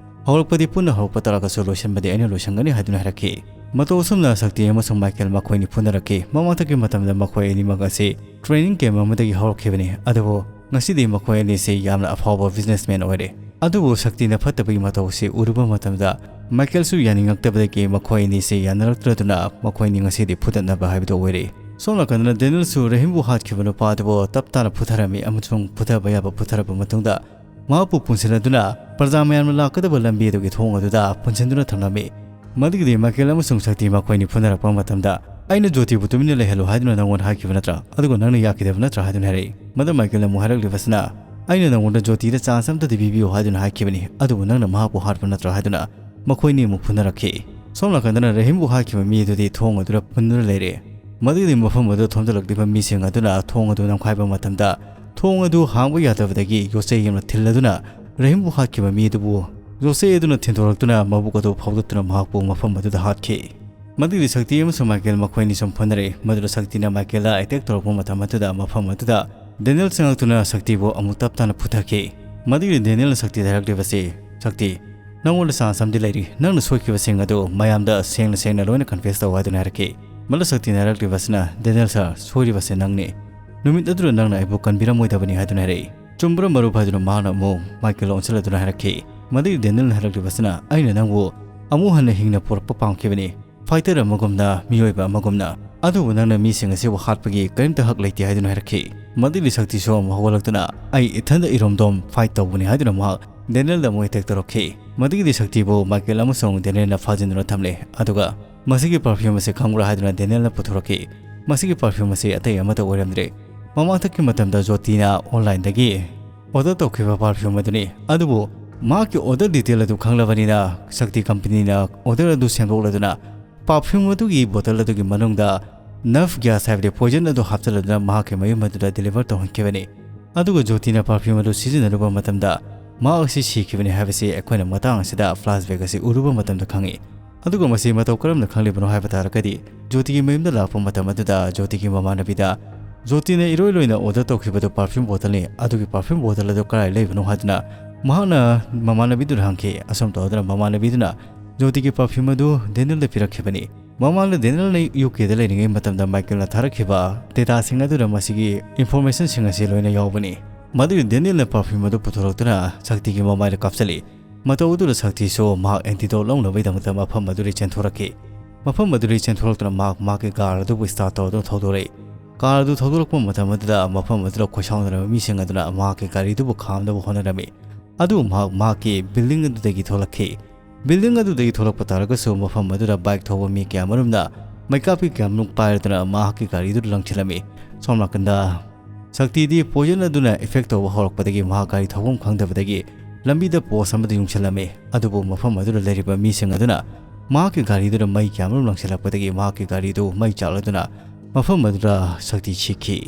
"ꯍꯧꯔꯛꯄꯗꯤ ꯄꯨꯟꯅ ꯍꯧꯔꯛꯄ ꯇꯥꯔꯒꯁꯨ ꯂꯣꯏꯁꯤꯟꯕꯗꯤ ꯑꯩꯅ ꯂꯣꯏꯁꯤꯟꯒꯅꯤ" ꯍꯥꯏꯗꯨꯅ ꯍꯥꯏꯔꯛꯈꯤ꯫ ꯃꯇꯧ ꯑꯁꯨꯝꯅ ꯁꯛꯇꯤ ꯑꯃꯁꯨꯡ ꯃꯥꯏꯀꯦꯜ ꯃꯈꯣꯏꯅꯤ ꯐꯨꯅꯔꯛꯈꯤ꯫ ꯃꯃꯥꯡꯊꯛꯀꯤ ꯃꯇꯝꯗ ꯃꯈꯣꯏ ꯑꯅꯤꯃꯛ ꯑꯁꯤ training camp ꯑꯃꯗꯒꯤ ꯍꯧꯔꯛꯈꯤꯕꯅꯤ, ꯑꯗꯨꯕꯨ ꯉꯁꯤꯗꯤ ꯃꯈꯣꯏ ꯑꯅꯤꯁꯤ ꯌꯥꯝꯅ ꯑꯐꯥꯎꯕ businessman ꯑꯣꯏꯔꯦ꯫ ꯑꯗꯨꯕꯨ ꯁꯛꯇꯤꯅ ꯐꯠꯇꯕꯒꯤ ꯃꯇꯧ ꯑꯁꯤ ꯎꯔꯨꯕ ꯃꯇꯝꯗ ꯃꯥꯏꯀꯦꯜꯁꯨ ꯌꯥꯅꯤꯡꯉꯛꯇꯕꯗꯒꯤ ꯃꯈꯣꯏ ꯑꯅꯤꯁꯤ ꯌꯥꯅꯔꯛꯇ꯭ꯔꯗꯨꯅ ꯃꯈꯣꯏ ꯑꯅꯤ ꯉꯁꯤꯗꯤ ꯐꯨꯗꯠꯅꯕ ꯍꯥꯏꯕꯗꯨ ꯑꯣꯏꯔꯦ꯫ ꯁꯣꯝ ꯅꯥꯀꯟꯗꯅ ꯗꯦꯅꯤꯌꯦꯜꯁꯨ ꯔꯍꯤꯝꯕꯨ ꯍꯥꯠꯈꯤꯕ ꯅꯨꯄꯥ ꯑꯗꯨꯕꯨ ꯇꯞ ꯇꯥꯅ ꯐꯨꯊꯔꯝꯃꯤ ꯑꯃꯁꯨꯡ ꯐꯨꯊꯕ ꯌꯥꯕ ꯐꯨꯊꯔꯕ ꯃꯇꯨꯡꯗ ꯃꯍꯥꯛꯄꯨ ꯄꯨꯟꯁꯤꯜꯂꯗꯨꯅ ꯄ꯭ꯔꯖꯥ ꯃꯌꯥꯝꯅ ꯂꯥꯛꯀꯗꯕ ꯂꯝꯕꯤ ꯑꯗꯨꯒꯤ ꯊꯣꯡ ꯑꯗꯨꯗ ꯄꯨꯟꯁꯤꯟꯗꯨꯅ ꯊꯝꯂꯝꯃꯤ꯫ ꯃꯗꯨꯒꯤꯗꯤ ꯃꯥꯏꯀꯦꯜ ꯑꯃꯁꯨꯡ ꯁꯛꯇꯤ ꯃꯈꯣꯏꯅꯤ ꯐꯨꯅꯔꯛꯄ ꯃꯇꯝꯗ, "ꯑꯩꯅ ꯖꯣꯇꯤꯕꯨ ꯇꯨꯃꯤꯟꯅ ꯂꯩꯍꯜꯂꯨ ꯍꯥꯏꯗꯨꯅ ꯅꯪꯉꯣꯟꯗ ꯍꯥꯏꯈꯤꯕ ꯅꯠꯇ꯭ꯔꯥ? ꯑꯗꯨꯒ ꯅꯪꯅ ꯌꯥꯈꯤꯗꯕ ꯅꯠꯇ꯭ꯔꯥ?" ꯍꯥꯏꯗꯨꯅ ꯍꯥꯏꯔꯛꯏ꯫ ꯃꯗꯨ ꯃꯥꯏꯀꯦꯜꯅ ꯑꯃꯨꯛ ꯍꯥꯏꯔꯛꯂꯤꯕꯁꯤꯅ, "ꯑꯩꯅ ꯅꯪꯉꯣꯟꯗ ꯖꯣꯇꯤꯗ chance ꯑꯝꯇꯗꯤ ꯄꯤꯕꯤꯌꯨ ꯍꯥꯏꯗꯨꯅ ꯍꯥꯏꯈꯤꯕꯅꯤ, ꯑꯗꯨꯕꯨ ꯅꯪꯅ ꯃꯍꯥꯛꯄꯨ ꯍꯥꯠꯄ ꯅꯠꯇ꯭ꯔꯥ?" ꯍꯥꯏꯗꯨꯅ ꯃꯈꯣꯏꯅꯤ ꯑꯃꯨꯛ ꯐꯨꯅꯔꯛꯈꯤ꯫ ꯁꯣꯝ ꯅꯥꯀꯟꯗꯅ ꯔꯍꯤꯝꯕꯨ ꯍꯥꯠꯈꯤꯕ ꯃꯤ ꯑꯗꯨꯗꯤ ꯊꯣꯡ ꯑꯗꯨꯗ ꯐꯨꯟꯗꯨꯅ ꯂꯩꯔꯦ꯫ ꯃꯗꯨꯒꯤꯗꯤ ꯃꯐꯝ ꯑꯗꯨꯗ ꯊꯣꯝꯖꯤꯜꯂꯛꯂꯤꯕ ꯃꯤꯁꯤꯡ ꯑꯗꯨꯅ ꯊꯣꯡ ꯑꯗꯨ ꯅꯝꯈꯥꯏꯕ ꯃꯇꯝꯗ, ꯊꯣꯡ ꯑꯗꯨ ꯍꯥꯡꯕ ꯌꯥꯗꯕꯗꯒꯤ ꯌꯣꯠꯆꯩ ꯑꯃꯅ ꯊꯤꯜꯂꯗꯨꯅ ꯔꯍꯤꯝꯕꯨ ꯍꯥꯠꯈꯤꯕ ꯃꯤ ꯑꯗꯨꯕꯨ ꯖꯣꯁꯦ ꯑꯗꯨꯅ ꯊꯤꯟꯗꯣꯔꯛꯇꯨꯅ ꯃꯕꯨꯛ ꯑꯗꯨ ꯐꯥꯎꯗꯠꯇꯨꯅ ꯃꯍꯥꯛꯄꯨ ꯃꯐꯝ ꯑꯗꯨꯗ ꯍꯥꯠꯈꯤ꯫ ꯃꯗꯨꯒꯤ ꯁꯛꯇꯤ ꯑꯃꯁꯨꯡ ꯃꯥꯏꯀꯦꯜ ꯃꯈꯣꯏ ꯑꯅꯤ ꯁꯨꯝ ꯐꯨꯅꯔꯦ꯫ ꯃꯗꯨꯗ ꯁꯛꯇꯤꯅ ꯃꯥꯏꯀꯦꯜꯗ ꯑꯦꯇꯦꯛ ꯇꯧꯔꯛꯄ ꯃꯇꯝ ꯑꯗꯨꯗ ꯃꯐꯝ ꯑꯗꯨꯗ ꯗꯦꯅꯤꯌꯦꯜ ꯆꯪꯂꯛꯇꯨꯅ ꯁꯛꯇꯤꯕꯨ ꯑꯃꯨꯛ ꯇꯞ ꯇꯥꯅ ꯐꯨꯊꯈꯤ꯫ ꯃꯗꯨꯒꯤ ꯗꯦꯅꯤꯌꯦꯜꯅ ꯁꯛꯇꯤꯗ ꯍꯥꯏꯔꯛꯂꯤꯕꯁꯤ, "ꯁꯛꯇꯤ, ꯅꯉꯣꯟꯗ ꯆꯥꯟꯁ ꯑꯃꯗꯤ ꯂꯩꯔꯤ꯫ ꯅꯪꯅ ꯁꯣꯏꯈꯤꯕꯁꯤꯡ ꯑꯗꯨ ꯃꯌꯥꯝꯗ ꯁꯦꯡꯅ ꯁꯦꯡꯅ ꯂꯣꯏꯅ ꯀꯟꯐꯦꯁ ꯇꯧ" ꯍꯥꯏꯗꯨꯅ ꯍꯥꯏꯔꯛꯈꯤ꯫ ꯃꯗꯨꯗ ꯁꯛꯇꯤꯅ ꯍꯥꯏꯔꯛꯂꯤꯕꯁꯤꯅ, "ꯗꯦꯅꯤꯌꯦꯜ ꯁꯥꯔ, ꯁꯣꯏꯔꯤꯕꯁꯦ ꯅꯪꯅꯤ꯫ ꯅꯨꯃꯤꯠ ꯑꯗꯨꯗ ꯅꯪꯅ ꯑꯩꯕꯨ ꯀꯟꯕꯤꯔꯝꯃꯣꯏꯗꯕꯅꯤ" ꯍꯥꯏꯗꯨꯅ ꯍꯥꯏꯔꯛꯏ꯫ "ꯆꯨꯝꯕ꯭ꯔꯥ ꯃꯔꯨꯞ?" ꯍꯥꯏꯗꯨꯅ ꯃꯍꯥꯛꯅ ꯑꯃꯨꯛ ꯃꯥꯏꯀꯦꯜ ꯑꯣꯟꯁꯤꯜꯂꯗꯨꯅ ꯍꯥꯏꯔꯛꯈꯤ꯫ ꯃꯗꯨꯒꯤ ꯗꯦꯅꯤꯌꯦꯜꯅ ꯍꯥꯏꯔꯛꯂꯤꯕꯁꯤꯅ, "ꯑꯩꯅ ꯅꯪꯕꯨ ꯑꯃꯨꯛ ꯍꯟꯅ ꯍꯤꯡꯅ ꯄꯨꯔꯛꯄ ꯄꯥꯝꯈꯤꯕꯅꯤ, ꯐꯥꯏꯇꯔ ꯑꯃꯒꯨꯝꯅ, ꯃꯤꯑꯣꯏꯕ ꯑꯃꯒꯨꯝꯅ꯫ ꯑꯗꯨꯕꯨ ꯅꯪꯅ ꯃꯤꯁꯤꯡ ꯑꯁꯤꯕꯨ ꯍꯥꯠꯄꯒꯤ ꯀꯔꯤꯝꯇ ꯍꯛ ꯂꯩꯇꯦ" ꯍꯥꯏꯗꯨꯅ ꯍꯥꯏꯔꯛꯈꯤ꯫ ꯃꯗꯨꯒꯤ ꯁꯛꯇꯤꯁꯨ ꯑꯃꯨꯛ ꯍꯧꯒꯠꯂꯛꯇꯨꯅ, "ꯑꯩ ꯏꯊꯟꯗ ꯏꯔꯣꯝꯗꯣꯝ ꯐꯥꯏꯠ ꯇꯧꯕꯅꯤ" ꯍꯥꯏꯗꯨꯅ ꯃꯍꯥꯛ ꯗꯦꯅꯤꯌꯦꯜꯗ ꯑꯃꯨꯛ ꯑꯦꯇꯦꯛ ꯇꯧꯔꯛꯈꯤ꯫ ꯃꯗꯨꯒꯤꯗꯤ ꯁꯛꯇꯤꯕꯨ ꯃꯥꯏꯀꯦꯜ ꯑꯃꯁꯨꯡ ꯗꯦꯅꯤꯌꯦꯜꯅ ꯐꯥꯖꯤꯟꯗꯨꯅ ꯊꯝꯂꯦ꯫ ꯑꯗꯨꯒ, "ꯃꯁꯤꯒꯤ ꯄꯔꯐ꯭ꯌꯨꯝ ꯑꯁꯤ ꯈꯪꯕ꯭ꯔꯥ?" ꯍꯥꯏꯗꯨꯅ ꯗꯦꯅꯤꯌꯦꯜꯅ ꯄꯨꯊꯣꯔꯛꯈꯤ꯫ ꯃꯁꯤꯒꯤ ꯄꯔꯐ꯭ꯌꯨꯝ ꯑꯁꯤ ꯑꯇꯩ ꯑꯃꯠꯇ ꯑꯣꯏꯔꯝꯗ꯭ꯔꯦ꯫ ꯃꯃꯥꯡꯊꯛꯀꯤ ꯃꯇꯝꯗ ꯖꯣꯇꯤꯅ ꯑꯣꯟꯂꯥꯏꯟꯗꯒꯤ ꯑꯣꯔꯗꯔ ꯇꯧꯈꯤꯕ ꯄꯔꯐ꯭ꯌꯨꯝ ꯑꯗꯨꯅꯤ꯫ ꯑꯗꯨꯕꯨ ꯃꯍꯥꯛꯀꯤ ꯑꯣꯔꯗꯔ ꯗꯤꯇꯦꯜ ꯑꯗꯨ ꯈꯪꯂꯕꯅꯤꯅ, ꯁꯛꯇꯤ ꯀꯝꯄꯅꯤꯅ ꯑꯣꯔꯗꯔ ꯑꯗꯨ ꯁꯦꯝꯗꯣꯛꯂꯗꯨꯅ ꯄꯔꯐ꯭ꯌꯨꯝ ꯑꯗꯨꯒꯤ ꯕꯣꯇꯜ ꯑꯗꯨꯒꯤ ꯃꯅꯨꯡꯗ ꯅꯔꯚ ꯒ꯭ꯌꯥꯁ, ꯍꯥꯏꯕꯗꯤ ꯄꯣꯏꯖꯟ ꯑꯗꯨ ꯍꯥꯞꯆꯤꯜꯂꯗꯨꯅ ꯃꯍꯥꯛꯀꯤ ꯃꯌꯨꯝ ꯑꯗꯨꯗ ꯗꯤꯂꯤꯚꯔ ꯇꯧꯍꯟꯈꯤꯕꯅꯤ꯫ ꯑꯗꯨꯒ ꯖꯣꯇꯤꯅ ꯄꯔꯐ꯭ꯌꯨꯝ ꯑꯗꯨ ꯁꯤꯖꯤꯟꯅꯔꯨꯕ ꯃꯇꯝꯗ ꯃꯍꯥꯛ ꯑꯁꯤ ꯁꯤꯈꯤꯕꯅꯤ ꯍꯥꯏꯕꯁꯤ ꯑꯩꯈꯣꯏꯅ ꯃꯇꯥꯡ ꯑꯁꯤꯗ ꯐ꯭ꯂꯥꯁꯕꯦꯛ ꯑꯁꯤ ꯎꯔꯨꯕ ꯃꯇꯝꯗ ꯈꯪꯉꯤ꯫ ꯑꯗꯨꯒ ꯃꯁꯤ ꯃꯇꯧ ꯀꯔꯝꯅ ꯈꯪꯂꯤꯕꯅꯣ ꯍꯥꯏꯕ ꯇꯥꯔꯒꯗꯤ, ꯖꯣꯇꯤꯒꯤ ꯃꯌꯨꯝꯗ ꯂꯥꯛꯄ ꯃꯇꯝ ꯑꯗꯨꯗ ꯖꯣꯇꯤꯒꯤ ꯃꯃꯥꯟꯅꯕꯤꯗ ꯖꯣꯇꯤꯅ ꯏꯔꯣꯏ ꯂꯣꯏꯅ ꯑꯣꯔꯗꯔ ꯇꯧꯈꯤꯕꯗꯨ ꯄꯔꯐ꯭ꯌꯨꯝ ꯕꯣꯇꯜꯅꯤ, ꯑꯗꯨꯒꯤ ꯄꯔꯐ꯭ꯌꯨꯝ ꯕꯣꯇꯜ ꯑꯗꯨ ꯀꯗꯥꯏ ꯂꯩꯕꯅꯣ ꯍꯥꯏꯗꯨꯅ ꯃꯍꯥꯛꯅ ꯃꯃꯥꯟꯅꯕꯤꯗꯨꯗ ꯍꯪꯈꯤ꯫ ꯑꯁꯨꯝ ꯇꯧꯗꯨꯅ ꯃꯃꯥꯟꯅꯕꯤꯗꯨꯅ ꯖꯣꯇꯤꯒꯤ ꯄꯔꯐ꯭ꯌꯨꯝ ꯑꯗꯨ ꯗꯦꯅꯤꯌꯦꯜꯗ ꯄꯤꯔꯛꯈꯤꯕꯅꯤ꯫ ꯃꯃꯥꯡꯗ ꯗꯦꯅꯤꯌꯦꯜꯅ ꯌꯨ ꯀꯦꯗ ꯂꯩꯔꯤꯉꯩ ꯃꯇꯝꯗ ꯃꯥꯏꯀꯦꯜꯅ ꯊꯥꯔꯛꯈꯤꯕ ꯗꯦꯇꯥꯁꯤꯡ ꯑꯗꯨꯗ ꯃꯁꯤꯒꯤ ꯏꯟꯐꯣꯔꯃꯦꯁꯟꯁꯤꯡ ꯑꯁꯤ ꯂꯣꯏꯅ ꯌꯥꯎꯕꯅꯤ꯫ ꯃꯗꯨꯒꯤ ꯗꯦꯅꯤꯌꯦꯜꯅ ꯄꯔꯐ꯭ꯌꯨꯝ ꯑꯗꯨ ꯄꯨꯊꯣꯔꯛꯇꯨꯅ ꯁꯛꯇꯤꯒꯤ ꯃꯃꯥꯏꯗ ꯀꯥꯞꯁꯤꯜꯂꯤ꯫ ꯃꯇꯧ ꯑꯗꯨꯗ ꯁꯛꯇꯤꯁꯨ ꯃꯍꯥꯛ ꯑꯦꯟꯇꯤꯗꯣꯠ ꯂꯧꯅꯕꯒꯤꯗꯃꯛꯇ ꯃꯐꯝ ꯑꯗꯨꯗꯒꯤ ꯆꯦꯟꯊꯣꯔꯛꯈꯤ꯫ ꯃꯐꯝ ꯑꯗꯨꯗꯒꯤ ꯆꯦꯟꯊꯣꯔꯛꯇꯨꯅ ꯃꯍꯥꯛ ꯃꯍꯥꯛꯀꯤ ꯀꯥꯔ ꯑꯗꯨꯕꯨ ꯁ꯭ꯇꯥꯔꯠ ꯇꯧꯗꯨꯅ ꯊꯧꯗꯣꯔꯛꯏ꯫ ꯀꯥꯔ ꯑꯗꯨ ꯊꯧꯗꯣꯔꯛꯄ ꯃꯇꯝ ꯑꯗꯨꯗ ꯃꯐꯝ ꯑꯗꯨꯗ ꯈꯣꯏꯁꯥꯎꯅꯔꯕ ꯃꯤꯁꯤꯡ ꯑꯗꯨꯅ ꯃꯍꯥꯛꯀꯤ ꯒꯥꯔꯤꯗꯨꯕꯨ ꯈꯥꯝꯅꯕ ꯍꯣꯠꯅꯔꯝꯃꯤ꯫ ꯑꯗꯨꯕꯨ ꯃꯍꯥꯛ ꯃꯍꯥꯛꯀꯤ ꯕꯤꯜꯗꯤꯡ ꯑꯗꯨꯗꯒꯤ ꯊꯣꯛꯂꯛꯈꯤ꯫ ꯕꯤꯜꯗꯤꯡ ꯑꯗꯨꯗꯒꯤ ꯊꯣꯛꯂꯛꯄ ꯇꯥꯔꯒꯁꯨ ꯃꯐꯝ ꯑꯗꯨꯗ ꯕꯥꯏꯛ ꯊꯧꯕ ꯃꯤ ꯀꯌꯥꯃꯔꯨꯝꯅ ꯃꯩꯀꯥꯞꯄꯤ ꯀꯌꯥꯃꯔꯨꯝ ꯄꯥꯏꯔꯗꯨꯅ ꯃꯍꯥꯛꯀꯤ ꯒꯥꯔꯤꯗꯨꯗ ꯂꯪꯁꯤꯜꯂꯝꯃꯤ꯫ ꯁꯣꯝ ꯅꯥꯀꯟꯗ ꯁꯛꯇꯤꯗꯤ ꯄꯣꯏꯖꯟ ꯑꯗꯨꯅ ꯏꯐꯦꯛ ꯇꯧꯕ ꯍꯧꯔꯛꯄꯗꯒꯤ ꯃꯍꯥꯛ ꯒꯥꯔꯤ ꯊꯧꯐꯝ ꯈꯪꯗꯕꯗꯒꯤ ꯂꯝꯕꯤꯗ ꯄꯣꯁ ꯑꯃꯗ ꯌꯨꯡꯁꯤꯜꯂꯝꯃꯤ꯫ ꯑꯗꯨꯕꯨ ꯃꯐꯝ ꯑꯗꯨꯗ ꯂꯩꯔꯤꯕ ꯃꯤꯁꯤꯡ ꯑꯗꯨꯅ ꯃꯍꯥꯛꯀꯤ ꯒꯥꯔꯤꯗꯨꯗ ꯃꯩ ꯀꯌꯥꯃꯔꯨꯝ ꯂꯪꯁꯤꯜꯂꯛꯄꯗꯒꯤ ꯃꯍꯥꯛꯀꯤ ꯒꯥꯔꯤꯗꯨ ꯃꯩ ꯆꯥꯛꯂꯗꯨꯅ ꯃꯐꯝ ꯑꯗꯨꯗ ꯁꯛꯇꯤ ꯁꯤꯈꯤ꯫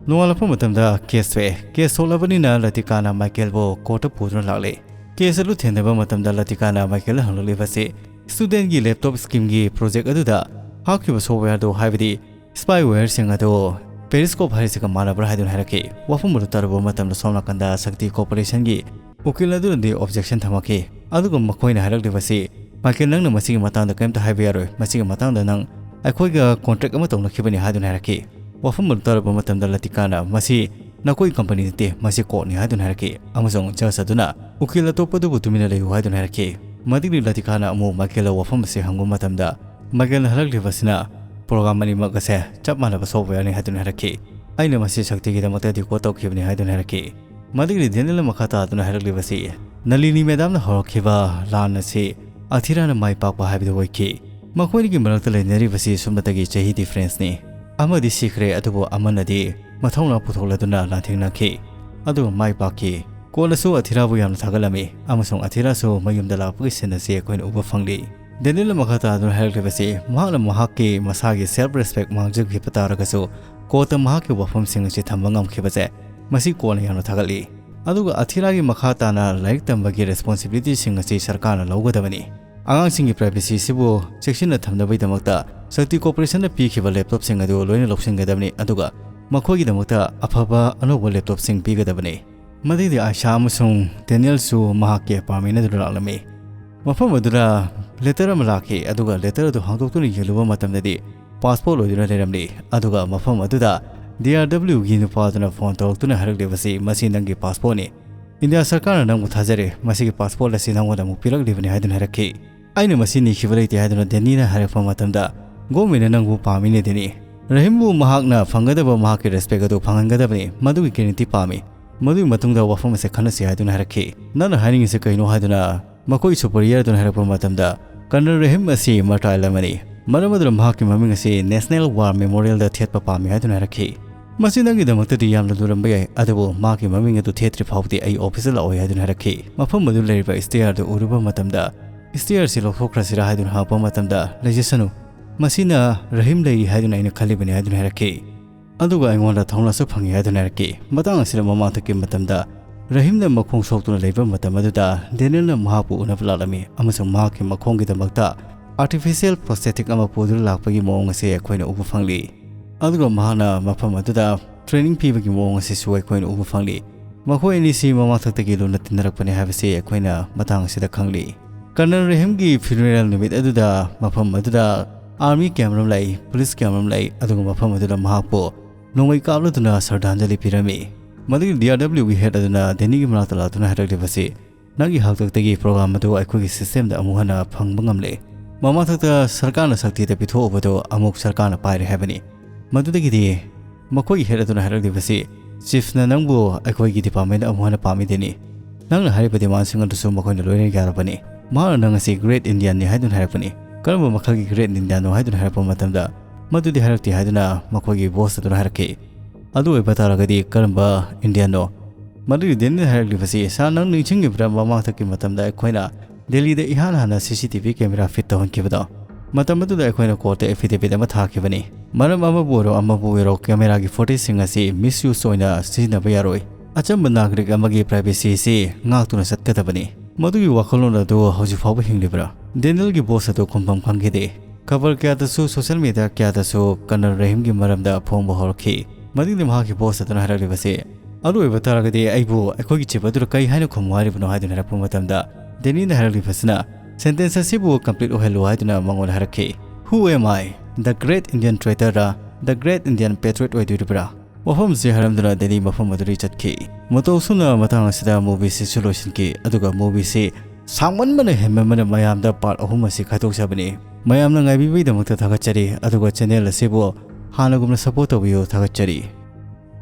ꯅꯣꯡꯉꯥꯜꯂꯛꯄ ꯃꯇꯝꯗ ꯀꯦꯁ ꯊꯣꯛꯑꯦ꯫ ꯀꯦꯁ ꯊꯣꯛꯂꯕꯅꯤꯅ ꯂꯇꯤꯀꯥꯅ ꯃꯥꯏꯀꯦꯜꯕꯨ ꯀꯣꯔꯠꯇ ꯄꯨꯗꯨꯅ ꯂꯥꯛꯂꯦ꯫ ꯀꯦꯁ ꯑꯗꯨ ꯊꯦꯡꯅꯕ ꯃꯇꯝꯗ ꯂꯇꯤꯀꯥꯅ ꯃꯥꯏꯀꯦꯜꯗ ꯍꯪꯂꯛꯂꯤꯕꯁꯤ, ꯁ꯭ꯇꯨꯗꯦꯟꯠꯀꯤ ꯂꯦꯞꯇꯣꯞ ꯁ꯭ꯀꯤꯝꯒꯤ ꯄ꯭ꯔꯣꯖꯦꯛ ꯑꯗꯨꯗ ꯍꯥꯞꯈꯤꯕ ꯁꯣꯐꯋꯦꯌꯔꯗꯨ, ꯍꯥꯏꯕꯗꯤ ꯁ꯭ꯄꯥꯏꯋꯦꯌꯔꯁꯤꯡ ꯑꯗꯨ ꯄꯦꯔꯤꯁꯀꯣꯞ ꯍꯥꯏꯔꯤꯁꯤꯒ ꯃꯥꯟꯅꯕ꯭ꯔꯥ ꯍꯥꯏꯗꯨꯅ ꯍꯥꯏꯔꯛꯈꯤ꯫ ꯋꯥꯐꯝ ꯑꯗꯨ ꯇꯥꯔꯨꯕ ꯃꯇꯝꯗ ꯁꯣꯝ ꯅꯥꯀꯟꯗ ꯁꯛꯇꯤ ꯀꯣꯔꯄꯣꯔꯦꯁꯟꯒꯤ ꯎꯀꯤꯜ ꯑꯗꯨꯅꯗꯤ ꯑꯣꯕꯖꯦꯛꯁꯟ ꯊꯝꯃꯛꯈꯤ꯫ ꯑꯗꯨꯒ ꯃꯈꯣꯏꯅ ꯍꯥꯏꯔꯛꯂꯤꯕꯁꯤ, "ꯃꯥꯏꯀꯦꯜ, ꯅꯪꯅ ꯃꯁꯤꯒꯤ ꯃꯇꯥꯡꯗ ꯀꯔꯤꯝꯇ ꯍꯥꯏꯕ ꯌꯥꯔꯣꯏ꯫ ꯃꯁꯤꯒꯤ ꯃꯇꯥꯡꯗ ꯅꯪ ꯑꯩꯈꯣꯏꯒ ꯀꯣꯟꯇ꯭ꯔꯦꯛ ꯑꯃ ꯇꯧꯅꯈꯤꯕꯅꯤ" ꯍꯥꯏꯗꯨꯅ ꯍꯥꯏꯔꯛꯈꯤ꯫ ꯋꯥꯐꯝ ꯑꯗꯨ ꯇꯥꯔꯨꯕ ꯃꯇꯝꯗ ꯂꯇꯤꯀꯥꯅ, "ꯃꯁꯤ ꯅꯈꯣꯏ ꯀꯝꯄꯅꯤ ꯅꯠꯇꯦ, ꯃꯁꯤ ꯀꯣꯔꯠꯅꯤ" ꯍꯥꯏꯗꯨꯅ ꯍꯥꯏꯔꯛꯈꯤ꯫ ꯑꯃꯁꯨꯡ ꯖꯖ ꯑꯗꯨꯅ ꯎꯀꯤꯜ ꯑꯇꯣꯞꯄꯗꯨꯕꯨ ꯇꯨꯃꯤꯟꯅ ꯂꯩꯌꯨ ꯍꯥꯏꯗꯨꯅ ꯍꯥꯏꯔꯛꯈꯤ꯫ ꯃꯗꯨꯒꯤ ꯂꯇꯤꯀꯥꯅ ꯑꯃꯨꯛ ꯃꯥꯏꯀꯦꯜꯗ ꯋꯥꯐꯝ ꯑꯁꯤ ꯍꯪꯕ ꯃꯇꯝꯗ, ꯃꯥꯏꯀꯦꯜꯅ ꯍꯥꯏꯔꯛꯂꯤꯕꯁꯤꯅ, "ꯄ꯭ꯔꯣꯒ꯭ꯔꯥꯝ ꯑꯅꯤꯃꯛ ꯑꯁꯦ ꯆꯞ ꯃꯥꯟꯅꯕ ꯁꯣꯐꯋꯦꯌꯔꯅꯤ" ꯍꯥꯏꯗꯨꯅ ꯍꯥꯏꯔꯛꯈꯤ꯫ "ꯑꯩꯅ ꯃꯁꯤ ꯁꯛꯇꯤꯒꯤꯗꯃꯛꯇ ꯗꯤꯀꯣꯗ ꯇꯧꯈꯤꯕꯅꯤ" ꯍꯥꯏꯗꯨꯅ ꯍꯥꯏꯔꯛꯈꯤ꯫ ꯃꯗꯨꯒꯤꯗꯤ ꯗꯦꯅꯤꯌꯦꯜꯅ ꯃꯈꯥ ꯇꯥꯗꯨꯅ ꯍꯥꯏꯔꯛꯂꯤꯕꯁꯤ, "ꯅꯂꯤꯅꯤ ꯃꯦꯗꯥꯝꯅ ꯍꯧꯔꯛꯈꯤꯕ ꯂꯥꯟ ꯑꯁꯤ ꯑꯊꯤꯔꯥꯅ ꯃꯥꯏ ꯄꯥꯛꯄ ꯍꯥꯏꯕꯗꯨ ꯑꯣꯏꯈꯤ꯫ ꯃꯈꯣꯏꯒꯤ ꯃꯔꯛꯇ ꯂꯩꯅꯔꯤꯕꯁꯤ ꯁꯨꯞꯅꯇꯒꯤ ꯆꯍꯤ ꯗꯤꯐꯔꯦꯟꯁꯅꯤ꯫ ꯑꯃꯗꯤ ꯁꯤꯈ꯭ꯔꯦ, ꯑꯗꯨꯕꯨ ꯑꯃꯅꯗꯤ ꯃꯊꯧꯅꯥ ꯄꯨꯊꯣꯛꯂꯗꯨꯅ ꯂꯥꯟꯊꯦꯡꯅꯈꯤ, ꯑꯗꯨꯒ ꯃꯥꯏ ꯄꯥꯛꯈꯤ꯫ ꯀꯣꯟꯅꯁꯨ ꯑꯊꯤꯔꯥꯕꯨ ꯌꯥꯝꯅ ꯊꯥꯒꯠꯂꯝꯃꯤ, ꯑꯃꯁꯨꯡ ꯑꯊꯤꯔꯥꯁꯨ ꯃꯌꯨꯝꯗ ꯂꯥꯛꯄꯒꯤ ꯁꯤꯟ ꯑꯁꯤ ꯑꯩꯈꯣꯏꯅ ꯎꯕ ꯐꯪꯂꯤ꯫" ꯗꯦꯅꯤꯌꯦꯜꯅ ꯃꯈꯥ ꯇꯥꯗꯨꯅ ꯍꯥꯏꯔꯛꯂꯤꯕꯁꯤ, ꯃꯍꯥꯛꯅ ꯃꯍꯥꯛꯀꯤ ꯃꯁꯥꯒꯤ ꯁꯦꯜꯐ ꯔꯦꯁꯄꯦꯛ ꯃꯥꯡꯖꯈꯤꯕ ꯇꯥꯔꯒꯁꯨ, ꯀꯣꯔꯠꯇ ꯃꯍꯥꯛꯀꯤ ꯋꯥꯐꯝꯁꯤꯡ ꯑꯁꯤ ꯊꯝꯕ ꯉꯝꯈꯤꯕꯁꯦ, ꯃꯁꯤ ꯀꯣꯟꯅ ꯌꯥꯝꯅ ꯊꯥꯒꯠꯂꯤ꯫ ꯑꯗꯨꯒ ꯑꯊꯤꯔꯥꯒꯤ ꯃꯈꯥ ꯇꯥꯅ ꯂꯥꯏꯔꯤꯛ ꯇꯝꯕꯒꯤ ꯔꯦꯁꯄꯣꯟꯁꯤꯕꯤꯂꯤꯇꯤꯁꯤꯡ ꯑꯁꯤ ꯁꯔꯀꯥꯔꯅ ꯂꯧꯒꯗꯕꯅꯤ꯫ ꯑꯉꯥꯡꯁꯤꯡꯒꯤ ꯄ꯭ꯔꯥꯏꯚꯦꯁꯤꯁꯤꯕꯨ ꯆꯦꯛꯁꯤꯟꯅ ꯊꯝꯅꯕꯒꯤꯗꯃꯛꯇ ꯁꯛꯇꯤ ꯀꯣꯔꯄꯣꯔꯦꯁꯟꯅ ꯄꯤꯈꯤꯕ ꯂꯦꯞꯇꯣꯞꯁꯤꯡ ꯑꯗꯨ ꯂꯣꯏꯅ ꯂꯧꯁꯤꯟꯒꯗꯕꯅꯤ, ꯑꯗꯨꯒ ꯃꯈꯣꯏꯒꯤꯗꯃꯛꯇ ꯑꯐꯕ ꯑꯅꯧꯕ ꯂꯦꯞꯇꯣꯞꯁꯤꯡ ꯄꯤꯒꯗꯕꯅꯤ꯫ ꯃꯗꯨꯗꯤ ꯑꯥꯏꯁꯥ ꯑꯃꯁꯨꯡ ꯗꯦꯅꯤꯌꯦꯜꯁꯨ ꯃꯍꯥꯛꯀꯤ ꯑꯦꯄꯥꯔꯠꯃꯦꯟ ꯑꯗꯨꯗ ꯂꯥꯛꯂꯝꯃꯤ꯫ ꯃꯐꯝ ꯑꯗꯨꯗ ꯂꯦꯇꯔ ꯑꯃ ꯂꯥꯛꯈꯤ, ꯑꯗꯨꯒ ꯂꯦꯇꯔ ꯑꯗꯨ ꯍꯥꯡꯗꯣꯛꯇꯨꯅ ꯌꯦꯡꯂꯨꯕ ꯃꯇꯝꯗꯗꯤ ꯄꯥꯁꯄꯣꯔꯠ ꯑꯣꯏꯗꯨꯅ ꯂꯩꯔꯝꯂꯤ꯫ ꯑꯗꯨꯒ ꯃꯐꯝ ꯑꯗꯨꯗ ꯗꯤ ꯑꯥꯔ ꯗꯕ꯭ꯂꯤꯎꯒꯤ ꯅꯨꯄꯥ ꯑꯗꯨꯅ ꯐꯣꯟ ꯇꯧꯔꯛꯇꯨꯅ ꯍꯥꯏꯔꯛꯂꯤꯕꯁꯤ, "ꯃꯁꯤ ꯅꯪꯒꯤ ꯄꯥꯁꯄꯣꯔꯠꯅꯤ꯫ ꯏꯟꯗꯤꯌꯥ ꯁꯔꯀꯥꯔꯅ ꯅꯪꯕꯨ ꯊꯥꯖꯔꯦ꯫ ꯃꯁꯤꯒꯤ ꯄꯥꯁꯄꯣꯔꯠ ꯑꯁꯤ ꯅꯪꯉꯣꯟꯗ ꯑꯃꯨꯛ ꯄꯤꯔꯛꯂꯤꯕꯅꯤ" ꯍꯥꯏꯗꯨꯅ ꯍꯥꯏꯔꯛꯈꯤ꯫ "ꯑꯩꯅ ꯃꯁꯤ ꯅꯤꯈꯤꯕ ꯂꯩꯇꯦ" ꯍꯥꯏꯗꯨꯅ ꯗꯦꯅꯤꯅ ꯍꯥꯏꯔꯛꯄ ꯃꯇꯝꯗ, "ꯒꯣꯔꯃꯦꯟꯅ ꯅꯪꯕꯨ ꯄꯥꯝꯃꯤꯅꯦ ꯗꯦꯅꯤ꯫ ꯔꯍꯤꯝꯕꯨ ꯃꯍꯥꯛꯅ ꯐꯪꯒꯗꯕ ꯃꯍꯥꯛꯀꯤ ꯔꯦꯁꯄꯦꯛ ꯑꯗꯨ ꯐꯪꯍꯟꯒꯗꯕꯅꯤ꯫ ꯃꯗꯨꯒꯤ ꯒꯦꯔꯦꯟꯇꯤ ꯄꯥꯝꯃꯤ꯫ ꯃꯗꯨꯒꯤ ꯃꯇꯨꯡꯗ ꯋꯥꯐꯝ ꯑꯁꯤ ꯈꯟꯅꯁꯤ" ꯍꯥꯏꯗꯨꯅ ꯍꯥꯏꯔꯛꯈꯤ꯫ "ꯅꯪꯅ ꯍꯥꯏꯅꯤꯡꯉꯤꯁꯤ ꯀꯩꯅꯣ?" ꯍꯥꯏꯗꯨꯅ ꯃꯈꯣꯏ ꯁꯨꯄꯔꯤꯌꯔ ꯑꯗꯨꯅ ꯍꯥꯏꯔꯛꯄ ꯃꯇꯝꯗ, "ꯀꯔꯅꯜ ꯔꯍꯤꯝ ꯑꯁꯤ ꯃꯔꯇꯥꯏꯜ ꯑꯃꯅꯤ꯫ ꯃꯔꯝ ꯑꯗꯨꯅ ꯃꯍꯥꯛꯀꯤ ꯃꯃꯤꯡ ꯑꯁꯤ ꯅꯦꯁꯅꯦꯜ ꯋꯥꯔ ꯃꯦꯃꯣꯔꯤꯌꯦꯜꯗ ꯊꯦꯠꯄ ꯄꯥꯝꯃꯤ" ꯍꯥꯏꯗꯨꯅ ꯍꯥꯏꯔꯛꯈꯤ꯫ "ꯃꯁꯤ ꯅꯪꯒꯤꯗꯃꯛꯇꯗꯤ ꯌꯥꯝꯅ ꯂꯨꯔꯝꯕ ꯌꯥꯏ, ꯑꯗꯨꯕꯨ ꯃꯍꯥꯛꯀꯤ ꯃꯃꯤꯡ ꯑꯗꯨ ꯊꯦꯠꯇ꯭ꯔꯤ ꯐꯥꯎꯕꯗꯤ ꯑꯩ ꯑꯣꯐꯤꯁꯇ ꯂꯥꯛꯑꯣꯏ" ꯍꯥꯏꯗꯨꯅ ꯍꯥꯏꯔꯛꯈꯤ꯫ ꯃꯐꯝ ꯑꯗꯨ ꯂꯩꯔꯤꯕ ꯁ꯭ꯇꯦꯌꯔ ꯑꯗꯨ ꯎꯔꯨꯕ ꯃꯇꯝꯗ, "ꯁ꯭ꯇꯦꯌꯔ ꯑꯁꯤ ꯂꯧꯊꯣꯛꯈ꯭ꯔꯁꯤꯔꯥ?" ꯍꯥꯏꯗꯨꯅ ꯍꯪꯉꯛꯄ ꯃꯇꯝꯗ, "ꯂꯩꯖꯁꯅꯨ, ꯃꯁꯤꯅ ꯔꯍꯤꯝ ꯂꯩꯔꯤ ꯍꯥꯏꯗꯨꯅ ꯑꯩꯅ ꯈꯜꯂꯤꯕꯅꯤ" ꯍꯥꯏꯗꯨꯅ ꯍꯥꯏꯔꯛꯈꯤ꯫ ꯑꯗꯨꯒ ꯑꯩꯉꯣꯟꯗ ꯊꯧꯅꯥꯁꯨ ꯐꯪꯉꯤ ꯍꯥꯏꯗꯨꯅ ꯍꯥꯏꯔꯛꯈꯤ꯫ ꯃꯇꯥꯡ ꯑꯁꯤꯗ ꯃꯃꯥꯡꯊꯛꯀꯤ ꯃꯇꯝꯗ ꯔꯍꯤꯝꯅ ꯃꯈꯣꯡ ꯁꯣꯛꯇꯨꯅ ꯂꯩꯕ ꯃꯇꯝ ꯑꯗꯨꯗ ꯗꯦꯅꯤꯜꯅ ꯃꯍꯥꯛꯄꯨ ꯎꯅꯕ ꯂꯥꯛꯂꯝꯃꯤ ꯑꯃꯁꯨꯡ ꯃꯍꯥꯛꯀꯤ ꯃꯈꯣꯡꯒꯤꯗꯃꯛꯇ artificial prosthetic ꯑꯃ ꯄꯨꯗꯨꯅ ꯂꯥꯛꯄꯒꯤ ꯃꯑꯣꯡ ꯑꯁꯤ ꯑꯩꯈꯣꯏꯅ ꯎꯕ ꯐꯪꯂꯤ꯫ ꯑꯗꯨꯒ ꯃꯍꯥꯛꯅ ꯃꯐꯝ ꯑꯗꯨꯗ training ꯄꯤꯕꯒꯤ ꯃꯑꯣꯡ ꯑꯁꯤꯁꯨ ꯑꯩꯈꯣꯏꯅ ꯎꯕ ꯐꯪꯂꯤ꯫ ꯃꯈꯣꯏ ꯑꯅꯤꯁꯤ ꯃꯃꯥꯡꯊꯛꯇꯒꯤ ꯂꯨꯅ ꯇꯤꯟꯅꯔꯛꯄꯅꯤ ꯍꯥꯏꯕꯁꯤ ꯑꯩꯈꯣꯏꯅ ꯃꯇꯥꯡ ꯑꯁꯤꯗ ꯈꯪꯂꯤ꯫ ꯀꯔꯅꯜ ꯔꯍꯤꯝꯒꯤ funeral ꯅꯨꯃꯤꯠ ꯑꯗꯨꯗ ꯃꯐꯝ ꯑꯗꯨꯗ army ꯀꯌꯥꯃꯔꯨꯝ ꯂꯥꯛꯏ, police ꯀꯌꯥꯃꯔꯨꯝ ꯂꯥꯛꯏ, ꯑꯗꯨꯒ ꯃꯐꯝ ꯑꯗꯨꯗ ꯃꯍꯥꯛꯄꯨ ꯅꯣꯡꯃꯩ ꯀꯥꯞꯂꯗꯨꯅ ꯁ꯭ꯔꯗꯥꯟꯖꯂꯤ ꯄꯤꯔꯝꯃꯤ꯫ ꯃꯗꯨꯒꯤ D R W ꯒꯤ head ꯑꯗꯨꯅ ꯗꯦꯅꯤꯒꯤ ꯃꯅꯥꯛꯇ ꯂꯥꯛꯇꯨꯅ ꯍꯥꯏꯔꯛꯂꯤꯕꯁꯤ, "ꯅꯪꯒꯤ ꯍꯥꯛꯇꯛꯇꯒꯤ program ꯑꯗꯨ ꯑꯩꯈꯣꯏꯒꯤ system ꯗ ꯑꯃꯨꯛ ꯍꯟꯅ ꯐꯪꯕ ꯉꯝꯂꯦ꯫ ꯃꯃꯥꯡꯊꯛꯇ ꯁꯔꯀꯥꯔꯅ ꯁꯛꯇꯤꯗ ꯄꯤꯊꯣꯛꯎꯕꯗꯨ ꯑꯃꯨꯛ ꯁꯔꯀꯥꯔꯅ ꯄꯥꯏꯔꯦ ꯍꯥꯏꯕꯅꯤ꯫ ꯃꯗꯨꯗꯒꯤꯗꯤ ꯃꯈꯣꯏꯒꯤ head ꯑꯗꯨꯅ ꯍꯥꯏꯔꯛꯂꯤꯕꯁꯤ, Chief ꯅ ꯅꯪꯕꯨ ꯑꯩꯈꯣꯏꯒꯤ department ꯗ ꯑꯃꯨꯛ ꯍꯟꯅ ꯄꯥꯝꯃꯤ ꯗꯦꯅꯤ꯫ ꯅꯪꯅ ꯍꯥꯏꯔꯤꯕ demand ꯁꯤꯡ ꯑꯗꯨꯁꯨ ꯃꯈꯣꯏꯅ ꯂꯣꯏꯅ ꯌꯥꯔꯕꯅꯤ꯫ ꯃꯍꯥꯛꯅ ꯅꯪ ꯑꯁꯤ great Indian ꯅꯤ ꯍꯥꯏꯗꯨꯅ ꯍꯥꯏꯔꯛꯄꯅꯤ꯫ ꯀꯔꯝꯕ ꯃꯈꯜꯒꯤ great Indian ꯅꯣ?" ꯍꯥꯏꯗꯨꯅ ꯍꯥꯏꯔꯛꯄ ꯃꯇꯝꯗ, "ꯃꯗꯨꯗꯤ ꯍꯥꯏꯔꯛꯇꯦ" ꯍꯥꯏꯗꯨꯅ ꯃꯈꯣꯏꯒꯤ boss ꯑꯗꯨꯅ ꯍꯥꯏꯔꯛꯈꯤ꯫ "ꯑꯗꯨ ꯑꯣꯏꯕ ꯇꯥꯔꯒꯗꯤ ꯀꯔꯝꯕ Indian ꯅꯣ?" ꯃꯗꯨꯒꯤ ꯗꯦꯅꯤꯅ ꯍꯥꯏꯔꯛꯂꯤꯕꯁꯤ, "Sir, ꯅꯪ ꯅꯤꯡꯁꯤꯡꯂꯤꯕ꯭ꯔꯥ, ꯃꯃꯥꯡꯊꯛꯀꯤ ꯃꯇꯝꯗ ꯑꯩꯈꯣꯏꯅ ꯗꯦꯜꯂꯤꯗ ꯏꯍꯥꯟ ꯍꯥꯟꯅ C C T V camera fit ꯇꯧꯍꯟꯈꯤꯕꯗꯣ? ꯃꯇꯝ ꯑꯗꯨꯗ ꯑꯩꯈꯣꯏꯅ court ꯇ affidavit ꯑꯃ ꯊꯥꯈꯤꯕꯅꯤ꯫ ꯃꯔꯝ ꯑꯃꯕꯨ ꯑꯣꯏꯔꯣ, ꯑꯃꯕꯨ ꯑꯣꯏꯔꯣ, camera ꯒꯤ footage ꯁꯤꯡ ꯑꯁꯤ misuse ꯑꯣꯏꯅ ꯁꯤꯖꯤꯟꯅꯕ ꯌꯥꯔꯣꯏ꯫ ꯑꯆꯝꯕ ꯅꯥꯒꯔꯤꯛ ꯑꯃꯒꯤ privacy ꯑꯁꯤ ꯉꯥꯛꯇꯨꯅ ꯆꯠꯀꯗꯕꯅꯤ꯫ ꯃꯗꯨꯒꯤ ꯋꯥꯈꯜꯂꯣꯟ ꯑꯗꯨ ꯍꯧꯖꯤꯛ ꯐꯥꯎꯕ ꯍꯤꯡꯂꯤꯕ꯭ꯔꯥ?" ꯗꯦꯅꯤꯜꯒꯤ boss ꯑꯗꯨ ꯈꯨꯝꯐꯝ ꯈꯪꯈꯤꯗꯦ꯫ ꯈꯕꯔ ꯀꯌꯥꯗꯁꯨ, social media ꯀꯌꯥꯗꯁꯨ ꯀꯔꯅꯜ ꯔꯍꯤꯝꯒꯤ ꯃꯔꯝꯗ ꯐꯣꯡꯕ ꯍꯧꯔꯛꯈꯤ꯫ ꯃꯗꯨꯗꯤ ꯃꯍꯥꯛꯀꯤ boss ꯑꯗꯨꯅ ꯍꯥꯏꯔꯛꯂꯤꯕꯁꯤ, "ꯑꯗꯨ ꯑꯣꯏꯕ ꯇꯥꯔꯒꯗꯤ ꯑꯩꯕꯨ ꯑꯩꯈꯣꯏꯒꯤ chief ꯑꯗꯨꯅ ꯀꯔꯤ ꯍꯥꯏꯅ ꯈꯨꯝꯃꯨ ꯍꯥꯏꯔꯤꯕꯅꯣ?" ꯍꯥꯏꯗꯨꯅ ꯍꯥꯏꯔꯛꯄ ꯃꯇꯝꯗ, ꯗꯦꯅꯤꯅ ꯍꯥꯏꯔꯛꯂꯤꯕꯁꯤꯅ, "Sentence ꯑꯁꯤꯕꯨ complete ꯑꯣꯏꯍꯜꯂꯨ" ꯍꯥꯏꯗꯨꯅ ꯃꯉꯣꯟꯗ ꯍꯥꯏꯔꯛꯈꯤ꯫ "Who am I? The great Indian traitor ꯔ? The great Indian patriot ꯑꯣꯏꯗꯣꯔꯤꯕ꯭ꯔꯥ?" ꯋꯥꯐꯝꯁꯤ ꯍꯥꯏꯔꯝꯗꯨꯅ ꯗꯦꯅꯤ ꯃꯐꯝ ꯑꯗꯨꯗꯒꯤ ꯆꯠꯈꯤ꯫ ꯃꯇꯧ ꯑꯁꯨꯝꯅ ꯃꯇꯥꯡ ꯑꯁꯤꯗ movie ꯁꯤꯁꯨ ꯂꯣꯏꯁꯤꯟꯈꯤ, ꯑꯗꯨꯒ movie ꯁꯤ ꯁꯥꯡꯃꯟꯕꯅ ꯍꯦꯟꯃꯟꯕꯅ ꯃꯌꯥꯝꯗ part ꯑꯍꯨꯝ ꯑꯁꯤ ꯈꯥꯏꯗꯣꯛꯆꯕꯅꯤ꯫ ꯃꯌꯥꯝꯅ ꯉꯥꯏꯕꯤꯕꯒꯤꯗꯃꯛꯇ ꯊꯥꯒꯠꯆꯔꯤ, ꯑꯗꯨꯒ channel ꯑꯁꯤꯕꯨ ꯍꯥꯟꯅꯒꯨꯝꯅ support ꯇꯧꯕꯤꯌꯨ꯫ ꯊꯥꯒꯠꯆꯔꯤ꯫